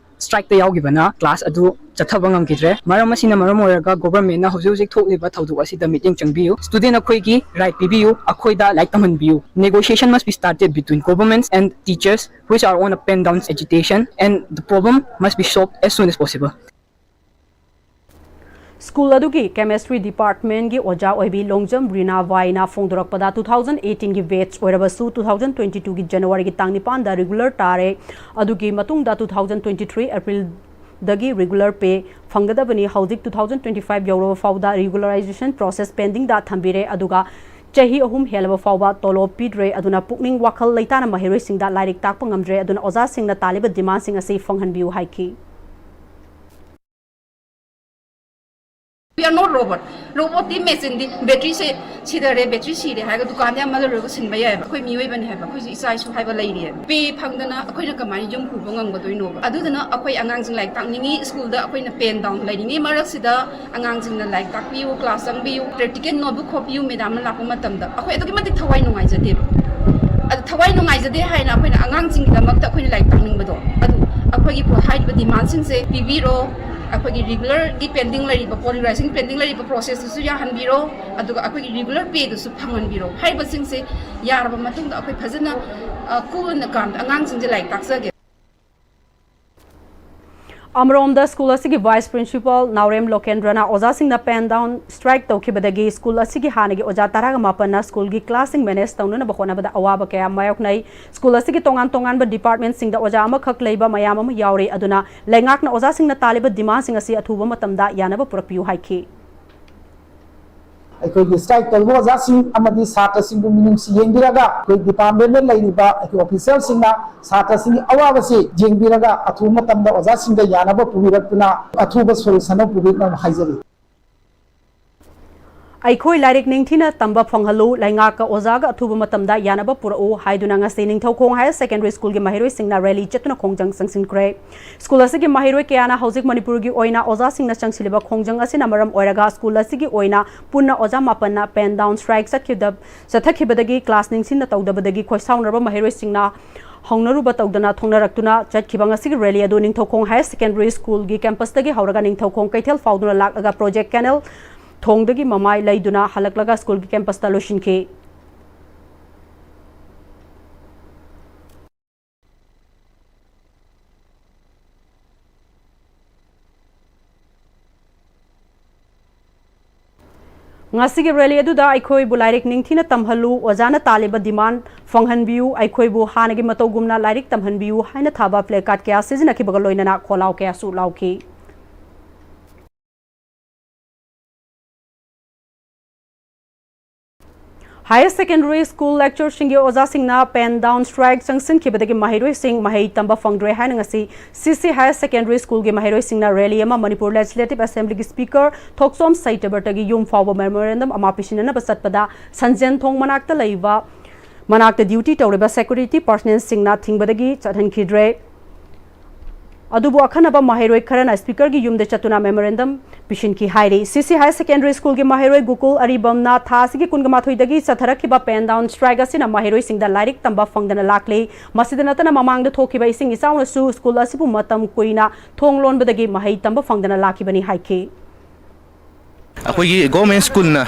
strike ꯇ ꯌꯥꯎꯈꯤꯕꯅ class ꯑꯗꯨ ꯆꯠꯊꯕ ꯉꯝꯈꯤꯗ꯭ꯔꯦ꯫ ꯃꯔꯝ ꯑꯁꯤꯅ ꯃꯔꯝ ꯑꯣꯏꯔꯒ government ꯅ ꯍꯧꯖꯤꯛ ꯍꯧꯖꯤꯛ ꯊꯣꯛꯂꯤꯕ ꯊꯧꯗꯣꯛ ꯑꯁꯤꯗ ꯃꯤꯠꯌꯦꯡ ꯆꯪꯕꯤꯌꯨ꯫ Student ꯑꯩꯈꯣꯏꯒꯤ right ꯄꯤꯕꯤꯌꯨ, ꯑꯩꯈꯣꯏꯗ ꯂꯥꯏꯔꯤꯛ ꯇꯝꯍꯟꯕꯤꯌꯨ꯫ Negotiation must be started between governments and teachers which are on a pen down agitation and the problem must be solved as soon as possible. School ꯑꯗꯨꯒꯤ Chemistry Department ꯀꯤ ꯑꯣꯖꯥ ꯑꯣꯏꯕꯤ ꯂꯣꯡꯖꯝ ꯔꯤꯅꯥ ꯕꯥꯏꯅ ꯐꯣꯡꯗꯣꯔꯛꯄꯗ, two thousand eighteen ꯒꯤ batch ꯑꯣꯏꯔꯕꯁꯨ two thousand twenty-two ꯒꯤ January ꯒꯤ ꯇꯥꯡ ꯅꯤꯄꯥꯟꯗ regular ꯇꯥꯔꯦ꯫ ꯑꯗꯨꯒꯤ ꯃꯇꯨꯡꯗ two thousand twenty-three April ꯗꯒꯤ regular pay ꯐꯪꯒꯗꯕꯅꯤ꯫ ꯍꯧꯖꯤꯛ two thousand twenty-five ꯌꯧꯔꯕ ꯐꯥꯎꯕꯗ regularization process pending ꯗ ꯊꯝꯕꯤꯔꯦ, ꯑꯗꯨꯒ ꯆꯍꯤ ꯑꯍꯨꯝ ꯍꯦꯜꯂꯕ ꯐꯥꯎꯕ ꯇꯣꯂꯣꯞ ꯄꯤꯗ꯭ꯔꯦ꯫ ꯑꯗꯨꯅ ꯄꯨꯛꯅꯤꯡ ꯋꯥꯈꯜ ꯂꯩꯇꯥꯅ ꯃꯍꯩꯔꯣꯏꯁꯤꯡꯗ ꯂꯥꯏꯔꯤꯛ ꯇꯥꯛꯄ ꯉꯝꯗ꯭ꯔꯦ꯫ ꯑꯗꯨꯅ ꯑꯣꯖꯥꯁꯤꯡꯅ ꯇꯥꯜꯂꯤꯕ demand ꯁꯤꯡ ꯑꯁꯤ ꯐꯪꯍꯟꯕꯤꯌꯨ ꯍꯥꯏꯈꯤ꯫ We are not robot. ꯔꯣꯕꯣꯠꯇꯤ, ꯃꯦꯆꯤꯟꯗꯤ ꯕꯦꯇ꯭ꯔꯤꯁꯦ ꯁꯤꯗꯔꯦ, ꯕꯦꯇ꯭ꯔꯤ ꯁꯤꯔꯦ ꯍꯥꯏꯔꯒ ꯗꯨꯀꯥꯟꯗ ꯌꯥꯝ ꯂꯩꯔꯨꯔꯒ ꯁꯤꯟꯕ ꯌꯥꯏꯑꯕ꯫ ꯑꯩꯈꯣꯏ ꯃꯤꯑꯣꯏꯕꯅꯤ ꯍꯥꯏꯕ, ꯑꯩꯈꯣꯏꯁꯨ ꯏꯆꯥ ꯏꯁꯨ ꯍꯥꯏꯕ ꯂꯩꯔꯤꯑꯕ꯫ ꯄꯦ ꯐꯪꯗꯅ ꯑꯩꯈꯣꯏꯅ ꯀꯃꯥꯏꯅ ꯌꯨꯝ ꯄꯨꯕ ꯉꯝꯒꯗꯣꯏꯅꯣꯕ? ꯑꯗꯨꯗꯨꯅ ꯑꯩꯈꯣꯏ ꯑꯉꯥꯡꯁꯤꯡ ꯂꯥꯏꯔꯤꯛ ꯇꯥꯛꯅꯤꯡꯉꯤ, ꯁ꯭ꯀꯨꯜꯗ ꯑꯩꯈꯣꯏꯅ ꯄꯦꯟ ꯗꯥꯎꯟ ꯂꯩꯔꯤꯉꯩ ꯃꯔꯛꯁꯤꯗ ꯑꯉꯥꯡꯁꯤꯡꯅ ꯂꯥꯏꯔꯤꯛ ꯇꯥꯛꯄꯤꯌꯨ, ꯀ꯭ꯂꯥꯁ ꯆꯪꯕꯤꯌꯨ, ꯄ꯭ꯔꯦꯛꯇꯤꯀꯦꯜ ꯅꯣꯠꯕꯨꯛ ꯈꯣꯠꯄꯤꯌꯨ, ꯃꯦꯗꯥꯝꯅ ꯂꯥꯛꯄ ꯃꯇꯝꯗ ꯑꯩꯈꯣꯏ ꯑꯗꯨꯛꯀꯤ ꯃꯇꯤꯛ ꯊꯋꯥꯏ ꯅꯨꯡꯉꯥꯏꯖꯗꯦꯕ꯫ ꯑꯗꯨ ꯊꯋꯥꯏ ꯅꯨꯡꯉꯥꯏꯖꯗꯦ ꯍꯥꯏꯅ ꯑꯩꯈꯣꯏꯅ ꯑꯉꯥꯡꯁꯤꯡꯒꯤꯗꯃꯛꯇ ꯑꯩꯈꯣꯏꯅ ꯂꯥꯏꯔꯤꯛ ꯇꯥꯛꯅꯤꯡꯕꯗꯣ, ꯑꯗꯨ ꯑꯩꯈꯣꯏꯒꯤ ꯄꯣ-, ꯍꯥꯏꯔꯤꯕ ꯗꯤꯃꯥꯟꯁꯤꯡꯁꯦ ꯄꯤꯕꯤꯔꯣ꯫ ꯑꯩꯈꯣꯏꯒꯤ ꯔꯤꯒꯨꯂꯔꯒꯤ ꯄꯦꯟꯗꯤꯡ ꯂꯩꯔꯤꯕ, ꯄꯣꯂꯤꯔꯥꯏꯖꯤꯡ ꯄꯦꯟꯗꯤꯡ ꯂꯩꯔꯤꯕ ꯄ꯭ꯔꯣꯁꯦꯁꯇꯨꯁꯨ ꯌꯥꯍꯟꯕꯤꯔꯣ, ꯑꯗꯨꯒ ꯑꯩꯈꯣꯏꯒꯤ ꯔꯤꯒꯨꯂꯔ ꯄꯦꯗꯨꯁꯨ ꯐꯪꯍꯟꯕꯤꯔꯣ꯫ ꯍꯥꯏꯔꯤꯕꯁꯤꯡꯁꯦ ꯌꯥꯔꯕ ꯃꯇꯨꯡꯗ ꯑꯩꯈꯣꯏ ꯐꯖꯅ, ꯑ, cool in the calm ꯑꯉꯥꯡꯁꯤꯡꯁꯦ ꯂꯥꯏꯔꯤꯛ ꯇꯥꯛꯆꯒꯦ꯫ ꯑꯃꯔꯣꯝꯗ ꯁ꯭ꯀꯨꯜ ꯑꯁꯤꯒꯤ ꯚꯥꯏꯁ ꯄ꯭ꯔꯤꯟꯁꯤꯄꯥꯜ ꯅꯥꯎꯔꯦꯝ ꯂꯣꯀꯦꯟꯗ꯭ꯔꯅ ꯑꯣꯖꯥꯁꯤꯡꯅ ꯄꯦꯟ ꯗꯥꯎꯟ ꯁ꯭ꯇ꯭ꯔꯥꯏꯛ ꯇꯧꯈꯤꯕꯗꯒꯤ ꯁ꯭ꯀꯨꯜ ꯑꯁꯤꯒꯤ ꯍꯥꯟꯅꯒꯤ ꯑꯣꯖꯥ ꯇꯔꯥꯒ ꯃꯥꯄꯟꯅ ꯁ꯭ꯀꯨꯜꯒꯤ ꯀ꯭ꯂꯥꯁꯁꯤꯡ ꯃꯦꯅꯦꯖ ꯇꯧꯅꯅꯕ ꯍꯣꯠꯅꯕꯗ ꯑꯋꯥꯕ ꯀꯌꯥ ꯃꯥꯌꯣꯛꯅꯩ꯫ ꯁ꯭ꯀꯨꯜ ꯑꯁꯤꯒꯤ ꯇꯣꯉꯥꯟ ꯇꯣꯉꯥꯟꯕ ꯗꯤꯄꯥꯔꯠꯃꯦꯟꯠꯁꯤꯡꯗ ꯑꯣꯖꯥ ꯑꯃꯈꯛ ꯂꯩꯕ ꯃꯌꯥꯝ ꯑꯃ ꯌꯥꯎꯔꯤ꯫ ꯑꯗꯨꯅ ꯂꯩꯉꯥꯛꯅ ꯑꯣꯖꯥꯁꯤꯡꯅ ꯇꯥꯜꯂꯤꯕ ꯗꯤꯃꯥꯟꯁꯤꯡ ꯑꯁꯤ ꯑꯊꯨꯕ ꯃꯇꯝꯗ ꯌꯥꯅꯕ ꯄꯨꯔꯛꯄꯤꯌꯨ ꯍꯥꯏꯈꯤ꯫ ꯑꯩꯈꯣꯏꯒꯤ ꯁ꯭ꯇ꯭ꯔꯥꯏꯛ ꯇꯧꯔꯤꯕ ꯑꯣꯖꯥꯁꯤꯡ ꯑꯃꯗꯤ ꯁꯥꯇ꯭ꯔꯁꯤꯡꯕꯨ ꯃꯤꯅꯨꯡꯁꯤ ꯌꯦꯡꯕꯤꯔꯒ, ꯑꯩꯈꯣꯏ ꯗꯤꯄꯥꯔꯠꯃꯦꯟꯗ ꯂꯩꯔꯤꯕ ꯑꯩꯈꯣꯏ ꯑꯣꯐꯤꯁꯤꯌꯦꯜꯁꯤꯡꯅ ꯁꯥꯇ꯭ꯔꯁꯤꯡꯒꯤ ꯑꯋꯥꯕꯁꯤ ꯌꯦꯡꯕꯤꯔꯒ, ꯑꯊꯨꯕ ꯃꯇꯝꯗ ꯑꯣꯖꯥꯁꯤꯡꯗ ꯌꯥꯅꯕ ꯄꯨꯕꯤꯔꯛꯇꯨꯅ, ꯑꯊꯨꯕ ꯁꯣꯂꯨꯁꯟ ꯑꯃ ꯄꯨꯕꯤꯔꯛꯅꯕ ꯍꯥꯏꯖꯔꯤ꯫ ꯑꯩꯈꯣꯏ ꯂꯥꯏꯔꯤꯛ ꯅꯤꯡꯊꯤꯅ ꯇꯝꯕ ꯐꯪꯍꯜꯂꯨ, ꯂꯩꯉꯥꯛꯀ ꯑꯣꯖꯥꯒ ꯑꯊꯨꯕ ꯃꯇꯝꯗ ꯌꯥꯅꯕ ꯄꯨꯔꯛꯎ ꯍꯥꯏꯗꯨꯅ ꯉꯁꯤ ꯅꯤꯡꯊꯧꯈꯣꯡ ꯍꯥꯌꯔ ꯁꯦꯀꯦꯟꯗꯔꯤ ꯁ꯭ꯀꯨꯜꯒꯤ ꯃꯍꯩꯔꯣꯏꯁꯤꯡꯅ ꯔꯦꯂꯤ ꯆꯠꯇꯨꯅ ꯈꯣꯡꯖꯪ ꯆꯪꯁꯤꯟꯈ꯭ꯔꯦ꯫ ꯁ꯭ꯀꯨꯜ ꯑꯁꯤꯒꯤ ꯃꯍꯩꯔꯣꯏ ꯀꯌꯥꯅ ꯍꯧꯖꯤꯛ ꯃꯅꯤꯄꯨꯔꯒꯤ ꯑꯣꯏꯅ ꯑꯣꯖꯥꯁꯤꯡꯅ ꯆꯪꯁꯤꯜꯂꯤꯕ ꯈꯣꯡꯖꯪ ꯑꯁꯤꯅ ꯃꯔꯝ ꯑꯣꯏꯔꯒ ꯁ꯭ꯀꯨꯜ ꯑꯁꯤꯒꯤ ꯑꯣꯏꯅ ꯄꯨꯟꯅ ꯑꯣꯖꯥ ꯃꯥꯄꯟꯅ ꯄꯦꯟ ꯗꯥꯎꯟ ꯁ꯭ꯇ꯭ꯔꯥꯏꯛ ꯆꯠꯈꯤꯕꯗ, ꯆꯠꯊꯈꯤꯕꯗꯒꯤ ꯀ꯭ꯂꯥꯁ ꯅꯤꯡꯁꯤꯡꯅ ꯇꯧꯗꯕꯗꯒꯤ ꯈꯣꯏꯁꯥꯎꯅꯔꯕ ꯃꯍꯩꯔꯣꯏꯁꯤꯡꯅ ꯍꯧꯅꯔꯨꯕ ꯇꯧꯗꯅ ꯊꯣꯡꯅꯔꯛꯇꯨꯅ ꯆꯠꯈꯤꯕ ꯉꯁꯤꯒꯤ ꯔꯦꯂꯤ ꯑꯗꯨ ꯅꯤꯡꯊꯧꯈꯣꯡ ꯍꯥꯌꯔ ꯁꯦꯀꯦꯟꯗꯔꯤ ꯁ꯭ꯀꯨꯜꯒꯤ ꯀꯦꯝꯄꯁꯇꯒꯤ ꯍꯧꯔꯒ ꯅꯤꯡꯊꯧꯈꯣꯡ ꯀꯩꯊꯦꯜ ꯐꯥꯎꯗꯨꯅ ꯂꯥꯛꯂꯒ ꯄ꯭ꯔꯣꯖꯦꯛ ꯀꯦꯅꯦꯜ ꯊꯣꯡꯗꯒꯤ ꯃꯃꯥꯏ ꯂꯩꯗꯨꯅ ꯍꯜꯂꯛꯂꯒ ꯁ꯭ꯀꯨꯜꯒꯤ ꯀꯦꯝꯄꯁꯇ ꯂꯣꯏꯁꯤꯟꯈꯤ꯫ ꯉꯁꯤꯒꯤ ꯔꯦꯂꯤ ꯑꯗꯨꯗ "ꯑꯩꯈꯣꯏꯕꯨ ꯂꯥꯏꯔꯤꯛ ꯅꯤꯡꯊꯤꯅ ꯇꯝꯍꯜꯂꯨ, ꯑꯣꯖꯥꯅ ꯇꯥꯜꯂꯤꯕ ꯗꯤꯃꯥꯟ ꯐꯪꯍꯟꯕꯤꯌꯨ, ꯑꯩꯈꯣꯏꯕꯨ ꯍꯥꯟꯅꯒꯤ ꯃꯇꯧꯒꯨꯝꯅ ꯂꯥꯏꯔꯤꯛ ꯇꯝꯍꯟꯕꯤꯌꯨ" ꯍꯥꯏꯅ ꯊꯥꯕ ꯄ꯭ꯂꯦ ꯀꯥꯔꯗ ꯀꯌꯥ ꯁꯤꯖꯤꯟꯅꯈꯤꯕꯒ ꯂꯣꯏꯅꯅ ꯈꯣꯜꯂꯥꯎ ꯀꯌꯥꯁꯨ ꯂꯥꯎꯈꯤ꯫ Higher Secondary School lecturerꯁꯤꯡꯒꯤ ꯑꯣꯖꯥꯁꯤꯡꯅ pen down strike ꯆꯪꯁꯤꯟꯈꯤꯕꯗꯒꯤ ꯃꯍꯩꯔꯣꯏꯁꯤꯡ ꯃꯍꯩ ꯇꯝꯕ ꯐꯪꯗ꯭ꯔꯦ ꯍꯥꯏꯅ ꯉꯁꯤ C C Higher Secondary Schoolꯒꯤ ꯃꯍꯩꯔꯣꯏꯁꯤꯡꯅ rally ꯑꯃ Manipur Legislative Assemblyꯒꯤ Speaker ꯊꯣꯛꯆꯣꯝ ꯁꯩꯇꯕꯔꯇꯒꯤ ꯌꯨꯝ ꯐꯥꯎꯕ memorandum ꯑꯃ ꯄꯤꯁꯤꯟꯅꯅꯕ ꯆꯠꯄꯗ ꯁꯟꯖꯦꯟ ꯊꯣꯡ ꯃꯅꯥꯛꯇ ꯂꯩꯕ ꯃꯅꯥꯛꯇ duty ꯇꯧꯔꯤꯕ security personnelꯁꯤꯡꯅ ꯊꯤꯡꯕꯗꯒꯤ ꯆꯠꯍꯟꯈꯤꯗ꯭ꯔꯦ꯫ ꯑꯗꯨꯕꯨ ꯑꯈꯟꯅꯕ ꯃꯍꯩꯔꯣꯏ ꯈꯔꯅ Speakerꯒꯤ ꯌꯨꯝꯗ ꯆꯠꯇꯨꯅ memorandum ꯄꯤꯁꯤꯟꯈꯤ ꯍꯥꯏꯔꯤ꯫ C C Higher Secondary Schoolꯒꯤ ꯃꯍꯩꯔꯣꯏ ꯒꯣꯀꯨꯜ ꯑꯔꯤꯕꯝꯅ ꯊꯥ ꯑꯁꯤꯒꯤ ꯀꯨꯟꯃꯥꯊꯣꯏꯗꯒꯤ ꯆꯠꯊꯔꯛꯈꯤꯕ pen down strike ꯑꯁꯤꯅ ꯃꯍꯩꯔꯣꯏꯁꯤꯡꯗ ꯂꯥꯏꯔꯤꯛ ꯇꯝꯕ ꯐꯪꯗꯅ ꯂꯥꯛꯂꯤ꯫ ꯃꯁꯤꯗ ꯅꯠꯇꯅ ꯃꯃꯥꯡꯗ ꯊꯣꯛꯈꯤꯕ ꯏꯁꯤꯡ ꯏꯆꯥꯎꯅꯁꯨ school ꯑꯁꯤꯕꯨ ꯃꯇꯝ ꯀꯨꯏꯅ ꯊꯣꯡ ꯂꯣꯟꯕꯗꯒꯤ ꯃꯍꯩ ꯇꯝꯕ ꯐꯪꯗꯅ ꯂꯥꯛꯈꯤꯕꯅꯤ ꯍꯥꯏꯈꯤ꯫ ꯑꯩꯈꯣꯏꯒꯤ government schoolꯅ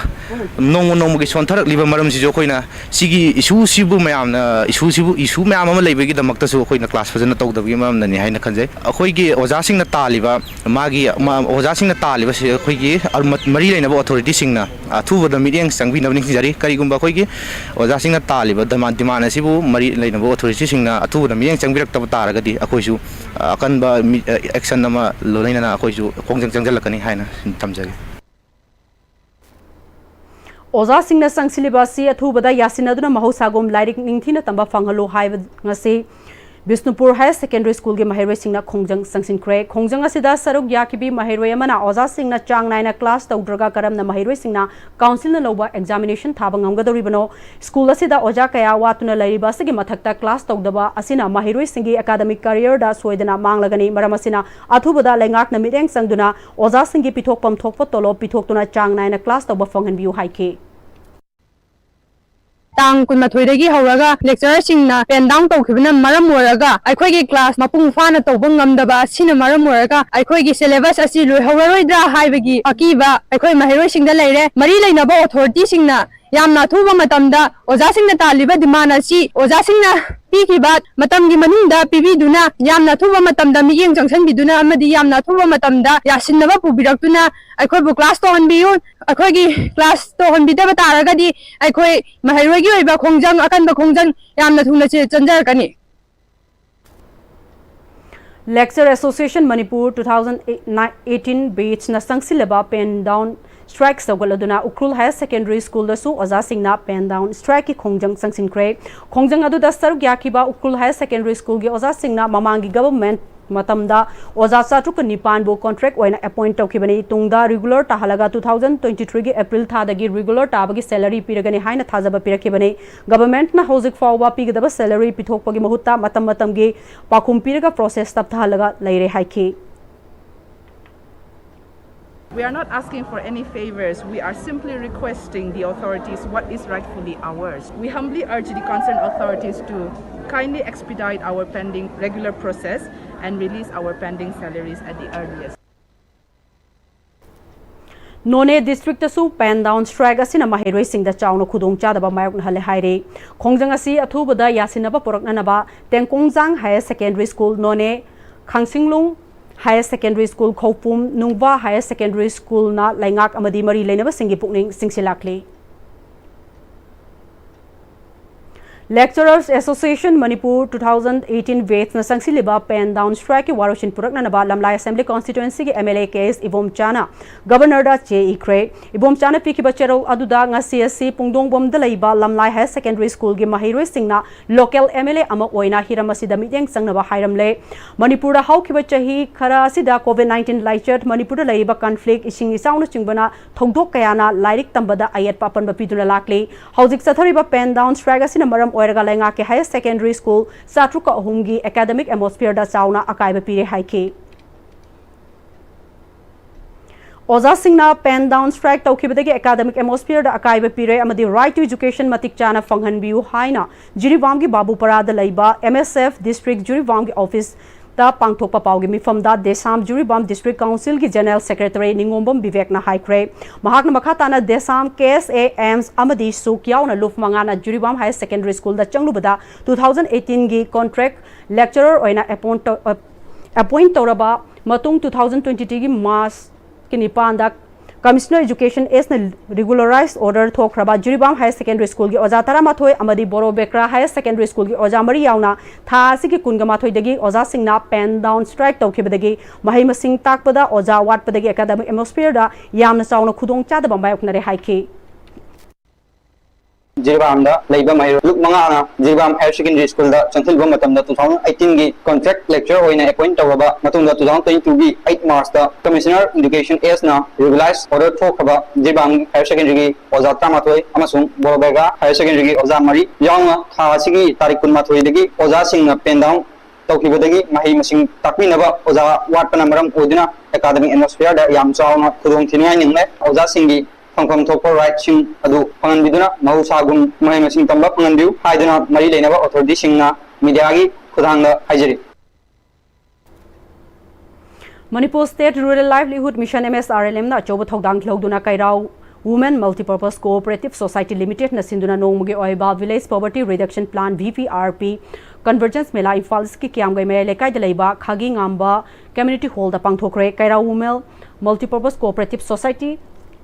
ꯅꯣꯡꯃ ꯅꯣꯡꯃꯒꯤ ꯁꯣꯟꯊꯔꯛꯂꯤꯕ ꯃꯔꯝꯁꯤꯁꯨ ꯑꯩꯈꯣꯏꯅ ꯁꯤꯒꯤ issueꯁꯤꯕꯨ ꯃꯌꯥꯝꯅ issueꯁꯤꯕꯨ issue ꯃꯌꯥꯝ ꯑꯃ ꯂꯩꯕꯒꯤꯗꯃꯛꯇꯁꯨ ꯑꯩꯈꯣꯏꯅ class ꯐꯖꯅ ꯇꯧꯗꯕꯒꯤ ꯃꯔꯝꯅꯅꯤ ꯍꯥꯏꯅ ꯈꯟꯖꯩ꯫ ꯑꯩꯈꯣꯏꯒꯤ ꯑꯣꯖꯥꯁꯤꯡꯅ ꯇꯥꯜꯂꯤꯕ ꯃꯥꯒꯤ ꯃ- ꯑꯣꯖꯥꯁꯤꯡꯅ ꯇꯥꯜꯂꯤꯕꯁꯤ ꯑꯩꯈꯣꯏꯒꯤ ꯑꯔ- ꯃꯔꯤ ꯂꯩꯅꯕ authorityꯁꯤꯡꯅ ꯑꯊꯨꯕꯗ ꯃꯤꯠꯌꯦꯡ ꯆꯪꯕꯤꯅꯕ ꯅꯤꯡꯁꯤꯡꯖꯔꯤ꯫ ꯀꯔꯤꯒꯨꯝꯕ ꯑꯩꯈꯣꯏꯒꯤ ꯑꯣꯖꯥꯁꯤꯡꯅ ꯇꯥꯜꯂꯤꯕ demand demand ꯑꯁꯤꯕꯨ ꯃꯔꯤ ꯂꯩꯅꯕ authorityꯁꯤꯡꯅ ꯑꯊꯨꯕꯗ ꯃꯤꯠꯌꯦꯡ ꯆꯪꯕꯤꯔꯛꯇꯕ ꯇꯥꯔꯒꯗꯤ ꯑꯩꯈꯣꯏꯁꯨ ꯑꯀꯟꯕ ꯃꯤ- action ꯑꯃ ꯂꯣꯏꯅꯅ ꯑꯩꯈꯣꯏꯁꯨ ꯈꯣꯡꯖꯪ ꯆꯪꯁꯤꯜꯂꯛꯀꯅꯤ ꯍꯥꯏꯅ ꯊꯝꯖꯒꯦ꯫ ꯑꯣꯖꯥꯁꯤꯡꯅ ꯆꯪꯁꯤꯜꯂꯤꯕ ꯑꯁꯤ ꯑꯊꯨꯕꯗ ꯌꯥꯁꯤꯟꯅꯗꯨꯅ ꯃꯍꯧꯁꯥꯒꯨꯝ ꯂꯥꯏꯔꯤꯛ ꯅꯤꯡꯊꯤꯅ ꯇꯝꯕ ꯐꯪꯍꯜꯂꯨ ꯍꯥꯏꯕ ꯉꯁꯤ ꯕꯤꯁꯅꯨꯄꯨꯔ Higher Secondary Schoolꯒꯤ ꯃꯍꯩꯔꯣꯏꯁꯤꯡꯅ ꯈꯣꯡꯖꯪ ꯆꯪꯁꯤꯟꯈ꯭ꯔꯦ꯫ ꯈꯣꯡꯖꯪ ꯑꯁꯤꯗ ꯁꯔꯨꯛ ꯌꯥꯈꯤꯕꯤ ꯃꯍꯩꯔꯣꯏ ꯑꯃꯅ ꯑꯣꯖꯥꯁꯤꯡꯅ ꯆꯥꯡ ꯅꯥꯏꯅ class ꯇꯧꯗ꯭ꯔꯒ ꯀꯔꯝꯅ ꯃꯍꯩꯔꯣꯏꯁꯤꯡꯅ councilꯅ ꯂꯧꯕ examination ꯊꯥꯕ ꯉꯝꯒꯗꯧꯔꯤꯕꯅꯣ? School ꯑꯁꯤꯗ ꯑꯣꯖꯥ ꯀꯌꯥ ꯋꯥꯠꯇꯨꯅ ꯂꯩꯔꯤꯕ ꯑꯁꯤꯒꯤ ꯃꯊꯛꯇ class ꯇꯧꯗꯕ ꯑꯁꯤꯅ ꯃꯍꯩꯔꯣꯏꯁꯤꯡꯒꯤ academic careerꯗ ꯁꯣꯏꯗꯅ ꯃꯥꯡꯂꯒꯅꯤ꯫ ꯃꯔꯝ ꯑꯁꯤꯅ ꯑꯊꯨꯕꯗ ꯂꯩꯉꯥꯛꯅ ꯃꯤꯠꯌꯦꯡ ꯆꯪꯗꯨꯅ ꯑꯣꯖꯥꯁꯤꯡꯒꯤ ꯄꯤꯊꯣꯛꯐꯝ ꯊꯣꯛꯄ ꯇꯣꯂꯣꯞ ꯄꯤꯊꯣꯛꯇꯨꯅ ꯆꯥꯡ ꯅꯥꯏꯅ class ꯇꯧꯕ ꯐꯪꯍꯟꯕꯤꯌꯨ ꯍꯥꯏꯈꯤ꯫ ꯇꯥꯡ ꯀꯨꯟꯃꯥꯊꯣꯏꯗꯒꯤ ꯍꯧꯔꯒ lecturerꯁꯤꯡꯅ pen down ꯇꯧꯈꯤꯕꯅ ꯃꯔꯝ ꯑꯣꯏꯔꯒ ꯑꯩꯈꯣꯏꯒꯤ class ꯃꯄꯨꯡ ꯐꯥꯅ ꯇꯧꯕ ꯉꯝꯗꯕ ꯑꯁꯤꯅ ꯃꯔꯝ ꯑꯣꯏꯔꯒ ꯑꯩꯈꯣꯏꯒꯤ syllabus ꯑꯁꯤ ꯂꯣꯏꯍꯧꯔꯔꯣꯏꯗ꯭ꯔꯥ ꯍꯥꯏꯕꯒꯤ ꯑꯀꯤꯕ ꯑꯩꯈꯣꯏ ꯃꯍꯩꯔꯣꯏꯁꯤꯡꯗ ꯂꯩꯔꯦ꯫ ꯃꯔꯤ ꯂꯩꯅꯕ authorityꯁꯤꯡꯅ ꯌꯥꯝꯅ ꯑꯊꯨꯕ ꯃꯇꯝꯗ ꯑꯣꯖꯥꯁꯤꯡꯅ ꯇꯥꯜꯂꯤꯕ demand ꯑꯁꯤ ꯑꯣꯖꯥꯁꯤꯡꯅ ꯄꯤꯈꯤꯕ ꯃꯇꯝꯒꯤ ꯃꯅꯨꯡꯗ ꯄꯤꯕꯤꯗꯨꯅ ꯌꯥꯝꯅ ꯑꯊꯨꯕ ꯃꯇꯝꯗ ꯃꯤꯠꯌꯦꯡ ꯆꯪꯁꯤꯟꯕꯤꯗꯨꯅ ꯑꯃꯗꯤ ꯌꯥꯝꯅ ꯑꯊꯨꯕ ꯃꯇꯝꯗ ꯌꯥꯁꯤꯟꯅꯕ ꯄꯨꯕꯤꯔꯛꯇꯨꯅ ꯑꯩꯈꯣꯏꯕꯨ class ꯇꯧꯍꯟꯕꯤꯌꯨ꯫ ꯑꯩꯈꯣꯏꯒꯤ class ꯇꯧꯍꯟꯕꯤꯗꯕ ꯇꯥꯔꯒꯗꯤ ꯑꯩꯈꯣꯏ ꯃꯍꯩꯔꯣꯏꯒꯤ ꯑꯣꯏꯕ ꯈꯣꯡꯖꯪ ꯑꯀꯟꯕ ꯈꯣꯡꯖꯪ ꯌꯥꯝꯅ ꯊꯨꯅ ꯆꯦ- ꯆꯦꯟꯖꯔꯛꯀꯅꯤ꯫ Lecturer Association Manipur two thousand eighteen batchꯅ ꯆꯪꯁꯤꯜꯂꯕ pen down Strike ꯁꯧꯒꯠꯂꯗꯨꯅ Ukhrul Higher Secondary School ꯗꯁꯨ ꯑꯣꯖꯥꯁꯤꯡꯅ pen down strike ꯀꯤ ꯈꯣꯡꯖꯪ ꯆꯪꯁꯤꯟꯈ꯭ꯔꯦ꯫ ꯈꯣꯡꯖꯪ ꯑꯗꯨꯗ ꯁꯔꯨꯛ ꯌꯥꯈꯤꯕ ꯎꯈ꯭ꯔꯨꯜ Higher Secondary School ꯒꯤ ꯑꯣꯖꯥꯁꯤꯡꯅ ꯃꯃꯥꯡꯒꯤ government ꯃꯇꯝꯗ ꯑꯣꯖꯥ ꯆꯥꯇ꯭ꯔꯨꯛꯀ ꯅꯤꯄꯥꯟꯕꯨ contract ꯑꯣꯏꯅ appoint ꯇꯧꯈꯤꯕꯅꯤ꯫ ꯇꯨꯡꯗ regular ꯇꯥꯍꯜꯂꯒ two thousand twenty three ꯒꯤ April ꯊꯥꯗꯒꯤ regular ꯇꯥꯕꯒꯤ salary ꯄꯤꯔꯒꯅꯤ ꯍꯥꯏꯅ ꯊꯥꯖꯕ ꯄꯤꯔꯛꯈꯤꯕꯅꯤ꯫ Government ꯅ ꯍꯧꯖꯤꯛ ꯐꯥꯎꯕ ꯄꯤꯒꯗꯕ salary ꯄꯤꯊꯣꯛꯄꯒꯤ ꯃꯍꯨꯠꯇ ꯃꯇꯝ ꯃꯇꯝꯒꯤ ꯄꯥꯎꯈꯨꯝ ꯄꯤꯔꯒ process ꯇꯞꯊꯍꯜꯂꯒ ꯂꯩꯔꯦ ꯍꯥꯏꯈꯤ꯫ We are not asking for any favors. We are simply requesting the authorities what is rightfully ours. We humbly urge the concerned authorities to kindly expedite our pending regular process and release our pending salaries at the earliest. Noney district ꯇꯁꯨ pen down strike ꯑꯁꯤꯅ ꯃꯍꯩꯔꯣꯏꯁꯤꯡꯗ ꯆꯥꯎꯅ ꯈꯨꯗꯣꯡꯆꯥꯗꯕ ꯃꯥꯌꯣꯛꯅꯍꯜꯂꯦ ꯍꯥꯏꯔꯤ꯫ ꯈꯣꯡꯖꯪ ꯑꯁꯤ ꯑꯊꯨꯕꯗ ꯌꯥꯁꯤꯟꯅꯕ ꯄꯨꯔꯛꯅꯅꯕ Tengkongjang Higher Secondary School, Noney, Khangsinglung Higher Secondary School, Khoupum, Nungba Higher Secondary School ꯅ ꯂꯩꯉꯥꯛ ꯑꯃꯗꯤ ꯃꯔꯤ ꯂꯩꯅꯕꯁꯤꯡꯒꯤ ꯄꯨꯛꯅꯤꯡ ꯆꯤꯡꯁꯤꯜꯂꯛꯂꯤ꯫ Lecturers Association Manipur two thousand eighteen batch ꯅ ꯆꯪꯁꯤꯜꯂꯤꯕ pen down strike ꯀꯤ ꯋꯥꯔꯣꯏꯁꯤꯟ ꯄꯨꯔꯛꯅꯅꯕ ꯂꯝꯂꯥꯏ Assembly Constituency ꯒꯤ M L A K S ꯏꯕꯣꯝꯆꯥꯅ Governor ꯗ ꯆꯦ ꯏꯈ꯭ꯔꯦ꯫ ꯏꯕꯣꯝꯆꯥꯅ ꯄꯤꯈꯤꯕ ꯆꯦꯔꯣꯜ ꯑꯗꯨꯗ ꯉꯁꯤ ꯑꯁꯤ ꯄꯨꯡꯗꯣꯡꯕꯝꯗ ꯂꯩꯕ ꯂꯝꯂꯥꯏ Higher Secondary School ꯒꯤ ꯃꯍꯩꯔꯣꯏꯁꯤꯡꯅ local M L A ꯑꯃ ꯑꯣꯏꯅ ꯍꯤꯔꯝ ꯑꯁꯤꯗ ꯃꯤꯠꯌꯦꯡ ꯆꯪꯅꯕ ꯍꯥꯏꯔꯝꯂꯦ꯫ ꯃꯅꯤꯄꯨꯔꯗ ꯍꯧꯈꯤꯕ ꯆꯍꯤ ꯈꯔ ꯑꯁꯤꯗ COVID nineteen ꯂꯥꯏꯆꯠ, ꯃꯅꯤꯄꯨꯔꯗ ꯂꯩꯔꯤꯕ conflict, ꯏꯁꯤꯡ ꯏꯆꯥꯎꯅꯆꯤꯡꯕꯅ ꯊꯧꯗꯣꯛ ꯀꯌꯥꯅ ꯂꯥꯏꯔꯤꯛ ꯇꯝꯕꯗ ꯑꯌꯦꯠꯄ ꯑꯄꯟꯕ ꯄꯤꯗꯨꯅ ꯂꯥꯛꯂꯤ꯫ ꯍꯧꯖꯤꯛ ꯆꯠꯊꯔꯤꯕ pen down strike ꯑꯁꯤꯅ ꯃꯔꯝ ꯑꯣꯏꯔꯒ ꯂꯩꯉꯥꯛꯀꯤ Higher Secondary School ꯆꯥꯇ꯭ꯔꯨꯛꯀ ꯑꯍꯨꯝꯒꯤ academic atmosphere ꯗ ꯆꯥꯎꯅ ꯑꯀꯥꯏꯕ ꯄꯤꯔꯦ ꯍꯥꯏꯈꯤ꯫ ꯑꯣꯖꯥꯁꯤꯡꯅ pen down strike ꯇꯧꯈꯤꯕꯗꯒꯤ academic atmosphere ꯗ ꯑꯀꯥꯏꯕ ꯄꯤꯔꯦ ꯑꯃꯗꯤ right to education ꯃꯇꯤꯛ ꯆꯥꯅ ꯐꯪꯍꯟꯕꯤꯌꯨ ꯍꯥꯏꯅ ꯖꯤꯔꯤꯕꯥꯝꯒꯤ ꯕꯥꯕꯨꯄꯔꯥꯗ ꯂꯩꯕ M S F District ꯖꯤꯔꯤꯕꯥꯝꯒꯤ office ꯗ ꯄꯥꯡꯊꯣꯛꯄ ꯄꯥꯎꯒꯤ ꯃꯤꯐꯝꯗ ꯗꯦꯁꯥꯝ ꯖꯤꯔꯤꯕꯥꯝ District Council ꯒꯤ General Secretary ꯅꯤꯉꯣꯝꯕꯝ ꯕꯤꯕꯦꯛꯅ ꯍꯥꯏꯈ꯭ꯔꯦ꯫ ꯃꯍꯥꯛꯅ ꯃꯈꯥ ꯇꯥꯅ ꯗꯦꯁꯥꯝ, K S A, AIIMS ꯑꯃꯗꯤ ꯁꯨꯛ ꯌꯥꯎꯅ ꯂꯨꯞ ꯃꯉꯥꯅ ꯖꯤꯔꯤꯕꯥꯝ Higher Secondary School ꯗ ꯆꯪꯂꯨꯕꯗ two thousand eighteen ꯒꯤ contract lecturer ꯑꯣꯏꯅ appoint ꯇꯧ-, appoint ꯇꯧꯔꯕ ꯃꯇꯨꯡ two thousand twenty three ꯒꯤ March ꯀꯤ ꯅꯤꯄꯥꯟꯗ Commissioner Education Sꯅ regularize order ꯊꯣꯛꯈ꯭ꯔꯕ Jiribam Higher Secondary Schoolꯒꯤ ꯑꯣꯖꯥ ꯇꯔꯥꯃꯥꯊꯣꯏ ꯑꯃꯗꯤ ꯕꯣꯔꯣ ꯕꯦꯀ꯭ꯔꯥ Higher Secondary Schoolꯒꯤ ꯑꯣꯖꯥ ꯃꯔꯤ ꯌꯥꯎꯅ ꯊꯥ ꯑꯁꯤꯒꯤ ꯀꯨꯟꯒ ꯃꯥꯊꯣꯏꯗꯒꯤ ꯑꯣꯖꯥꯁꯤꯡꯅ pen down strike ꯇꯧꯈꯤꯕꯗꯒꯤ ꯃꯍꯩ ꯃꯁꯤꯡ ꯇꯥꯛꯄꯗ ꯑꯣꯖꯥ ꯋꯥꯠꯄꯗꯒꯤ academic atmosphereꯗ ꯌꯥꯝꯅ ꯆꯥꯎꯅ ꯈꯨꯗꯣꯡ ꯆꯥꯗꯕ ꯃꯥꯌꯣꯛꯅꯔꯦ ꯍꯥꯏꯈꯤ꯫ ꯖꯤꯔꯤꯕꯥꯝꯗ ꯂꯩꯕ ꯃꯍꯩꯔꯣꯏ ꯂꯨꯞ ꯃꯉꯥꯅ ꯖꯤꯔꯤꯕꯥꯝ Higher Secondary Schoolꯗ ꯆꯪꯁꯤꯜꯂꯨꯕ ꯃꯇꯝꯗ two thousand eighteenꯒꯤ contract lecturer ꯑꯣꯏꯅ appoint ꯇꯧꯔꯕ ꯃꯇꯨꯡꯗ two thousand twentytwoꯒꯤ eight Marchꯇ Commissioner Education Sꯅ regularize order ꯊꯣꯛꯈ꯭ꯔꯕ Jiribam Higher Secondaryꯒꯤ ꯑꯣꯖꯥ ꯇꯔꯥꯃꯥꯊꯣꯏ ꯑꯃꯁꯨꯡ ꯕꯣꯔꯣꯕꯦꯒ꯭ꯔꯥ Higher Secondaryꯒꯤ ꯑꯣꯖꯥ ꯃꯔꯤ ꯌꯥꯎꯅ ꯊꯥ ꯑꯁꯤꯒꯤ ꯇꯥꯔꯤꯛ ꯀꯨꯟꯃꯥꯊꯣꯏꯗꯒꯤ ꯑꯣꯖꯥꯁꯤꯡꯅ pen down ꯇꯧꯈꯤꯕꯗꯒꯤ ꯃꯍꯩ ꯃꯁꯤꯡ ꯇꯥꯛꯄꯤꯅꯕ ꯑꯣꯖꯥ ꯋꯥꯠꯄꯅ ꯃꯔꯝ ꯑꯣꯏꯗꯨꯅ academic atmosphereꯗ ꯌꯥꯝ ꯆꯥꯎꯅ ꯈꯨꯗꯣꯡꯊꯤꯅꯤꯡꯉꯥꯏ ꯅꯪꯂꯦ꯫ ꯑꯣꯖꯥꯁꯤꯡꯒꯤ ꯐꯪꯐꯝ ꯊꯣꯛꯄ rightꯁꯤꯡ ꯑꯗꯨ ꯐꯪꯍꯟꯕꯤꯗꯨꯅ ꯃꯍꯧꯁꯥꯒꯨꯝ ꯃꯍꯩ ꯃꯁꯤꯡ ꯇꯝꯕ ꯐꯪꯍꯟꯕꯤꯌꯨ ꯍꯥꯏꯗꯨꯅ ꯃꯔꯤ ꯂꯩꯅꯕ authorityꯁꯤꯡꯅ mediaꯒꯤ ꯈꯨꯠꯊꯥꯡꯗ ꯍꯥꯏꯖꯔꯤ꯫ Manipur State Rural Livelihood Mission, MSRLMꯅ ꯑꯆꯧꯕ ꯊꯧꯗꯥꯡ ꯂꯧꯗꯨꯅ ꯀꯩꯔꯥꯎ Women Multipurpose Cooperative Society Limitedꯅ ꯁꯤꯟꯗꯨꯅ ꯅꯣꯡꯃꯒꯤ ꯑꯣꯏꯕ Village Poverty Reduction Plan, VPRP, Convergence ꯃꯦꯂꯥ ꯏꯝꯐꯥꯜ ꯏꯁꯀꯤ ꯀꯤꯌꯥꯝꯒꯩ ꯃꯌꯥꯏ ꯂꯩꯀꯥꯏꯗ ꯂꯩꯕ ꯈꯥꯒꯤ ꯉꯥꯝꯕ Community Hallꯗ ꯄꯥꯡꯊꯣꯛꯈ꯭ꯔꯦ꯫ ꯀꯩꯔꯥꯎ Women Multipurpose Cooperative Society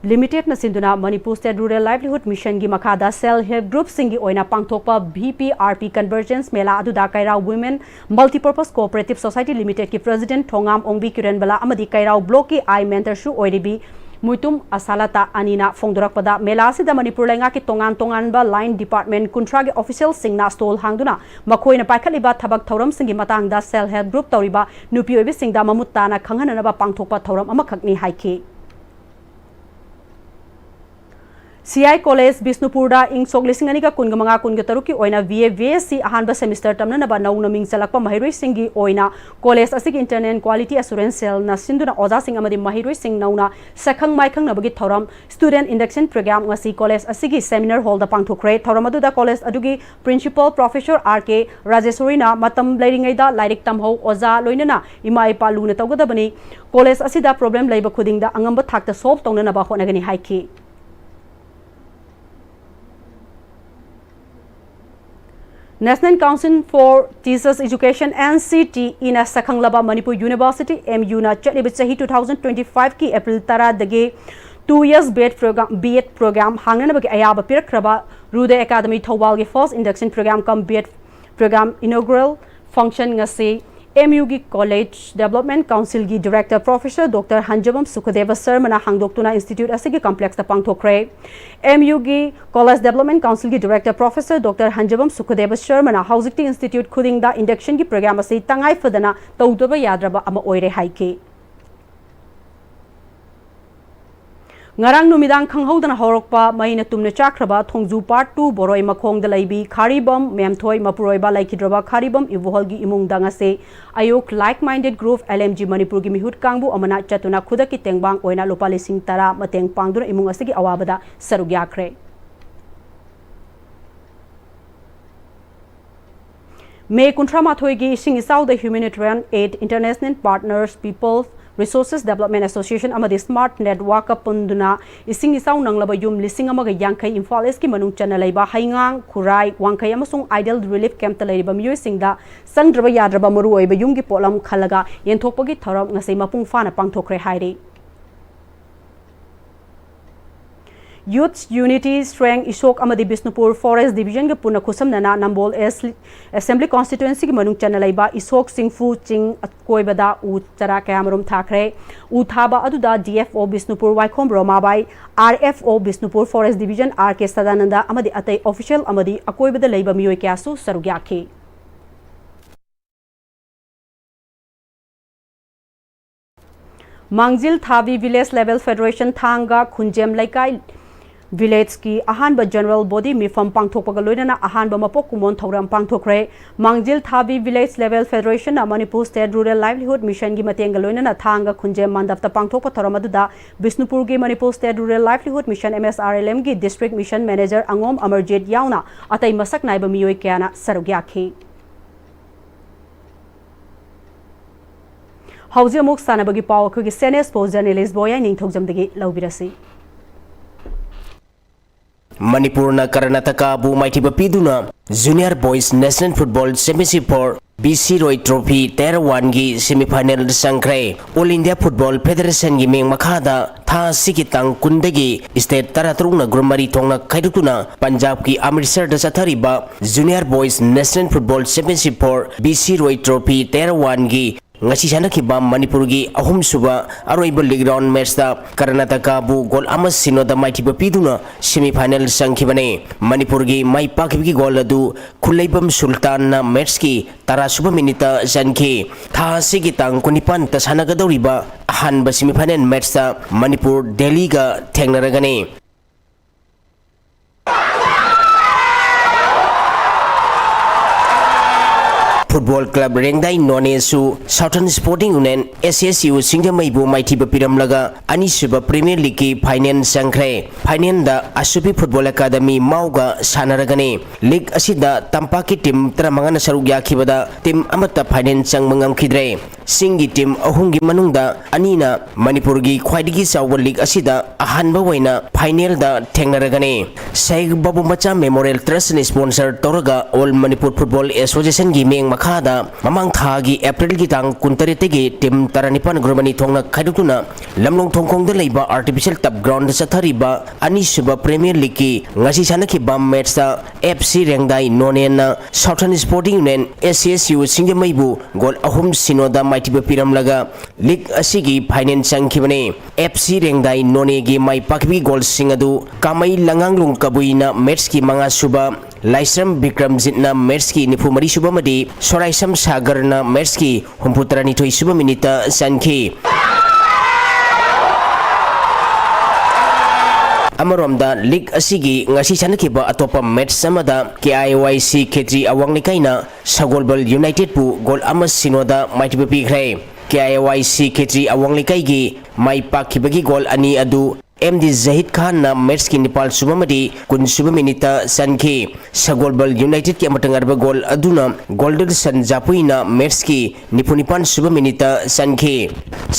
Limitedꯅ ꯁꯤꯟꯗꯨꯅ Manipur State Rural Livelihood Missionꯒꯤ ꯃꯈꯥꯗ self help groupꯁꯤꯡꯒꯤ ꯑꯣꯏꯅ ꯄꯥꯡꯊꯣꯛꯄ VPRP Convergence ꯃꯦꯂꯥ ꯑꯗꯨꯗ ꯀꯩꯔꯥꯎ Women Multipurpose Cooperative Society Limitedꯀꯤ President ꯊꯣꯉꯥꯝ ꯑꯣꯡꯕꯤ ꯀꯤꯔꯟꯕꯂꯥ ꯑꯃꯗꯤ ꯀꯩꯔꯥꯎ Blockꯀꯤ I mentorꯁꯨ ꯑꯣꯏꯔꯤꯕꯤ ꯃꯨꯏꯇꯨꯝ ꯑꯁꯥꯂꯥꯇꯥ ꯑꯅꯤꯅ ꯐꯣꯡꯗꯣꯔꯛꯄꯗ, ꯃꯦꯂꯥ ꯑꯁꯤꯗ ꯃꯅꯤꯄꯨꯔ ꯂꯩꯉꯥꯛꯀꯤ ꯇꯣꯉꯥꯟ ꯇꯣꯉꯥꯟꯕ line department ꯀꯨꯟꯊ꯭ꯔꯥꯒꯤ officialꯁꯤꯡꯅ stall ꯍꯥꯡꯗꯨꯅ ꯃꯈꯣꯏꯅ ꯄꯥꯏꯈꯠꯂꯤꯕ ꯊꯕꯛ ꯊꯧꯔꯝꯁꯤꯡꯒꯤ ꯃꯇꯥꯡꯗ self help group ꯇꯧꯔꯤꯕ ꯅꯨꯄꯤ ꯑꯣꯏꯕꯤꯁꯤꯡꯗ ꯃꯃꯨꯠ ꯇꯥꯅ ꯈꯪꯍꯟꯅꯅꯕ ꯄꯥꯡꯊꯣꯛꯄ ꯊꯧꯔꯝ ꯑꯃꯈꯛꯅꯤ ꯍꯥꯏꯈꯤ꯫ CI College ꯕꯤꯁꯅꯨꯄꯨꯔꯗ ꯏꯪ ꯁꯣꯛ ꯂꯤꯁꯤꯡ ꯑꯅꯤꯒ ꯀꯨꯟꯒ ꯃꯉꯥ ꯀꯨꯟꯒ ꯇꯔꯨꯛꯀꯤ ꯑꯣꯏꯅ VA VSC ꯑꯍꯥꯟꯕ semester ꯇꯝꯅꯅꯕ ꯅꯧꯅ ꯃꯤꯡ ꯆꯜꯂꯛꯄ ꯃꯍꯩꯔꯣꯏꯁꯤꯡꯒꯤ ꯑꯣꯏꯅ college ꯑꯁꯤꯒꯤ internal quality assurance cellꯅ ꯁꯤꯟꯗꯨꯅ ꯑꯣꯖꯥꯁꯤꯡ ꯑꯃꯗꯤ ꯃꯍꯩꯔꯣꯏꯁꯤꯡ ꯅꯧꯅ ꯁꯛꯈꯪ ꯃꯥꯏꯈꯪꯅꯕꯒꯤ ꯊꯧꯔꯝ Student Induction Program ꯉꯁꯤ college ꯑꯁꯤꯒꯤ seminar hallꯗ ꯄꯥꯡꯊꯣꯛꯈ꯭ꯔꯦ꯫ ꯊꯧꯔꯝ ꯑꯗꯨꯗ college ꯑꯗꯨꯒꯤ Principal Professor R K ꯔꯥꯖꯦꯁꯣꯔꯤꯅ ꯃꯇꯝ ꯂꯩꯔꯤꯉꯩꯗ ꯂꯥꯏꯔꯤꯛ ꯇꯝꯍꯧ, ꯑꯣꯖꯥ ꯂꯣꯏꯅꯅ ꯏꯃꯥ ꯏꯄꯥ ꯂꯨꯅ ꯇꯧꯒꯗꯕꯅꯤ꯫ College ꯑꯁꯤꯗ problem ꯂꯩꯕ ꯈꯨꯗꯤꯡꯗ ꯑꯉꯝꯕ ꯊꯥꯛꯇ solve ꯇꯧꯅꯅꯕ ꯍꯣꯠꯅꯒꯅꯤ ꯍꯥꯏꯈꯤ꯫ National Council for Teachers Education, NCTEꯅ ꯁꯛꯈꯪꯂꯕ Manipur University, MUꯅ ꯆꯠꯂꯤꯕ ꯆꯍꯤ two thousand twenty fiveꯀꯤ April ꯇꯔꯥꯗꯒꯤ Two years B Ed program, B Ed program ꯍꯥꯡꯅꯅꯕꯒꯤ ꯑꯌꯥꯕ ꯄꯤꯔꯛꯈ꯭ꯔꯕ ꯔꯨꯗ academy ꯊꯧꯕꯥꯜꯒꯤ first induction program cum B Ed program inaugural function ꯉꯁꯤ M U ꯒꯤ College Development Council ꯒꯤ Director Professor Doctor ꯍꯟꯖꯕꯝ ꯁꯨꯈꯗꯦꯕ ꯁꯔꯃꯅ ꯍꯥꯡꯗꯣꯛꯇꯨꯅ institute ꯑꯁꯤꯒꯤ complex ꯇ ꯄꯥꯡꯊꯣꯛꯈ꯭ꯔꯦ꯫ M U ꯒꯤ College Development Council ꯒꯤ Director Professor Doctor ꯍꯟꯖꯕꯝ ꯁꯨꯈꯗꯦꯕ ꯁꯔꯃꯅ ꯍꯧꯖꯤꯛꯇꯤ institute ꯈꯨꯗꯤꯡꯗ induction ꯒꯤ program ꯑꯁꯤ ꯇꯉꯥꯏ ꯐꯗꯅ ꯇꯧꯗꯕ ꯌꯥꯗ꯭ꯔꯕ ꯑꯃ ꯑꯣꯏꯔꯦ ꯍꯥꯏꯈꯤ꯫ ꯉꯔꯥꯡ ꯅꯨꯃꯤꯗꯥꯡ ꯈꯪꯍꯧꯗꯅ ꯍꯧꯔꯛꯄ ꯃꯩꯅ ꯇꯨꯝꯅ ꯆꯥꯛꯈ꯭ꯔꯕ ꯊꯣꯡꯖꯨ Part two ꯕꯣꯔꯣꯏ ꯃꯈꯣꯡꯗ ꯂꯩꯕꯤ ꯈꯥꯔꯤꯕꯝ ꯃꯦꯝꯊꯣꯏ ꯃꯄꯨꯔꯣꯏꯕ ꯂꯩꯈꯤꯗ꯭ꯔꯕ ꯈꯥꯔꯤꯕꯝ ꯏꯕꯣꯍꯜꯒꯤ ꯏꯃꯨꯡꯗ ꯉꯁꯤ ꯑꯌꯨꯛ Like Minded Group L M G ꯃꯅꯤꯄꯨꯔꯒꯤ ꯃꯤꯍꯨꯠ ꯀꯥꯡꯕꯨ ꯑꯃꯅ ꯆꯠꯇꯨꯅ ꯈꯨꯗꯛꯀꯤ ꯇꯦꯡꯕꯥꯡ ꯑꯣꯏꯅ ꯂꯨꯄꯥ ꯂꯤꯁꯤꯡ ꯇꯔꯥ ꯃꯇꯦꯡ ꯄꯥꯡꯗꯨꯅ ꯏꯃꯨꯡ ꯑꯁꯤꯒꯤ ꯑꯋꯥꯕꯗ ꯁꯔꯨꯛ ꯌꯥꯈ꯭ꯔꯦ꯫ ꯃꯦ ꯀꯨꯟꯊ꯭ꯔꯥ ꯃꯥꯊꯣꯏꯒꯤ ꯏꯁꯤꯡ ꯏꯆꯥꯎꯗ Humanitarian Aid International Partners, People Resources Development Association ꯑꯃꯗꯤ Smart Network ꯀ ꯄꯨꯟꯗꯨꯅ ꯏꯁꯤꯡ ꯏꯆꯥꯎ ꯅꯪꯂꯕ ꯌꯨꯝ ꯂꯤꯁꯤꯡ ꯑꯃꯒ ꯌꯥꯡꯈꯩ ꯏꯝꯐꯥꯜ ꯏꯁꯀꯤ ꯃꯅꯨꯡ ꯆꯟꯅ ꯂꯩꯕ ꯍꯩꯉꯥꯡ, ꯈꯨꯔꯥꯏ, ꯋꯥꯡꯈꯩ ꯑꯃꯁꯨꯡ ꯑꯥꯏꯗꯦꯜ ꯔꯤꯂꯤꯐ ꯀꯦꯝꯞꯇ ꯂꯩꯔꯤꯕ ꯃꯤꯑꯣꯏꯁꯤꯡꯗ ꯆꯪꯗ꯭ꯔꯕ ꯌꯥꯗ꯭ꯔꯕ ꯃꯔꯨꯑꯣꯏꯕ ꯌꯨꯝꯒꯤ ꯄꯣꯠꯂꯝ ꯈꯜꯂꯒ ꯌꯦꯟꯊꯣꯛꯄꯒꯤ ꯊꯧꯔꯝ ꯉꯁꯤ ꯃꯄꯨꯡ ꯐꯥꯅ ꯄꯥꯡꯊꯣꯛꯈ꯭ꯔꯦ ꯍꯥꯏꯔꯤ꯫ Youth Unity Strength ꯏꯁꯣꯛ ꯑꯃꯗꯤ ꯕꯤꯁꯅꯨꯄꯨꯔ Forest Division ꯒ ꯄꯨꯟꯅ ꯈꯨꯠꯁꯝꯅꯅ ꯅꯝꯕꯣꯜ East Assembly Constituency ꯒꯤ ꯃꯅꯨꯡ ꯆꯟꯅ ꯂꯩꯕ ꯏꯁꯣꯛ ꯆꯤꯡꯐꯨ ꯆꯤꯡ ꯑꯀꯣꯏꯕꯗ ꯎ ꯆꯥꯔꯥ ꯀꯌꯥꯃꯔꯨꯝ ꯊꯥꯈ꯭ꯔꯦ꯫ ꯎ ꯊꯥꯕ ꯑꯗꯨꯗ D F O ꯕꯤꯁꯅꯨꯄꯨꯔ ꯋꯥꯏꯈꯣꯝ ꯔꯣꯃꯥꯕꯥꯏ, R F O Bishnupur Forest Division R K Sadananda ꯑꯃꯗꯤ ꯑꯇꯩ official ꯑꯃꯗꯤ ꯑꯀꯣꯏꯕꯗ ꯂꯩꯕ ꯃꯤꯑꯣꯏ ꯀꯌꯥꯁꯨ ꯁꯔꯨꯛ ꯌꯥꯈꯤ꯫ ꯃꯥꯡꯖꯤꯜ ꯊꯥꯕꯤ Village Level Federation ꯊꯥꯡꯒ ꯈꯨꯟꯖꯦꯝ ꯂꯩꯀꯥꯏ village ꯀꯤ ꯑꯍꯥꯟꯕ general body ꯃꯤꯐꯝ ꯄꯥꯡꯊꯣꯛꯄꯒ ꯂꯣꯏꯅꯅ ꯑꯍꯥꯟꯕ ꯃꯄꯣꯛ ꯀꯨꯝꯑꯣꯟ ꯊꯧꯔꯝ ꯄꯥꯡꯊꯣꯛꯈ꯭ꯔꯦ꯫ ꯃꯥꯡꯖꯤꯜ ꯊꯥꯕꯤ Village Level Federation ꯅ Manipur State Rural Livelihood Mission ꯒꯤ ꯃꯇꯦꯡꯒ ꯂꯣꯏꯅꯅ ꯊꯥꯡꯒ ꯈꯨꯟꯖꯦꯝ ꯃꯟꯗꯞꯇ ꯄꯥꯡꯊꯣꯛꯄ ꯊꯧꯔꯝ ꯑꯗꯨꯗ ꯕꯤꯁꯅꯨꯄꯨꯔꯒꯤ Manipur State Rural Livelihood Mission, M S R L M ꯒꯤ District Mission Manager ꯑꯉꯣꯝ ꯑꯃꯔꯖꯤꯠ ꯌꯥꯎꯅ ꯑꯇꯩ ꯃꯁꯛ ꯅꯥꯏꯕ ꯃꯤꯑꯣꯏ ꯀꯌꯥꯅ ꯁꯔꯨꯛ ꯌꯥꯈꯤ꯫ ꯍꯧꯖꯤꯛ ꯑꯃꯨꯛ ꯁꯥꯟꯅꯕꯒꯤ ꯄꯥꯎ ꯑꯩꯈꯣꯏꯒꯤ senior sports journalist ꯕꯣꯌꯥꯏ ꯅꯤꯡꯊꯧꯖꯝꯗꯒꯤ ꯂꯧꯕꯤꯔꯁꯤ꯫ ꯃꯅꯤꯄꯨꯔꯅ ꯀꯔꯅꯥꯇꯀꯥꯕꯨ ꯃꯥꯏꯊꯤꯕ ꯄꯤꯗꯨꯅ Junior Boys National Football Championship for B C Roy Trophy Tier one ꯒꯤ semi final ꯆꯪꯈ꯭ꯔꯦ꯫ All India Football Federation ꯒꯤ ꯃꯤꯡ ꯃꯈꯥꯗ ꯊꯥ ꯑꯁꯤꯒꯤ ꯇꯥꯡ ꯀꯨꯟꯗꯒꯤ state ꯇꯔꯥꯇꯔꯨꯛꯅ group ꯃꯔꯤ ꯊꯣꯛꯅ ꯈꯥꯏꯗꯣꯛꯇꯨꯅ ꯄꯟꯖꯥꯕꯀꯤ ꯑꯃ꯭ꯔꯤꯠꯁꯔꯗ ꯆꯠꯊꯔꯤꯕ Junior Boys National Football Championship for B C Roy Trophy Tier one ꯒꯤ ꯉꯁꯤ ꯁꯥꯟꯅꯈꯤꯕ ꯃꯅꯤꯄꯨꯔꯒꯤ ꯑꯍꯨꯝꯁꯨꯕ ꯑꯔꯣꯏꯕ league round match ꯇ ꯀꯔꯅꯥꯇꯀꯥꯕꯨ goal ꯑꯃ ꯁꯤꯅꯣꯗ ꯃꯥꯏꯊꯤꯕ ꯄꯤꯗꯨꯅ semi final ꯆꯪꯈꯤꯕꯅꯤ꯫ ꯃꯅꯤꯄꯨꯔꯒꯤ ꯃꯥꯏ ꯄꯥꯛꯈꯤꯕꯒꯤ goal ꯑꯗꯨ ꯈꯨꯂꯩꯕꯝ ꯁꯨꯜꯇꯥꯟꯅ match ꯀꯤ ꯇꯔꯥꯁꯨꯕ minute ꯇ ꯆꯟꯈꯤ꯫ ꯊꯥ ꯑꯁꯤꯒꯤ ꯇꯥꯡ ꯀꯨꯟꯅꯤꯄꯥꯟꯗ ꯁꯥꯟꯅꯒꯗꯧꯔꯤꯕ ꯑꯍꯥꯟꯕ semi final match ꯇ Manipur ꯗꯦꯜꯂꯤꯒ ꯊꯦꯡꯅꯔꯒꯅꯤ꯫ Football Club ꯔꯦꯡꯗꯥꯏ ꯅꯣꯅꯦꯁꯨ Southern Sporting Union, S S U, ꯁꯤꯡꯖꯃꯩꯕꯨ ꯃꯥꯏꯊꯤꯕ ꯄꯤꯔꯝꯂꯒ ꯑꯅꯤꯁꯨꯕ Premier League ꯀꯤ final ꯆꯪꯈ꯭ꯔꯦ꯫ Final ꯗ ꯑꯁꯨꯄꯤ Football Academy ꯃꯥꯎꯒ ꯁꯥꯟꯅꯔꯒꯅꯤ꯫ League ꯑꯁꯤꯗ ꯇꯝꯄꯥꯛꯀꯤ team ꯇꯔꯥꯃꯉꯥꯅ ꯁꯔꯨꯛ ꯌꯥꯈꯤꯕꯗ team ꯑꯃꯠꯇ final ꯆꯪꯕ ꯉꯝꯈꯤꯗ꯭ꯔꯦ꯫ ꯆꯤꯡꯒꯤ team ꯑꯍꯨꯝꯒꯤ ꯃꯅꯨꯡꯗ ꯑꯅꯤꯅ ꯃꯅꯤꯄꯨꯔꯒꯤ ꯈ꯭ꯋꯥꯏꯗꯒꯤ ꯆꯥꯎꯕ league ꯑꯁꯤꯗ ꯑꯍꯥꯟꯕ ꯑꯣꯏꯅ final ꯗ ꯊꯦꯡꯅꯔꯒꯅꯤ꯫ ꯁꯍꯤꯗ ꯕꯥꯕꯨ ꯃꯆꯥ Memorial Trust ꯅ sponsor ꯇꯧꯔꯒ All Manipur Football Association ꯒꯤ ꯃꯤꯡ ꯃꯈꯥꯗ ꯃꯃꯥꯡ ꯊꯥꯒꯤ April ꯒꯤ ꯇꯥꯡ ꯀꯨꯟꯇꯔꯦꯠꯇꯒꯤ team ꯇꯔꯥꯅꯤꯄꯥꯟ group ꯑꯅꯤ ꯊꯣꯛꯅ ꯈꯥꯏꯗꯣꯛꯇꯨꯅ ꯂꯝꯂꯣꯡ ꯊꯣꯡꯈꯣꯡꯗ ꯂꯩꯕ artificial turf ground ꯗ ꯆꯠꯊꯔꯤꯕ ꯑꯅꯤꯁꯨꯕ Premier League ꯀꯤ ꯉꯁꯤ ꯁꯥꯟꯅꯈꯤꯕ match ꯇ F C ꯔꯦꯡꯗꯥꯏ ꯅꯣꯅꯦꯅ Southern Sporting Union, S S U, ꯁꯤꯡꯖꯃꯩꯕꯨ goal ꯑꯍꯨꯝ ꯁꯤꯅꯣꯗ ꯃꯥꯏꯊꯤꯕ ꯄꯤꯔꯝꯂꯒ league ꯑꯁꯤꯒꯤ final ꯆꯪꯈꯤꯕꯅꯤ꯫ F C ꯔꯦꯡꯗꯥꯏ ꯅꯣꯅꯦꯒꯤ ꯃꯥꯏ ꯄꯥꯛꯈꯤꯕꯒꯤ goal ꯁꯤꯡ ꯑꯗꯨ ꯀꯥꯃꯩ ꯂꯉꯥꯡꯂꯣꯡ ꯀꯕꯨꯏꯅ match ꯀꯤ ꯃꯉꯥꯁꯨꯕ, ꯂꯥꯏꯁ꯭ꯔꯝ ꯕꯤꯀ꯭ꯔꯝꯖꯤꯠꯅ match ꯀꯤ ꯅꯤꯐꯨ ꯃꯔꯤꯁꯨꯕ ꯑꯃꯗꯤ ꯁꯣꯔꯥꯏꯁꯝ ꯁꯥꯒꯔꯅ match ꯀꯤ ꯍꯨꯝꯐꯨꯇꯔꯥꯅꯤꯊꯣꯏꯁꯨꯕ minute ꯇ ꯆꯟꯈꯤ꯫ ꯑꯃꯔꯣꯝꯗ league ꯑꯁꯤꯒꯤ ꯉꯁꯤ ꯁꯥꯟꯅꯈꯤꯕ ꯑꯇꯣꯞꯄ match ꯑꯃꯗ K I Y C ꯈꯦꯇ꯭ꯔꯤ ꯑꯋꯥꯡ ꯂꯩꯀꯥꯏꯅ ꯁꯒꯣꯜꯕꯜ United ꯄꯨ goal ꯑꯃ ꯁꯤꯅꯣꯗ ꯃꯥꯏꯊꯤꯕ ꯄꯤꯈ꯭ꯔꯦ꯫ K I Y C ꯈꯦꯇ꯭ꯔꯤ ꯑꯋꯥꯡ ꯂꯩꯀꯥꯏꯒꯤ ꯃꯥꯏ ꯄꯥꯛꯈꯤꯕꯒꯤ goal ꯑꯅꯤ ꯑꯗꯨ ꯑꯦꯝ ꯗꯤ ꯖꯍꯤꯗ ꯈꯥꯟꯅ ꯃꯦꯠꯁꯀꯤ ꯅꯤꯄꯥꯜ ꯁꯨꯕ ꯑꯃꯗꯤ ꯀꯨꯟ ꯁꯨꯕ ꯃꯤꯅꯤꯠꯇ ꯆꯟꯈꯤ꯫ ꯁꯒꯣꯜꯕꯜ ꯌꯨꯅꯥꯏꯇꯦꯗꯀꯤ ꯑꯃꯠꯇ ꯉꯥꯏꯔꯕ ꯒꯣꯜ ꯑꯗꯨꯅ ꯒꯣꯜꯗꯔꯁꯟ ꯖꯥꯄꯨꯏꯅ ꯃꯦꯠꯁꯀꯤ ꯅꯤꯐꯨ ꯅꯤꯄꯥꯟ ꯁꯨꯕ ꯃꯤꯅꯤꯠꯇ ꯆꯟꯈꯤ꯫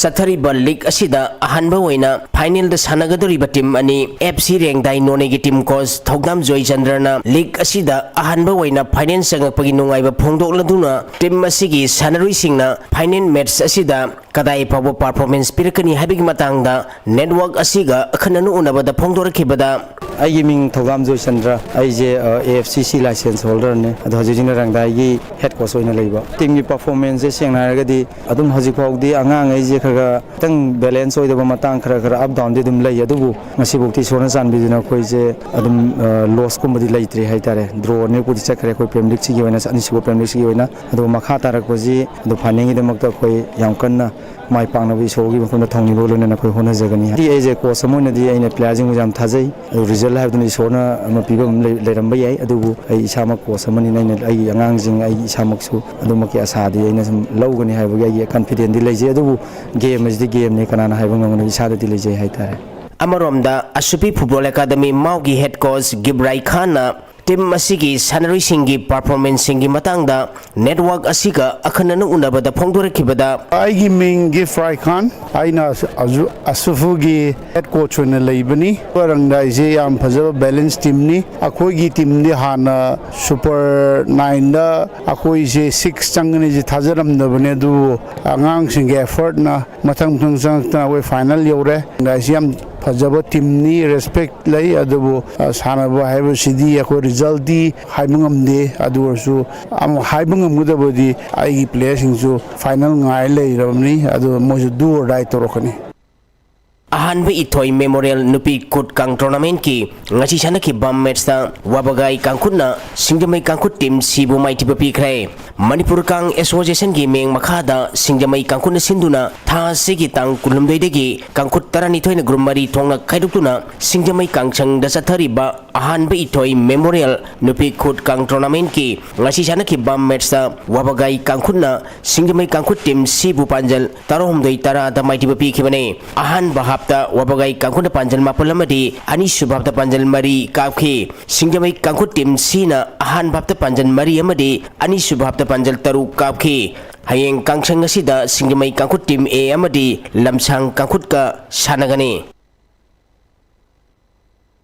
ꯆꯠꯊꯔꯤꯕ ꯂꯤꯒ ꯑꯁꯤꯗ ꯑꯍꯥꯟꯕ ꯑꯣꯏꯅ ꯐꯥꯏꯅꯦꯜꯗ ꯁꯥꯟꯅꯒꯗꯧꯔꯤꯕ ꯇꯤꯝ ꯑꯅꯤ, ꯑꯦꯐ ꯁꯤ ꯔꯦꯡꯗꯥꯏ ꯅꯣꯅꯦꯒꯤ ꯇꯤꯝ ꯀꯣꯆ ꯊꯧꯗꯥꯝ ꯖꯣꯏꯆꯟꯗ꯭ꯔꯅ ꯂꯤꯒ ꯑꯁꯤꯗ ꯑꯍꯥꯟꯕ ꯑꯣꯏꯅ ꯐꯥꯏꯅꯦꯜ ꯆꯪꯉꯛꯄꯒꯤ ꯅꯨꯡꯉꯥꯏꯕ ꯐꯣꯡꯗꯣꯛꯂꯗꯨꯅ, ꯇꯤꯝ ꯑꯁꯤꯒꯤ ꯁꯥꯟꯅꯔꯣꯏꯁꯤꯡꯅ ꯐꯥꯏꯅꯦꯜ ꯃꯦꯠꯆ ꯑꯁꯤꯗ ꯀꯗꯥꯏ ꯐꯥꯎꯕ ꯄꯔꯐꯣꯔꯃꯦꯟꯁ ꯄꯤꯔꯛꯀꯅꯤ ꯍꯥꯏꯕꯒꯤ ꯃꯇꯥꯡꯗ ꯅꯦꯠꯋꯥꯔꯛ ꯑꯁꯤꯒ ꯑꯈꯟꯅꯅ ꯎꯅꯕꯗ ꯐꯣꯡꯗꯣꯔꯛꯈꯤꯕꯗ, ꯑꯩꯒꯤ ꯃꯤꯡ ꯊꯧꯗꯥꯝ ꯖꯣꯏꯆꯟꯗ꯭ꯔ, ꯑꯩꯁꯦ ꯑꯦ ꯑꯦꯐ ꯁꯤ ꯁꯤ ꯂꯥꯏꯁꯦꯟꯁ ꯍꯣꯜꯗꯔꯅꯦ꯫ ꯑꯗꯣ ꯍꯧꯖꯤꯛ ꯍꯧꯖꯤꯛꯅ ꯔꯪꯗꯥꯏꯒꯤ ꯍꯦꯗ ꯀꯣꯆ ꯑꯣꯏꯅ ꯂꯩꯕ꯫ ꯇꯤꯝꯒꯤ ꯄꯔꯐꯣꯔꯃꯦꯟꯁꯁꯦ ꯁꯦꯡꯅ ꯍꯥꯏꯔꯒꯗꯤ ꯑꯗꯨꯝ ꯍꯧꯖꯤꯛ ꯐꯥꯎꯗꯤ ꯑꯉꯥꯡꯈꯩꯁꯦ ꯈꯔ ꯈꯔ ꯈꯤꯇꯪ ꯕꯦꯂꯦꯟꯁ ꯑꯣꯏꯗꯕ ꯃꯇꯥꯡ ꯈꯔ ꯈꯔ ꯑꯞ ꯗꯥꯎꯟꯗꯤ ꯑꯗꯨꯝ ꯂꯩ, ꯑꯗꯨꯕꯨ ꯉꯁꯤꯐꯥꯎꯗꯤ ꯏꯁꯣꯔꯅ ꯆꯥꯟꯕꯤꯗꯨꯅ ꯑꯩꯈꯣꯏꯁꯦ ꯑꯗꯨꯝ ꯂꯣꯁꯀꯨꯝꯕꯗꯤ ꯂꯩꯇ꯭ꯔꯤ ꯍꯥꯏꯇꯥꯔꯦ꯫ ꯗ꯭ꯔꯣ ꯑꯅꯤꯔꯛꯄꯨꯗꯤ ꯆꯠꯈ꯭ꯔꯦ ꯑꯩꯈꯣꯏ ꯄ꯭ꯔꯤꯃꯤꯌꯔ ꯂꯤꯒꯁꯤꯒꯤ ꯑꯣꯏꯅ, ꯑꯅꯤꯁꯨꯕ ꯄ꯭ꯔꯤꯃꯤꯌꯔ ꯂꯤꯒꯁꯤꯒꯤ ꯑꯣꯏꯅ꯫ ꯑꯗꯣ ꯃꯈꯥ ꯇꯥꯔꯛꯄꯁꯤ ꯑꯗꯣ ꯐꯥꯏꯅꯦꯜꯒꯤꯗꯃꯛꯇ ꯑꯩꯈꯣꯏ ꯌꯥꯝ ꯀꯟꯅ ꯃꯥꯏ ꯄꯥꯛꯅꯕ ꯏꯁꯣꯔꯒꯤ ꯃꯐꯝꯗ ꯊꯧꯅꯤꯕꯒ ꯂꯣꯏꯅꯅ ꯑꯩꯈꯣꯏ ꯍꯣꯠꯅꯖꯒꯅꯤ꯫ ꯑꯩ, ꯑꯩꯁꯦ ꯀꯣꯆ ꯑꯃ ꯑꯣꯏꯅꯗꯤ ꯑꯩꯅ ꯄ꯭ꯂꯦꯌꯥꯔꯁꯤꯡꯕꯨ ꯌꯥꯝ ꯊꯥꯖꯩ꯫ ꯑꯗꯨ ꯔꯤꯖꯜ ꯍꯥꯏꯕꯗꯨꯅ ꯏꯁꯣꯔꯅ ꯑꯃ ꯄꯤꯕ ꯑꯃ ꯂꯩ-, ꯂꯩꯔꯝꯕ ꯌꯥꯏ, ꯑꯗꯨꯕꯨ ꯑꯩ ꯏꯁꯥꯃꯛ ꯀꯣꯆ ꯑꯃꯅꯤꯅ ꯑꯩꯅ ꯑꯩꯒꯤ ꯑꯉꯥꯡꯁꯤꯡ, ꯑꯩꯒꯤ ꯏꯁꯥꯃꯛꯁꯨ ꯑꯗꯨꯃꯛꯀꯤ ꯑꯁꯥꯗꯤ ꯑꯩꯅ ꯁꯨꯝ ꯂꯧꯒꯅꯤ ꯍꯥꯏꯕꯒꯤ ꯑꯩꯒꯤ ꯀꯟꯐꯤꯗꯦꯟꯗꯤ ꯂꯩꯖꯩ꯫ ꯑꯗꯨꯕꯨ ꯒꯦꯝ ꯑꯁꯤꯗꯤ ꯒꯦꯝꯅꯤ, ꯀꯅꯥꯅ ꯍꯥꯏꯕ ꯉꯝꯒꯅꯤ, ꯏꯁꯥꯗꯗꯤ ꯂꯩꯖꯩ ꯍꯥꯏꯇꯥꯔꯦ꯫ ꯑꯃꯔꯣꯝꯗ ꯑꯁꯨꯄꯤ ꯐꯨꯠꯕꯣꯜ ꯑꯦꯀꯥꯗꯃꯤ ꯃꯥꯎꯒꯤ ꯍꯦꯗ ꯀꯣꯆ ꯒꯤꯕ꯭ꯔꯥꯏ ꯈꯥꯟꯅ ꯇꯤꯝ ꯑꯁꯤꯒꯤ ꯁꯥꯟꯅꯔꯣꯏꯁꯤꯡꯒꯤ ꯄꯔꯐꯣꯔꯃꯦꯟꯁꯁꯤꯡꯒꯤ ꯃꯇꯥꯡꯗ ꯅꯦꯠꯋꯥꯔꯛ ꯑꯁꯤꯒ ꯑꯈꯟꯅꯅ ꯎꯅꯕꯗ ꯐꯣꯡꯗꯣꯔꯛꯈꯤꯕꯗ, ꯑꯩꯒꯤ ꯃꯤꯡ ꯒꯤꯐ꯭ꯔꯥꯏ ꯈꯥꯟ, ꯑꯩꯅ ꯑꯁꯨ-, ꯑꯁꯨ-, ꯑꯁꯨꯐꯨꯒꯤ ꯍꯦꯗ ꯀꯣꯆ ꯑꯣꯏꯅ ꯂꯩꯕꯅꯤ꯫ ꯔꯪꯗꯥꯏꯁꯦ ꯌꯥꯝ ꯐꯖꯕ ꯕꯦꯂꯦꯟꯁ ꯇꯤꯝꯅꯤ꯫ ꯑꯩꯈꯣꯏꯒꯤ ꯇꯤꯝꯗꯤ ꯍꯥꯟꯅ ꯁꯨꯄꯔ ꯅꯥꯏꯟꯗ ꯑꯩꯈꯣꯏꯁꯦ ꯁꯤꯛꯁ ꯆꯪꯒꯅꯤꯁꯦ ꯊꯥꯖꯔꯝꯗꯕꯅꯦ, ꯑꯗꯨꯕꯨ ꯑꯉꯥꯡꯁꯤꯡꯒꯤ ꯑꯦꯐꯔꯠꯅ ꯃꯊꯪ ꯃꯊꯪ ꯆꯪꯉꯛꯇꯅ ꯑꯩꯈꯣꯏ ꯐꯥꯏꯅꯦꯜ ꯌꯧꯔꯦ꯫ ꯔꯪꯗꯥꯏꯁꯤ ꯌꯥꯝ ꯐꯖꯕ ꯇꯤꯝꯅꯤ, ꯔꯦꯁꯄꯦꯛ ꯂꯩ, ꯑꯗꯨꯕꯨ, ꯑ, ꯁꯥꯟꯅꯕ ꯍꯥꯏꯕꯁꯤꯗꯤ ꯑꯩꯈꯣꯏ ꯔꯤꯖꯜꯇꯤ ꯍꯥꯏꯕ ꯉꯝꯗꯦ꯫ ꯑꯗꯨ ꯑꯣꯏꯔꯁꯨ ꯑꯃꯨꯛ ꯍꯥꯏꯕ ꯉꯝꯒꯗꯕꯗꯤ ꯑꯩꯒꯤ ꯄ꯭ꯂꯦꯌꯔꯁꯤꯡꯁꯨ ꯐꯥꯏꯅꯦꯜ ꯉꯥꯏ ꯂꯩꯔꯕꯅꯤ, ꯑꯗꯨ ꯃꯣꯏꯁꯨ do or die ꯇꯧꯔꯛꯀꯅꯤ꯫ ꯑꯍꯥꯟꯕ ꯏꯊꯣꯏ ꯃꯦꯃꯣꯔꯤꯌꯦꯜ ꯅꯨꯄꯤ ꯀꯨꯠ ꯀꯥꯡ ꯇꯣꯔꯅꯥꯃꯦꯟꯠꯀꯤ ꯉꯁꯤ ꯁꯥꯟꯅꯈꯤꯕ ꯃꯦꯠꯁꯇ ꯋꯥꯕꯒꯥꯏ ꯀꯥꯡꯈꯨꯠꯅ ꯁꯤꯡꯖꯃꯩ ꯀꯥꯡꯈꯨꯠ ꯇꯤꯝ ꯁꯤꯕꯨ ꯃꯥꯏꯊꯤꯕ ꯄꯤꯈ꯭ꯔꯦ꯫ ꯃꯅꯤꯄꯨꯔ ꯀꯥꯡ ꯑꯦꯁꯣꯁꯤꯌꯦꯁꯟꯒꯤ ꯃꯤꯠꯌꯦꯡ ꯃꯈꯥꯗ ꯁꯤꯡꯖꯃꯩ ꯀꯥꯡꯈꯨꯠꯅ ꯁꯤꯟꯗꯨꯅ ꯊꯥ ꯑꯁꯤꯒꯤ ꯇꯥꯡ ꯀꯨꯟꯍꯨꯝꯗꯣꯏꯗꯒꯤ ꯀꯥꯡꯈꯨꯠ ꯇꯔꯥꯅꯤꯊꯣꯏꯅ ꯒ꯭ꯔꯨꯞ ꯃꯔꯤ ꯊꯣꯛꯅ ꯈꯥꯏꯗꯣꯛꯇꯨꯅ ꯁꯤꯡꯖꯃꯩ ꯀꯥꯡꯁꯪꯗ ꯆꯠꯊꯔꯤꯕ ꯑꯍꯥꯟꯕ ꯏꯊꯣꯏ ꯃꯦꯃꯣꯔꯤꯌꯦꯜ ꯅꯨꯄꯤ ꯈꯨꯠ ꯀꯥꯡ ꯇꯣꯔꯅꯥꯃꯦꯟꯠꯀꯤ ꯉꯁꯤ ꯁꯥꯟꯅꯈꯤꯕ ꯃꯦꯠꯁꯇ ꯋꯥꯕꯒꯥꯏ ꯀꯥꯡꯈꯨꯠꯅ ꯁꯤꯡꯖꯃꯩ ꯀꯥꯡꯈꯨꯠ ꯇꯤꯝ ꯁꯤꯕꯨ ꯄꯥꯟꯖꯜ ꯇꯔꯥꯍꯨꯝꯗꯣꯏ ꯇꯔꯥꯗ ꯃꯥꯏꯊꯤꯕ ꯄꯤꯈꯤꯕꯅꯤ꯫ ꯑꯍꯥꯟꯕ ꯍꯥꯞꯇ ꯋꯥꯕꯒꯥꯏ ꯀꯥꯡꯈꯨꯠꯅ ꯄꯥꯟꯖꯜ ꯃꯥꯄꯜ ꯑꯃꯗꯤ ꯑꯅꯤꯁꯨꯕ ꯍꯥꯞꯇ ꯄꯥꯟꯖꯜ ꯃꯔꯤ ꯀꯥꯞꯈꯤ꯫ ꯁꯤꯡꯖꯃꯩ ꯀꯥꯡꯈꯨꯠ ꯇꯤꯝ ꯁꯤꯅ ꯑꯍꯥꯟꯕ ꯍꯥꯞꯇ ꯄꯥꯟꯖꯜ ꯃꯔꯤ ꯑꯃꯗꯤ ꯑꯅꯤꯁꯨꯕ ꯍꯥꯞꯇ ꯄꯥꯟꯖꯜ ꯇꯔꯨꯛ ꯀꯥꯞꯈꯤ꯫ ꯍꯌꯦꯡ ꯀꯥꯡꯁꯪ ꯑꯁꯤꯗ ꯁꯤꯡꯖꯃꯩ ꯀꯥꯡꯈꯨꯠ ꯇꯤꯝ ꯑꯦ ꯑꯃꯗꯤ ꯂꯝꯁꯥꯡ ꯀꯥꯡꯈꯨꯠꯀ ꯁꯥꯟꯅꯒꯅꯤ꯫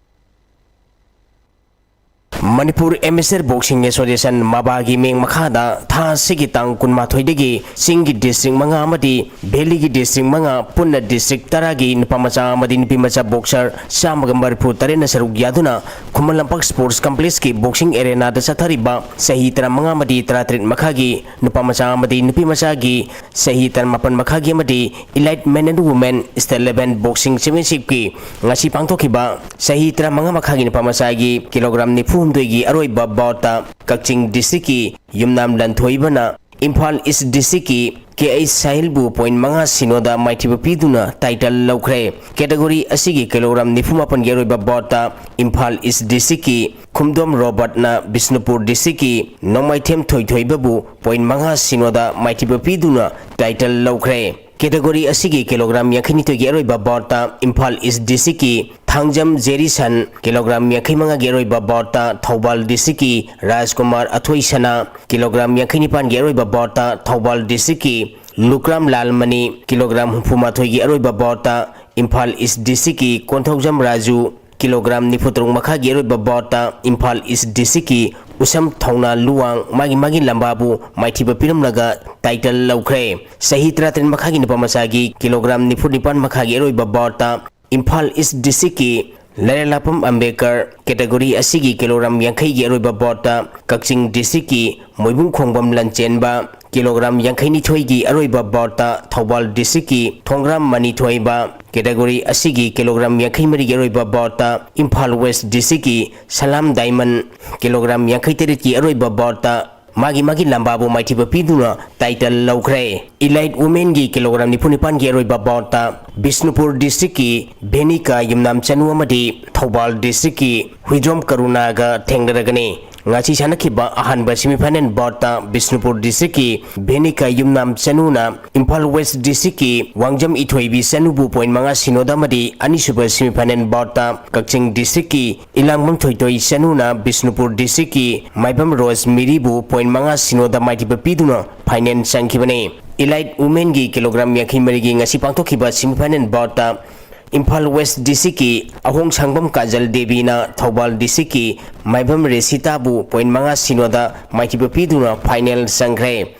ꯃꯅꯤꯄꯨꯔ ꯑꯦꯃꯦꯆꯔ ꯕꯣꯛꯁꯤꯡ ꯑꯦꯁꯣꯁꯤꯌꯦꯁꯟ, ꯃꯕꯥꯒꯤ ꯃꯤꯠꯌꯦꯡ ꯃꯈꯥꯗ ꯊꯥ ꯑꯁꯤꯒꯤ ꯇꯥꯡ ꯀꯨꯟꯃꯥꯊꯣꯏꯗꯒꯤ ꯆꯤꯡꯒꯤ ꯗꯤꯁꯇ꯭ꯔꯤꯛ ꯃꯉꯥ ꯑꯃꯗꯤ ꯚꯦꯂꯤꯒꯤ ꯗꯤꯁꯇ꯭ꯔꯤꯛ ꯃꯉꯥ, ꯄꯨꯟꯅ ꯗꯤꯁꯇ꯭ꯔꯤꯛ ꯇꯔꯥꯒꯤ ꯅꯨꯄꯥ ꯃꯆꯥ ꯑꯃꯗꯤ ꯅꯨꯄꯤ ꯃꯆꯥ ꯕꯣꯛꯁꯔ ꯆꯥꯝꯃꯒ ꯃꯔꯤꯐꯨ ꯇꯔꯦꯠꯅ ꯁꯔꯨꯛ ꯌꯥꯗꯨꯅ ꯈꯨꯃꯟ ꯂꯝꯄꯥꯛ ꯁ꯭ꯄꯣꯔꯠꯁ ꯀꯝꯄ꯭ꯂꯦꯛꯁꯀꯤ ꯕꯣꯛꯁꯤꯡ ꯑꯦꯔꯦꯅꯥꯗ ꯆꯠꯊꯔꯤꯕ ꯆꯍꯤ ꯇꯔꯥꯃꯉꯥ ꯑꯃꯗꯤ ꯇꯔꯥꯇꯔꯦꯠ ꯃꯈꯥꯒꯤ ꯅꯨꯄꯥ ꯃꯆꯥ ꯑꯃꯗꯤ ꯅꯨꯄꯤ ꯃꯆꯥꯒꯤ ꯆꯍꯤ ꯇꯔꯥꯃꯥꯄꯟ ꯃꯈꯥꯒꯤ ꯑꯃꯗꯤ Elite Men and Women State Level Boxing Championshipꯀꯤ ꯉꯁꯤ ꯄꯥꯡꯊꯣꯛꯈꯤꯕ ꯆꯍꯤ ꯇꯔꯥꯃꯉꯥ ꯃꯈꯥꯒꯤ ꯅꯨꯄꯥ ꯃꯆꯥꯒꯤ ꯀꯤꯂꯣꯒ꯭ꯔꯥꯝ ꯅꯤꯐꯨ ꯍꯨꯝꯗꯣꯏꯒꯤ ꯑꯔꯣꯏꯕ ꯕꯥꯎꯠꯇ ꯀꯛꯆꯤꯡ ꯗꯤꯁꯇ꯭ꯔꯤꯛꯀꯤ ꯌꯨꯝꯅꯥꯝ ꯂꯟꯊꯣꯏꯕꯅ ꯏꯝꯐꯥꯜ ꯏꯁ ꯗꯤꯁꯇ꯭ꯔꯤꯛꯀꯤ ꯀꯦ ꯑꯩꯆ ꯁꯥꯍꯤꯜꯕꯨ ꯄꯣꯏꯟꯠ ꯃꯉꯥ ꯁꯤꯅꯣꯗ ꯃꯥꯏꯊꯤꯕ ꯄꯤꯗꯨꯅ ꯇꯥꯏꯇꯜ ꯂꯧꯈ꯭ꯔꯦ꯫ ꯀꯦꯇꯒꯣꯔꯤ ꯑꯁꯤꯒꯤ ꯀꯤꯂꯣꯒ꯭ꯔꯥꯝ ꯅꯤꯐꯨ ꯃꯥꯄꯟꯒꯤ ꯑꯔꯣꯏꯕ ꯕꯥꯎꯠꯇ ꯏꯝꯐꯥꯜ ꯏꯁ ꯗꯤꯁꯇ꯭ꯔꯤꯛꯀꯤ ꯈꯨꯝꯗꯣꯝ ꯔꯣꯕꯔꯠꯅ ꯕꯤꯁꯅꯨꯄꯨꯔ ꯗꯤꯁꯇ꯭ꯔꯤꯛꯀꯤ ꯅꯣꯡꯃꯥꯏꯊꯦꯝ ꯊꯣꯏꯊꯣꯏꯕꯕꯨ ꯄꯣꯏꯟꯠ ꯃꯉꯥ ꯁꯤꯅꯣꯗ ꯃꯥꯏꯊꯤꯕ ꯄꯤꯗꯨꯅ ꯇꯥꯏꯇꯜ ꯂꯧꯈ꯭ꯔꯦ꯫ ꯀꯦꯇꯒꯣꯔꯤ ꯑꯁꯤꯒꯤ ꯀꯤꯂꯣꯒ꯭ꯔꯥꯝ ꯌꯥꯡꯈꯩꯅꯤꯊꯣꯏꯒꯤ ꯑꯔꯣꯏꯕ ꯕꯥꯎꯠꯇ ꯏꯝꯐꯥꯜ ꯏꯁ ꯗꯤꯁꯇ꯭ꯔꯤꯛꯀꯤ ꯊꯥꯡꯖꯝ ꯖꯦꯔꯤꯁꯟ, ꯀꯤꯂꯣꯒ꯭ꯔꯥꯝ ꯌꯥꯡꯈꯩ ꯃꯉꯥꯒꯤ ꯑꯔꯣꯏꯕ ꯕꯥꯎꯠꯇ ꯊꯧꯕꯥꯜ ꯗꯤꯁꯇ꯭ꯔꯤꯛꯀꯤ ꯔꯥꯖꯀꯨꯃꯥꯔ ꯑꯊꯣꯏꯁꯅꯥ, ꯀꯤꯂꯣꯒ꯭ꯔꯥꯝ ꯌꯥꯡꯈꯩ ꯅꯤꯄꯥꯟꯒꯤ ꯑꯔꯣꯏꯕ ꯕꯥꯎꯠꯇ ꯊꯧꯕꯥꯜ ꯗꯤꯁꯇ꯭ꯔꯤꯛꯀꯤ ꯂꯨꯀ꯭ꯔꯥꯝ ꯂꯥꯜꯃꯅꯤ, ꯀꯤꯂꯣꯒ꯭ꯔꯥꯝ ꯍꯨꯝꯐꯨ ꯃꯥꯊꯣꯏꯒꯤ ꯑꯔꯣꯏꯕ ꯕꯥꯎꯠꯇ ꯏꯝꯐꯥꯜ ꯏꯁ ꯗꯤꯁꯇ꯭ꯔꯤꯛꯀꯤ ꯀꯣꯟꯊꯧꯖꯝ ꯔꯥꯖꯨ, ꯀꯤꯂꯣꯒ꯭ꯔꯥꯝ ꯅꯤꯐꯨ ꯇꯔꯨꯛ ꯃꯈꯥꯒꯤ ꯑꯔꯣꯏꯕ ꯕꯥꯎꯠꯇ ꯏꯝꯐꯥꯜ ꯏꯁ ꯗꯤꯁꯇ꯭ꯔꯤꯛꯀꯤ ꯎꯁꯝ ꯊꯧꯅꯥ ꯂꯨꯋꯥꯡ ꯃꯥꯒꯤ ꯃꯥꯒꯤ ꯂꯝꯕꯥꯕꯨ ꯃꯥꯏꯊꯤꯕ ꯄꯤꯔꯝꯂꯒ ꯇꯥꯏꯇꯜ ꯂꯧꯈ꯭ꯔꯦ꯫ ꯆꯍꯤ ꯇꯔꯥꯇꯔꯦꯠ ꯃꯈꯥꯒꯤ ꯅꯨꯄꯥ ꯃꯆꯥꯒꯤ ꯀꯤꯂꯣꯒ꯭ꯔꯥꯝ ꯅꯤꯐꯨ ꯅꯤꯄꯥꯟ ꯃꯈꯥꯒꯤ ꯑꯔꯣꯏꯕ ꯕꯥꯎꯠꯇ ꯏꯝꯐꯥꯜ ꯏꯁ ꯗꯤꯁꯇ꯭ꯔꯤꯛꯀꯤ ꯂꯩꯔꯂꯥꯄꯝ ꯑꯝꯕꯦꯗꯀꯔ, ꯀꯦꯇꯒꯣꯔꯤ ꯑꯁꯤꯒꯤ ꯀꯤꯂꯣꯒ꯭ꯔꯥꯝ ꯌꯥꯡꯈꯩꯒꯤ ꯑꯔꯣꯏꯕ ꯕꯥꯎꯠꯇ ꯀꯛꯆꯤꯡ ꯗꯤꯁꯇ꯭ꯔꯤꯛꯀꯤ ꯃꯣꯏꯕꯨꯡ ꯈꯣꯡꯕꯝ ꯂꯟꯆꯦꯟꯕ, ꯀꯤꯂꯣꯒ꯭ꯔꯥꯝ ꯌꯥꯡꯈꯩꯅꯤꯊꯣꯏꯒꯤ ꯑꯔꯣꯏꯕ ꯕꯥꯎꯠꯇ ꯊꯧꯕꯥꯜ ꯗꯤꯁꯇ꯭ꯔꯤꯛꯀꯤ ꯊꯣꯡꯒ꯭ꯔꯥꯝ ꯃꯅꯤꯊꯣꯏꯕ, ꯀꯦꯇꯒꯣꯔꯤ ꯑꯁꯤꯒꯤ ꯀꯤꯂꯣꯒ꯭ꯔꯥꯝ ꯌꯥꯡꯈꯩ ꯃꯔꯤꯒꯤ ꯑꯔꯣꯏꯕ ꯕꯥꯎꯠꯇ ꯏꯝꯐꯥꯜ ꯋꯦꯁ ꯗꯤꯁꯇ꯭ꯔꯤꯛꯀꯤ ꯁꯂꯥꯝ ꯗꯥꯏꯃꯟ, ꯀꯤꯂꯣꯒ꯭ꯔꯥꯝ ꯌꯥꯡꯈꯩ ꯇꯔꯦꯠꯀꯤ ꯑꯔꯣꯏꯕ ꯕꯥꯎꯠꯇ ꯃꯥꯒꯤ ꯃꯥꯒꯤ ꯂꯝꯕꯥꯕꯨ ꯃꯥꯏꯊꯤꯕ ꯄꯤꯗꯨꯅ title ꯂꯧꯈ꯭ꯔꯦ꯫ Elite Womenꯒꯤ kilogram ꯅꯤꯐꯨ ꯅꯤꯄꯥꯟꯒꯤ ꯑꯔꯣꯏꯕ boutꯇ ꯕꯤꯁꯅꯨꯄꯨꯔ districtꯀꯤ ꯚꯦꯅꯤꯀꯥ ꯌꯨꯝꯅꯥꯝ ꯆꯅꯨ ꯑꯃꯗꯤ ꯊꯧꯕꯥꯜ districtꯀꯤ ꯍꯨꯏꯗ꯭ꯔꯣꯝ ꯀꯔꯨꯅꯥꯒ ꯊꯦꯡꯅꯔꯒꯅꯤ꯫ ꯉꯁꯤ ꯁꯥꯟꯅꯈꯤꯕ ꯑꯍꯥꯟꯕ semifinal boutꯇ ꯕꯤꯁꯅꯨꯄꯨꯔ districtꯀꯤ ꯚꯦꯅꯤꯀꯥ ꯌꯨꯝꯅꯥꯝ ꯆꯅꯨꯅ ꯏꯝꯐꯥꯜ West districtꯀꯤ ꯋꯥꯡꯖꯝ ꯏꯊꯣꯏꯕꯤ ꯆꯅꯨꯕꯨ point ꯃꯉꯥ ꯁꯤꯅꯣꯗ ꯑꯃꯗꯤ ꯑꯅꯤꯁꯨꯕ semifinal boutꯇ ꯀꯛꯆꯤꯡ districtꯀꯤ ꯏꯂꯥꯡꯕꯝ ꯊꯣꯏꯊꯣꯏ ꯆꯅꯨꯅ ꯕꯤꯁꯅꯨꯄꯨꯔ districtꯀꯤ ꯃꯥꯏꯕꯝ ꯔꯣꯁ ꯃꯤꯔꯤꯕꯨ point ꯃꯉꯥ ꯁꯤꯅꯣꯗ ꯃꯥꯏꯊꯤꯕ ꯄꯤꯗꯨꯅ final ꯆꯪꯈꯤꯕꯅꯤ꯫ Elite Womenꯒꯤ kilogram ꯌꯥꯡꯈꯩ ꯃꯔꯤꯒꯤ ꯉꯁꯤ ꯄꯥꯡꯊꯣꯛꯈꯤꯕ semifinal boutꯇ ꯏꯝꯐꯥꯜ West districtꯀꯤ ꯑꯍꯣꯡ ꯁꯥꯡꯕꯝ ꯀꯥꯖꯜ ꯗꯦꯕꯤꯅ ꯊꯧꯕꯥꯜ districtꯀꯤ ꯃꯥꯏꯕꯝ ꯔꯦꯁꯤꯇꯥꯕꯨ point ꯃꯉꯥ ꯁꯤꯅꯣꯗ ꯃꯥꯏꯊꯤꯕ ꯄꯤꯗꯨꯅ final ꯆꯪꯈ꯭ꯔꯦ꯫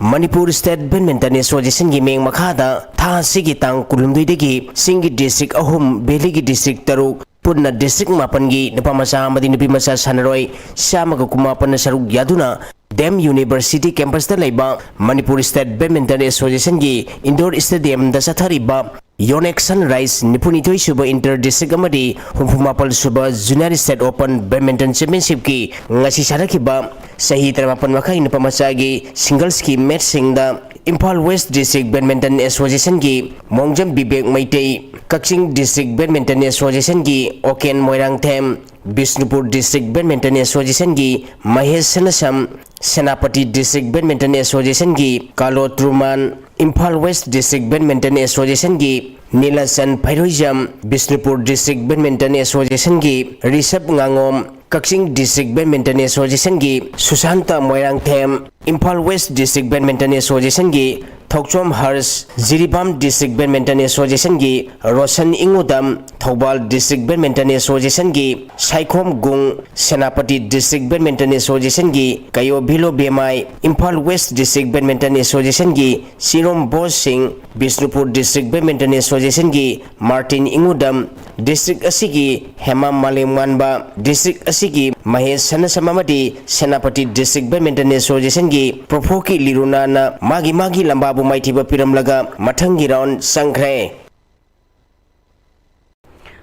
ꯃꯅꯤꯄꯨꯔ State Badminton Associationꯒꯤ ꯃꯤꯡ ꯃꯈꯥꯗ ꯊꯥ ꯑꯁꯤꯒꯤ ꯇꯥꯡ ꯀꯨꯟꯍꯨꯝꯗꯣꯏꯗꯒꯤ ꯆꯤꯡꯒꯤ district ꯑꯍꯨꯝ, valleyꯒꯤ district ꯇꯔꯨꯛ, ꯄꯨꯟꯅ district ꯃꯥꯄꯟꯒꯤ ꯅꯨꯄꯥ ꯃꯆꯥ ꯑꯃꯗꯤ ꯅꯨꯄꯤ ꯃꯆꯥ ꯁꯥꯟꯅꯔꯣꯏ ꯆꯥꯝꯃꯒ ꯀꯨꯟꯃꯥꯄꯟꯅ ꯁꯔꯨꯛ ꯌꯥꯗꯨꯅ ꯗꯤ ꯑꯦꯝ University campusꯇ ꯂꯩꯕ ꯃꯅꯤꯄꯨꯔ State Badminton Associationꯒꯤ indoor stadiumꯗ ꯆꯠꯊꯔꯤꯕ ꯌꯣꯅꯦꯛ Sunrise ꯅꯤꯐꯨꯅꯤꯊꯣꯏ ꯁꯨꯕ inter district ꯑꯃꯗꯤ ꯍꯨꯝꯐꯨ ꯃꯥꯄꯟ ꯁꯨꯕ Junior State Open Badminton Championshipꯀꯤ ꯉꯁꯤ ꯁꯥꯟꯅꯈꯤꯕ ꯆꯍꯤ ꯇꯔꯥꯃꯥꯄꯟ ꯃꯈꯥꯏ ꯅꯨꯄꯥ ꯃꯆꯥꯒꯤ singlesꯀꯤ matchꯁꯤꯡꯗ Imphal West District Badminton Associationꯒꯤ ꯃꯣꯡꯖꯝ Bibek Meitei, ꯀꯛꯆꯤꯡ District Badminton Associationꯒꯤ ꯑꯣꯀꯦꯟ Moirangthem, Bishnupur District Badminton Associationꯒꯤ Mahesh ꯁꯅꯁꯝ, Senapati District Badminton Associationꯒꯤ ꯀꯥꯂꯣ ꯇ꯭ꯔꯨꯃꯥꯟ, Imphal West District Badminton Associationꯒꯤ ꯅꯤꯂꯆꯟ ꯐꯩꯔꯣꯏꯖꯝ, Bishnupur District Badminton Associationꯒꯤ ꯔꯤꯁꯕ ꯉꯥꯉꯣꯝ, ꯀꯛꯆꯤꯡ District Badminton Associationꯒꯤ ꯁꯨꯁꯥꯟꯇ Moirangthem, Imphal West District Badminton Associationꯒꯤ Thouchom ꯍꯔꯁ, Jiribam District Badminton Associationꯒꯤ Roshan ꯏꯉꯨꯗꯝ, Thoubal District Badminton Associationꯒꯤ Saikhom ꯒꯨꯡ, Senapati District Badminton Associationꯒꯤ ꯀꯌꯣ ꯚꯤꯂꯣ ꯕꯦꯃꯥꯏ, Imphal West District Badminton Associationꯒꯤ Sirom Bose Singh, Bishnupur District Badminton Associationꯒꯤ ꯃꯥꯔꯇꯤꯟ ꯏꯉꯨꯗꯝ, district ꯑꯁꯤꯒꯤ ꯍꯦꯃꯥ ꯃꯥꯂꯦꯝꯉꯥꯟꯕ, district ꯑꯁꯤꯒꯤ ꯃꯍꯦꯁ ꯁꯅꯁꯝ ꯑꯃꯗꯤ ꯁꯦꯅꯥꯄꯇꯤ District Badminton Associationꯒꯤ ꯄ꯭ꯔꯣꯐꯣꯀꯤ ꯂꯤꯔꯨꯅꯥꯅ ꯃꯥꯒꯤ ꯃꯥꯒꯤ ꯂꯝꯕꯥꯕꯨ ꯃꯥꯏꯊꯤꯕ ꯄꯤꯔꯝꯂꯒ ꯃꯊꯪꯒꯤ round ꯆꯪꯈ꯭ꯔꯦ꯫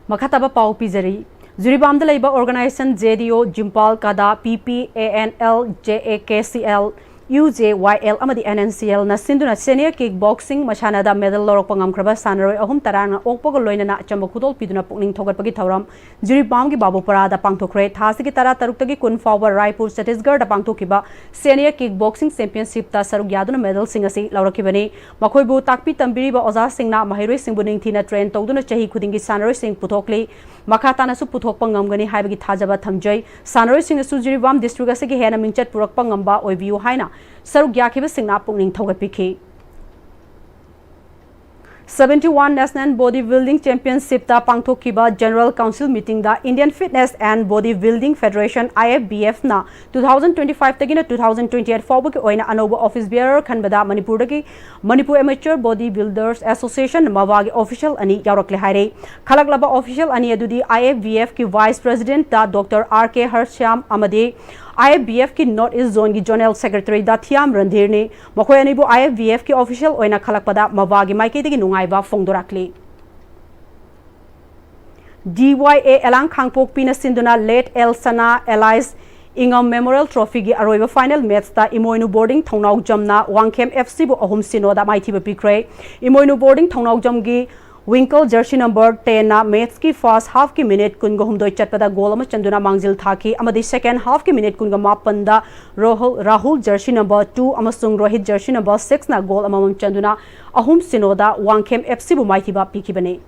ꯃꯈꯥ ꯇꯥꯕ ꯄꯥꯎ ꯄꯤꯖꯔꯤ꯫ ꯖꯤꯔꯤꯕꯥꯝꯗ ꯂꯩꯕ organization J D O, ꯖꯤꯝꯄꯥꯜ, ꯀꯥꯗꯥ, P P A N L, J A K C L, U J Y L ꯑꯃꯗꯤ N N C L ꯅ ꯁꯤꯟꯗꯨꯅ senior kick boxing ꯃꯁꯥꯟꯅꯗ medal ꯂꯧꯔꯛꯄ ꯉꯝꯈ꯭ꯔꯕ ꯁꯥꯟꯅꯔꯣꯏ ꯑꯍꯨꯝ ꯇꯔꯥꯝꯅ ꯑꯣꯛꯄꯒ ꯂꯣꯏꯅꯅ ꯑꯆꯝꯕ ꯈꯨꯗꯣꯜ ꯄꯤꯗꯨꯅ ꯄꯨꯛꯅꯤꯡ ꯊꯧꯒꯠꯄꯒꯤ ꯊꯧꯔꯝ ꯖꯤꯔꯤꯕꯥꯝꯒꯤ ꯕꯥꯕꯨꯄꯔꯥꯗ ꯄꯥꯡꯊꯣꯛꯈ꯭ꯔꯦ꯫ ꯊꯥ ꯑꯁꯤꯒꯤ ꯇꯔꯥ ꯇꯔꯨꯛꯇꯒꯤ ꯀꯨꯟ ꯐꯥꯎꯕ ꯔꯥꯏꯄꯨꯔ, ꯆꯇꯤꯁꯒꯔꯗ ꯄꯥꯡꯊꯣꯛꯈꯤꯕ senior kick boxing championship ꯇ ꯁꯔꯨꯛ ꯌꯥꯗꯨꯅ medal ꯁꯤꯡ ꯑꯁꯤ ꯂꯧꯔꯛꯈꯤꯕꯅꯤ꯫ ꯃꯈꯣꯏꯕꯨ ꯇꯥꯛꯄꯤ ꯇꯝꯕꯤꯔꯤꯕ ꯑꯣꯖꯥꯁꯤꯡꯅ ꯃꯍꯩꯔꯣꯏꯁꯤꯡꯕꯨ ꯅꯤꯡꯊꯤꯅ train ꯇꯧꯗꯨꯅ ꯆꯍꯤ ꯈꯨꯗꯤꯡꯒꯤ ꯁꯥꯟꯅꯔꯣꯏꯁꯤꯡ ꯄꯨꯊꯣꯛꯂꯤ꯫ ꯃꯈꯥ ꯇꯥꯅꯁꯨ ꯄꯨꯊꯣꯛꯄ ꯉꯝꯒꯅꯤ ꯍꯥꯏꯕꯒꯤ ꯊꯥꯖꯕ ꯊꯝꯖꯩ꯫ ꯁꯥꯟꯅꯔꯣꯏꯁꯤꯡꯅꯁꯨ ꯖꯤꯔꯤꯕꯥꯝ district ꯑꯁꯤꯒꯤ ꯍꯦꯟꯅ ꯃꯤꯡꯆꯠ ꯄꯨꯔꯛꯄ ꯉꯝꯕ ꯑꯣꯏꯕꯤꯌꯨ ꯍꯥꯏꯅ ꯁꯔꯨꯛ ꯌꯥꯈꯤꯕꯁꯤꯡꯅ ꯄꯨꯛꯅꯤꯡ ꯊꯧꯒꯠꯄꯤꯈꯤ꯫ Seventy one National Body Building Championship ꯇ ꯄꯥꯡꯊꯣꯛꯈꯤꯕ General Council meeting the Indian Fitness and Body Building Federation, I F B F ꯅ two thousand twenty five ꯇꯒꯤꯅ two thousand twenty eight ꯐꯥꯎꯕꯒꯤ ꯑꯣꯏꯅ ꯑꯅꯧꯕ office bearer ꯈꯟꯕꯗ ꯃꯅꯤꯄꯨꯔꯗꯒꯤ Manipur Amateur Body Builders Association, ꯃꯕꯥꯒꯤ official ꯑꯅꯤ ꯌꯥꯎꯔꯛꯂꯦ ꯍꯥꯏꯔꯦ꯫ ꯈꯜꯂꯛꯂꯕ official ꯑꯅꯤ ꯑꯗꯨꯗꯤ I F B F ꯀꯤ Vice President ꯗ Doctor R K ꯍꯔꯁ꯭ꯌꯥꯝ ꯑꯃꯗꯤ I F B F ꯀꯤ North East Zone ꯒꯤ Zonal Secretary ꯗ ꯊꯤꯌꯥꯝ ꯔꯟꯙꯤꯔꯅꯤ꯫ ꯃꯈꯣꯏ ꯑꯅꯤꯕꯨ I F B F ꯀꯤ official ꯑꯣꯏꯅ ꯈꯜꯂꯛꯄꯗ ꯃꯕꯥꯒꯤ ꯃꯥꯏꯀꯩꯗꯒꯤ ꯅꯨꯡꯉꯥꯏꯕ ꯐꯣꯡꯗꯣꯔꯛꯂꯤ꯫ D Y A ꯑꯦꯂꯥꯡ ꯈꯥꯡꯄꯣꯛꯄꯤꯅ ꯁꯤꯟꯗꯨꯅ Late L Sana alias ꯏꯉꯝ Memorial Trophy ꯒꯤ ꯑꯔꯣꯏꯕ final match ꯇ ꯏꯃꯣꯏꯅꯨ Boarding ꯊꯣꯡꯅꯥꯎꯖꯝꯅ ꯋꯥꯡꯈꯦꯝ F C ꯕꯨ ꯑꯍꯨꯝ ꯁꯤꯅꯣꯗ ꯃꯥꯏꯊꯤꯕ ꯄꯤꯈ꯭ꯔꯦ꯫ ꯏꯃꯣꯏꯅꯨ Boarding ꯊꯣꯡꯅꯥꯎꯖꯝꯒꯤ Winkle jersey number ten ꯅ match ꯀꯤ first half ꯀꯤ minute ꯀꯨꯟꯒ ꯍꯨꯝꯗꯣꯏ ꯆꯠꯄꯗ goal ꯑꯃ ꯆꯟꯗꯨꯅ ꯃꯥꯡꯖꯤꯜ ꯊꯥꯈꯤ ꯑꯃꯗꯤ second half ꯀꯤ minute ꯀꯨꯟꯒ ꯃꯥꯄꯟꯗ ꯔꯣꯍꯜ, ꯔꯥꯍꯨꯜ jersey number two ꯑꯃꯁꯨꯡ ꯔꯣꯍꯤꯠ jersey number six ꯅ goal ꯑꯃꯃꯝ ꯆꯟꯗꯨꯅ ꯑꯍꯨꯝ ꯁꯤꯅꯣꯗ ꯋꯥꯡꯈꯦꯝ F C ꯕꯨ ꯃꯥꯏꯊꯤꯕ ꯄꯤꯈꯤꯕꯅꯤ꯫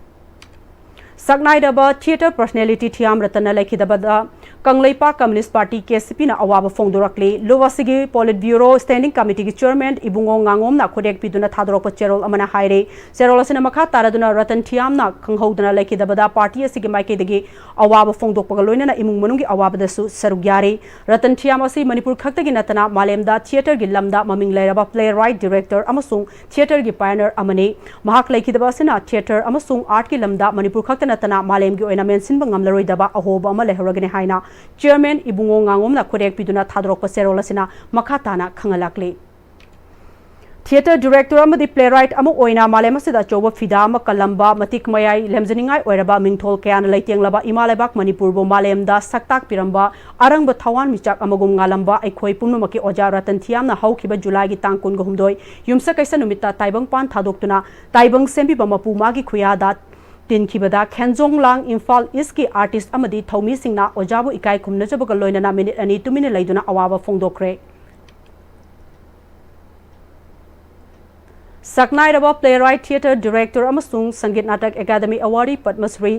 ꯁꯛꯅꯥꯏꯔꯕ theatre personality ꯊꯤꯌꯥꯝ ꯔꯇꯟꯅ ꯂꯩꯈꯤꯗꯕꯗ Kangleipak Communist Party, K C P ꯅ ꯑꯋꯥꯕ ꯐꯣꯡꯗꯣꯔꯛꯂꯤ꯫ ꯂꯨꯞ ꯑꯁꯤꯒꯤ Politburo Standing Committee ꯒꯤ Chairman ꯏꯕꯨꯡꯉꯣ ꯉꯥꯉꯣꯝꯅ ꯈꯨꯠꯌꯦꯛ ꯄꯤꯗꯨꯅ ꯊꯥꯗꯣꯔꯛꯄ ꯆꯦꯔꯣꯜ ꯑꯃꯅ ꯍꯥꯏꯔꯤ꯫ ꯆꯦꯔꯣꯜ ꯑꯁꯤꯅ ꯃꯈꯥ ꯇꯥꯔꯗꯨꯅ ꯔꯇꯟ ꯊꯤꯌꯥꯝꯅ ꯈꯪꯍꯧꯗꯅ ꯂꯩꯈꯤꯗꯕꯗ party ꯑꯁꯤꯒꯤ ꯃꯥꯏꯀꯩꯗꯒꯤ ꯑꯋꯥꯕ ꯐꯣꯡꯗꯣꯛꯄꯒ ꯂꯣꯏꯅꯅ ꯏꯃꯨꯡ ꯃꯅꯨꯡꯒꯤ ꯑꯋꯥꯕꯗꯁꯨ ꯁꯔꯨꯛ ꯌꯥꯔꯤ꯫ ꯔꯇꯟ ꯊꯤꯌꯥꯝ ꯑꯁꯤ ꯃꯅꯤꯄꯨꯔ ꯈꯛꯇꯒꯤ ꯅꯠꯇꯅ ꯃꯥꯂꯦꯝꯗ theatre ꯒꯤ ꯂꯝꯗ ꯃꯃꯤꯡ ꯂꯩꯔꯕ playwright, director ꯑꯃꯁꯨꯡ theatre ꯒꯤ pioneer ꯑꯃꯅꯤ꯫ ꯃꯍꯥꯛ ꯂꯩꯈꯤꯗꯕ ꯑꯁꯤꯅ theatre ꯑꯃꯁꯨꯡ art ꯀꯤ ꯂꯝꯗ ꯃꯅꯤꯄꯨꯔ ꯈꯛꯇ ꯅꯠꯇꯅ ꯃꯥꯂꯦꯝꯒꯤ ꯑꯣꯏꯅ ꯃꯦꯟꯁꯤꯟꯕ ꯉꯝꯂꯔꯣꯏꯗꯕ ꯑꯍꯣꯕ ꯑꯃ ꯂꯩꯍꯧꯔꯒꯅꯤ ꯍꯥꯏꯅ Chairman ꯏꯕꯨꯡꯉꯣ ꯉꯥꯉꯣꯝꯅ ꯈꯨꯠꯌꯦꯛ ꯄꯤꯗꯨꯅ ꯊꯥꯗꯣꯔꯛꯄ ꯆꯦꯔꯣꯜ ꯑꯁꯤꯅ ꯃꯈꯥ ꯇꯥꯅ ꯈꯪꯍꯜꯂꯛꯂꯤ꯫ Theatre director ꯑꯃꯗꯤ playwright ꯑꯃ ꯑꯣꯏꯅ ꯃꯥꯂꯦꯝ ꯑꯁꯤꯗ ꯑꯆꯧꯕ ꯐꯤꯗꯥ ꯑꯃ ꯀꯜꯂꯝꯕ, ꯃꯇꯤꯛ ꯃꯌꯥꯏ ꯂꯦꯝꯖꯅꯤꯡꯉꯥꯏ ꯑꯣꯏꯔꯕ ꯃꯤꯡꯊꯣꯜ ꯀꯌꯥꯅ ꯂꯩꯇꯦꯡꯂꯕ ꯏꯃꯥ ꯂꯩꯕꯥꯛ ꯃꯅꯤꯄꯨꯔꯕꯨ ꯃꯥꯂꯦꯝꯗ ꯁꯛ ꯇꯥꯛꯄꯤꯔꯝꯕ ꯑꯔꯪꯕ ꯊꯋꯥꯟꯃꯤꯆꯥꯛ ꯑꯃꯒꯨꯝ ꯉꯥꯜꯂꯝꯕ ꯑꯩꯈꯣꯏ ꯄꯨꯝꯅꯃꯛꯀꯤ ꯑꯣꯖꯥ ꯔꯇꯟ ꯊꯤꯌꯥꯝꯅ ꯍꯧꯈꯤꯕ ꯖꯨꯂꯥꯏꯒꯤ ꯇꯥꯡ ꯀꯨꯟꯒ ꯍꯨꯝꯗꯣꯏ ꯌꯨꯝꯁꯀꯩꯁ ꯅꯨꯃꯤꯠꯇ ꯇꯥꯏꯕꯪ ꯄꯥꯟ ꯊꯥꯗꯣꯛꯇꯨꯅ ꯇꯥꯏꯕꯪ ꯁꯦꯝꯕꯤꯕ ꯃꯄꯨ ꯃꯥꯒꯤ ꯈꯨꯌꯥꯗ ꯇꯤꯟꯈꯤꯕꯗ ꯈꯦꯟꯖꯣꯡ ꯂꯥꯡ ꯏꯝꯐꯥꯜ ꯏꯁꯀꯤ artist ꯑꯃꯗꯤ ꯊꯧꯃꯤꯁꯤꯡꯅ ꯑꯣꯖꯥꯕꯨ ꯏꯀꯥꯏ ꯈꯨꯝꯅꯖꯕꯒ ꯂꯣꯏꯅꯅ ꯃꯤꯅꯤꯠ ꯑꯅꯤ ꯇꯨꯃꯤꯟꯅ ꯂꯩꯗꯨꯅ ꯑꯋꯥꯕ ꯐꯣꯡꯗꯣꯛꯈ꯭ꯔꯦ꯫ ꯁꯛꯅꯥꯏꯔꯕ playwright, theatre director ꯑꯃꯁꯨꯡ Sangeet Natak academy awardee Padma Shri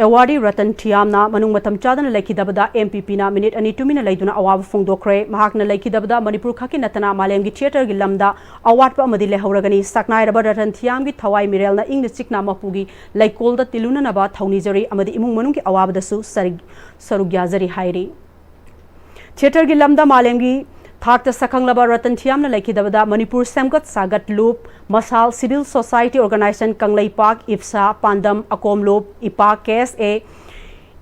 awardee Ratan Thiyam ꯃꯅꯨꯡ ꯃꯇꯝ ꯆꯥꯗꯅ ꯂꯩꯈꯤꯗꯕꯗ M P Pꯅ ꯃꯤꯅꯤꯠ ꯑꯅꯤ ꯇꯨꯃꯤꯟꯅ ꯂꯩꯗꯨꯅ ꯑꯋꯥꯕ ꯐꯣꯡꯗꯣꯛꯈ꯭ꯔꯦ꯫ ꯃꯍꯥꯛꯅ ꯂꯩꯈꯤꯗꯕꯗ ꯃꯅꯤꯄꯨꯔ ꯈꯛꯀꯤ ꯅꯠꯇꯅ ꯃꯥꯂꯦꯝꯒꯤ theatreꯒꯤ ꯂꯝꯗ ꯑꯋꯥꯠꯄ ꯑꯃꯗꯤ ꯂꯩꯍꯧꯔꯒꯅꯤ꯫ ꯁꯛꯅꯥꯏꯔꯕ ꯔꯇꯟ ꯊꯤꯌꯥꯝꯒꯤ ꯊꯋꯥꯏ ꯃꯤꯔꯦꯜꯅ ꯏꯪꯅ ꯆꯤꯛꯅ ꯃꯄꯨꯒꯤ ꯂꯩꯀꯣꯜꯗ ꯇꯤꯜꯂꯨꯅꯅꯕ ꯊꯧꯅꯤꯖꯔꯤ ꯑꯃꯗꯤ ꯏꯃꯨꯡ ꯃꯅꯨꯡꯒꯤ ꯑꯋꯥꯕꯗꯁꯨ ꯁꯔꯨꯛ, ꯁꯔꯨꯛ ꯌꯥꯖꯔꯤ ꯍꯥꯏꯔꯤ꯫ Theatreꯒꯤ ꯂꯝꯗ ꯃꯥꯂꯦꯝꯒꯤ ꯊꯥꯛꯇ ꯁꯛꯈꯪꯂꯕ ꯔꯇꯟ ꯊꯤꯌꯥꯝꯅ ꯂꯩꯈꯤꯗꯕꯗ ꯃꯅꯤꯄꯨꯔ ꯁꯦꯝꯒꯠ ꯁꯥꯒꯠ ꯂꯨꯞ, ꯃꯁꯥꯜ, civil society organization, ꯀꯪꯂꯩꯄꯥꯛ, ꯏꯞꯁꯥ, ꯄꯥꯟꯗꯝ, ꯑꯀꯣꯝ ꯂꯨꯞ, ꯏꯄꯥ, K S A,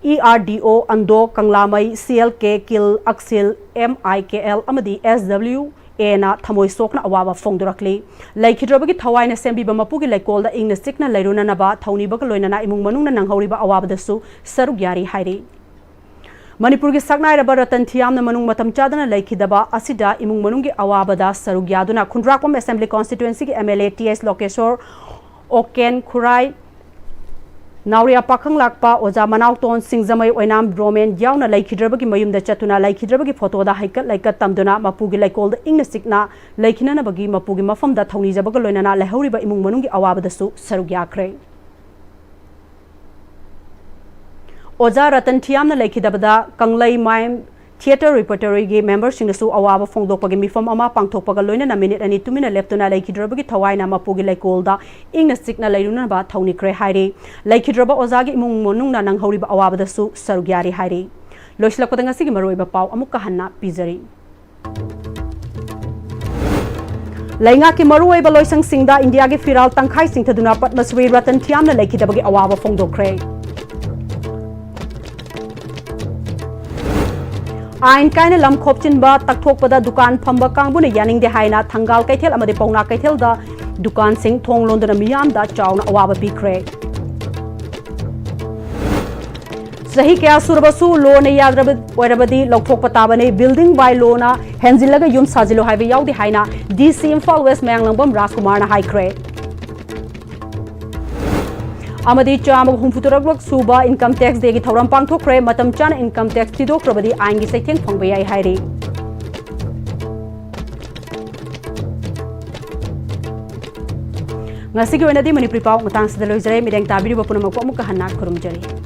E R D O, ꯑꯟꯗꯣ, ꯀꯪꯂꯥꯃꯩ, C L K, ꯀꯤꯜ, ꯑꯛꯁꯤꯜ, M I K L ꯑꯃꯗꯤ S W Aꯅ ꯊꯃꯣꯏ ꯁꯣꯛꯅ ꯑꯋꯥꯕ ꯐꯣꯡꯗꯣꯔꯛꯂꯤ꯫ ꯂꯩꯈꯤꯗ꯭ꯔꯕꯒꯤ ꯊꯋꯥꯏꯅ ꯁꯦꯝꯕꯤꯕ ꯃꯄꯨꯒꯤ ꯂꯩꯀꯣꯜꯗ ꯏꯪꯅ ꯆꯤꯛꯅ ꯂꯩꯔꯨꯅꯅꯕ ꯊꯧꯅꯤꯕꯒ ꯂꯣꯏꯅꯅ ꯏꯃꯨꯡ ꯃꯅꯨꯡꯅ ꯅꯪꯍꯧꯔꯤꯕ ꯑꯋꯥꯕꯗꯁꯨ ꯁꯔꯨꯛ ꯌꯥꯔꯤ ꯍꯥꯏꯔꯤ꯫ ꯃꯅꯤꯄꯨꯔꯒꯤ ꯁꯛꯅꯥꯏꯔꯕ ꯔꯇꯟ ꯊꯤꯌꯥꯝꯅ ꯃꯅꯨꯡ ꯃꯇꯝ ꯆꯥꯗꯅ ꯂꯩꯈꯤꯗꯕ ꯑꯁꯤꯗ ꯏꯃꯨꯡ ꯃꯅꯨꯡꯒꯤ ꯑꯋꯥꯕꯗ ꯁꯔꯨꯛ ꯌꯥꯗꯨꯅ ꯈꯨꯟꯗ꯭ꯔꯥꯛꯄꯝ Assembly Constituencyꯒꯤ M L A T S ꯂꯣꯀꯦꯁꯣꯔ, ꯑꯣꯀꯦꯟ ꯈꯨꯔꯥꯏ, ꯅꯥꯎꯔꯤꯌꯥ ꯄꯥꯈꯪꯂꯥꯛꯄ ꯑꯣꯖꯥ ꯃꯅꯥꯎꯇꯣꯟ ꯁꯤꯡꯖꯃꯩ ꯑꯣꯏꯅꯥꯝ ꯕ꯭ꯔꯣꯃꯦꯟ ꯌꯥꯎꯅ ꯂꯩꯈꯤꯗ꯭ꯔꯕꯒꯤ ꯃꯌꯨꯝꯗ ꯆꯠꯇꯨꯅ ꯂꯩꯈꯤꯗ꯭ꯔꯕꯒꯤ ꯐꯣꯇꯣꯗ ꯍꯩꯀꯠ ꯂꯩꯀꯠ ꯇꯝꯗꯨꯅ ꯃꯄꯨꯒꯤ ꯂꯩꯀꯣꯜꯗ ꯏꯪꯅ ꯆꯤꯛꯅ ꯂꯩꯈꯤꯅꯅꯕꯒꯤ ꯃꯄꯨꯒꯤ ꯃꯐꯝꯗ ꯊꯧꯅꯤꯖꯕꯒ ꯂꯣꯏꯅꯅ ꯂꯩꯍꯧꯔꯤꯕ ꯏꯃꯨꯡ ꯃꯅꯨꯡꯒꯤ ꯑꯋꯥꯕꯗꯁꯨ ꯁꯔꯨꯛ ꯌꯥꯈ꯭ꯔꯦ꯫ ꯑꯣꯖꯥ ꯔꯇꯟ ꯊꯤꯌꯥꯝꯅ ꯂꯩꯈꯤꯗꯕꯗ ꯀꯪꯂꯩ ꯃꯥꯏꯝ Theatre Repertoryꯒꯤ memberꯁꯤꯡꯅꯁꯨ ꯑꯋꯥꯕ ꯐꯣꯡꯗꯣꯛꯄꯒꯤ ꯃꯤꯐꯝ ꯑꯃ ꯄꯥꯡꯊꯣꯛꯄꯒ ꯂꯣꯏꯅꯅ ꯃꯤꯅꯤꯠ ꯑꯅꯤ ꯇꯨꯃꯤꯟꯅ ꯂꯦꯞꯇꯨꯅ ꯂꯩꯈꯤꯗ꯭ꯔꯕꯒꯤ ꯊꯋꯥꯏꯅ ꯃꯄꯨꯒꯤ ꯂꯩꯀꯣꯜꯗ ꯏꯪꯅ ꯆꯤꯛꯅ ꯂꯩꯔꯨꯅꯕ ꯊꯧꯅꯤꯈ꯭ꯔꯦ ꯍꯥꯏꯔꯤ꯫ ꯂꯩꯈꯤꯗ꯭ꯔꯕ ꯑꯣꯖꯥꯒꯤ ꯏꯃꯨꯡ ꯃꯅꯨꯡꯅ ꯅꯪꯍꯧꯔꯤꯕ ꯑꯋꯥꯕꯗꯁꯨ ꯁꯔꯨꯛ ꯌꯥꯔꯤ ꯍꯥꯏꯔꯤ꯫ ꯂꯣꯏꯁꯤꯜꯂꯛꯄꯗ ꯉꯁꯤꯒꯤ ꯃꯔꯨꯑꯣꯏꯕ ꯄꯥꯎ ꯑꯃꯨꯛꯀ ꯍꯟꯅ ꯄꯤꯖꯔꯤ꯫ ꯂꯩꯉꯥꯛꯀꯤ ꯃꯔꯨꯑꯣꯏꯕ ꯂꯣꯏꯁꯪꯁꯤꯡꯗ ꯏꯟꯗꯤꯌꯥꯒꯤ ꯐꯤꯔꯥꯜ ꯇꯪꯈꯥꯏ ꯆꯤꯡꯊꯗꯨꯅ ꯄꯗꯃ ꯁ꯭ꯔꯤ ꯔꯇꯟ ꯊꯤꯌꯥꯝꯅ ꯂꯩꯈꯤꯗꯕꯒꯤ ꯑꯋꯥꯕ ꯐꯣꯡꯗꯣꯛꯈ꯭ꯔꯦ꯫ ꯑꯥꯏꯟ ꯀꯥꯏꯅ ꯂꯝ ꯈꯣꯞꯆꯤꯟꯕ ꯇꯛꯊꯣꯛꯄꯗ ꯗꯨꯀꯥꯟ ꯐꯝꯕ ꯀꯥꯡꯕꯨꯅ ꯌꯥꯅꯤꯡꯗꯦ ꯍꯥꯏꯅ ꯊꯪꯒꯥꯜ ꯀꯩꯊꯦꯜ ꯑꯃꯗꯤ ꯄꯥꯎꯅꯥ ꯀꯩꯊꯦꯜꯗ ꯗꯨꯀꯥꯟꯁꯤꯡ ꯊꯣꯡ ꯂꯣꯟꯗꯨꯅ ꯃꯤꯌꯥꯝꯗ ꯆꯥꯎꯅ ꯑꯋꯥꯕ ꯄꯤꯈ꯭ꯔꯦ꯫ ꯆꯍꯤ ꯀꯌꯥ ꯁꯨꯔꯕꯁꯨ ꯂꯣꯅ ꯌꯥꯗ꯭ꯔꯕ ꯑꯣꯏꯔꯕꯗꯤ ꯂꯧꯊꯣꯛꯄ ꯇꯥꯕꯅꯤ꯫ ꯕꯤꯜꯗꯤꯡ ꯕꯥꯏ ꯂꯣꯅ ꯍꯦꯟꯖꯤꯜꯂꯒ ꯌꯨꯝ ꯁꯥꯖꯤꯜꯂꯨ ꯍꯥꯏꯕ ꯌꯥꯎꯗꯦ ꯍꯥꯏꯅ ꯗꯤ ꯁꯤ ꯏꯝꯐꯥꯜ ꯋꯦꯁ ꯃꯌꯥꯡꯂꯪꯕꯝ ꯔꯥꯖꯀꯨꯃꯥꯔꯅ ꯍꯥꯏꯈ꯭ꯔꯦ꯫ ꯑꯃꯗꯤ ꯆꯥꯝꯃꯒ ꯍꯨꯝꯐꯨꯇꯔꯨꯛꯂꯛ ꯁꯨꯕ ꯏꯟꯀꯝ ꯇꯦꯛꯁ ꯗꯦꯒꯤ ꯊꯧꯔꯝ ꯄꯥꯡꯊꯣꯛꯈ꯭ꯔꯦ꯫ ꯃꯇꯝ ꯆꯥꯅ ꯏꯟꯀꯝ ꯇꯦꯛꯁ ꯊꯤꯗꯣꯛꯇ꯭ꯔꯕꯗꯤ ꯑꯥꯏꯟꯒꯤ ꯆꯩꯊꯦꯡ ꯐꯪꯕ ꯌꯥꯏ ꯍꯥꯏꯔꯤ꯫ ꯉꯁꯤꯒꯤ ꯑꯣꯏꯅꯗꯤ ꯃꯅꯤꯄꯨꯔꯤ ꯄꯥꯎ ꯃꯇꯥꯡꯁꯤꯗ ꯂꯣꯏꯖꯔꯦ꯫ ꯃꯤꯠꯌꯦꯡ ꯇꯥꯕꯤꯔꯤꯕ ꯄꯨꯝꯅꯃꯛꯄꯨ ꯑꯃꯨꯛꯀ ꯍꯟꯅ ꯈꯨꯔꯨꯝꯖꯔꯤ꯫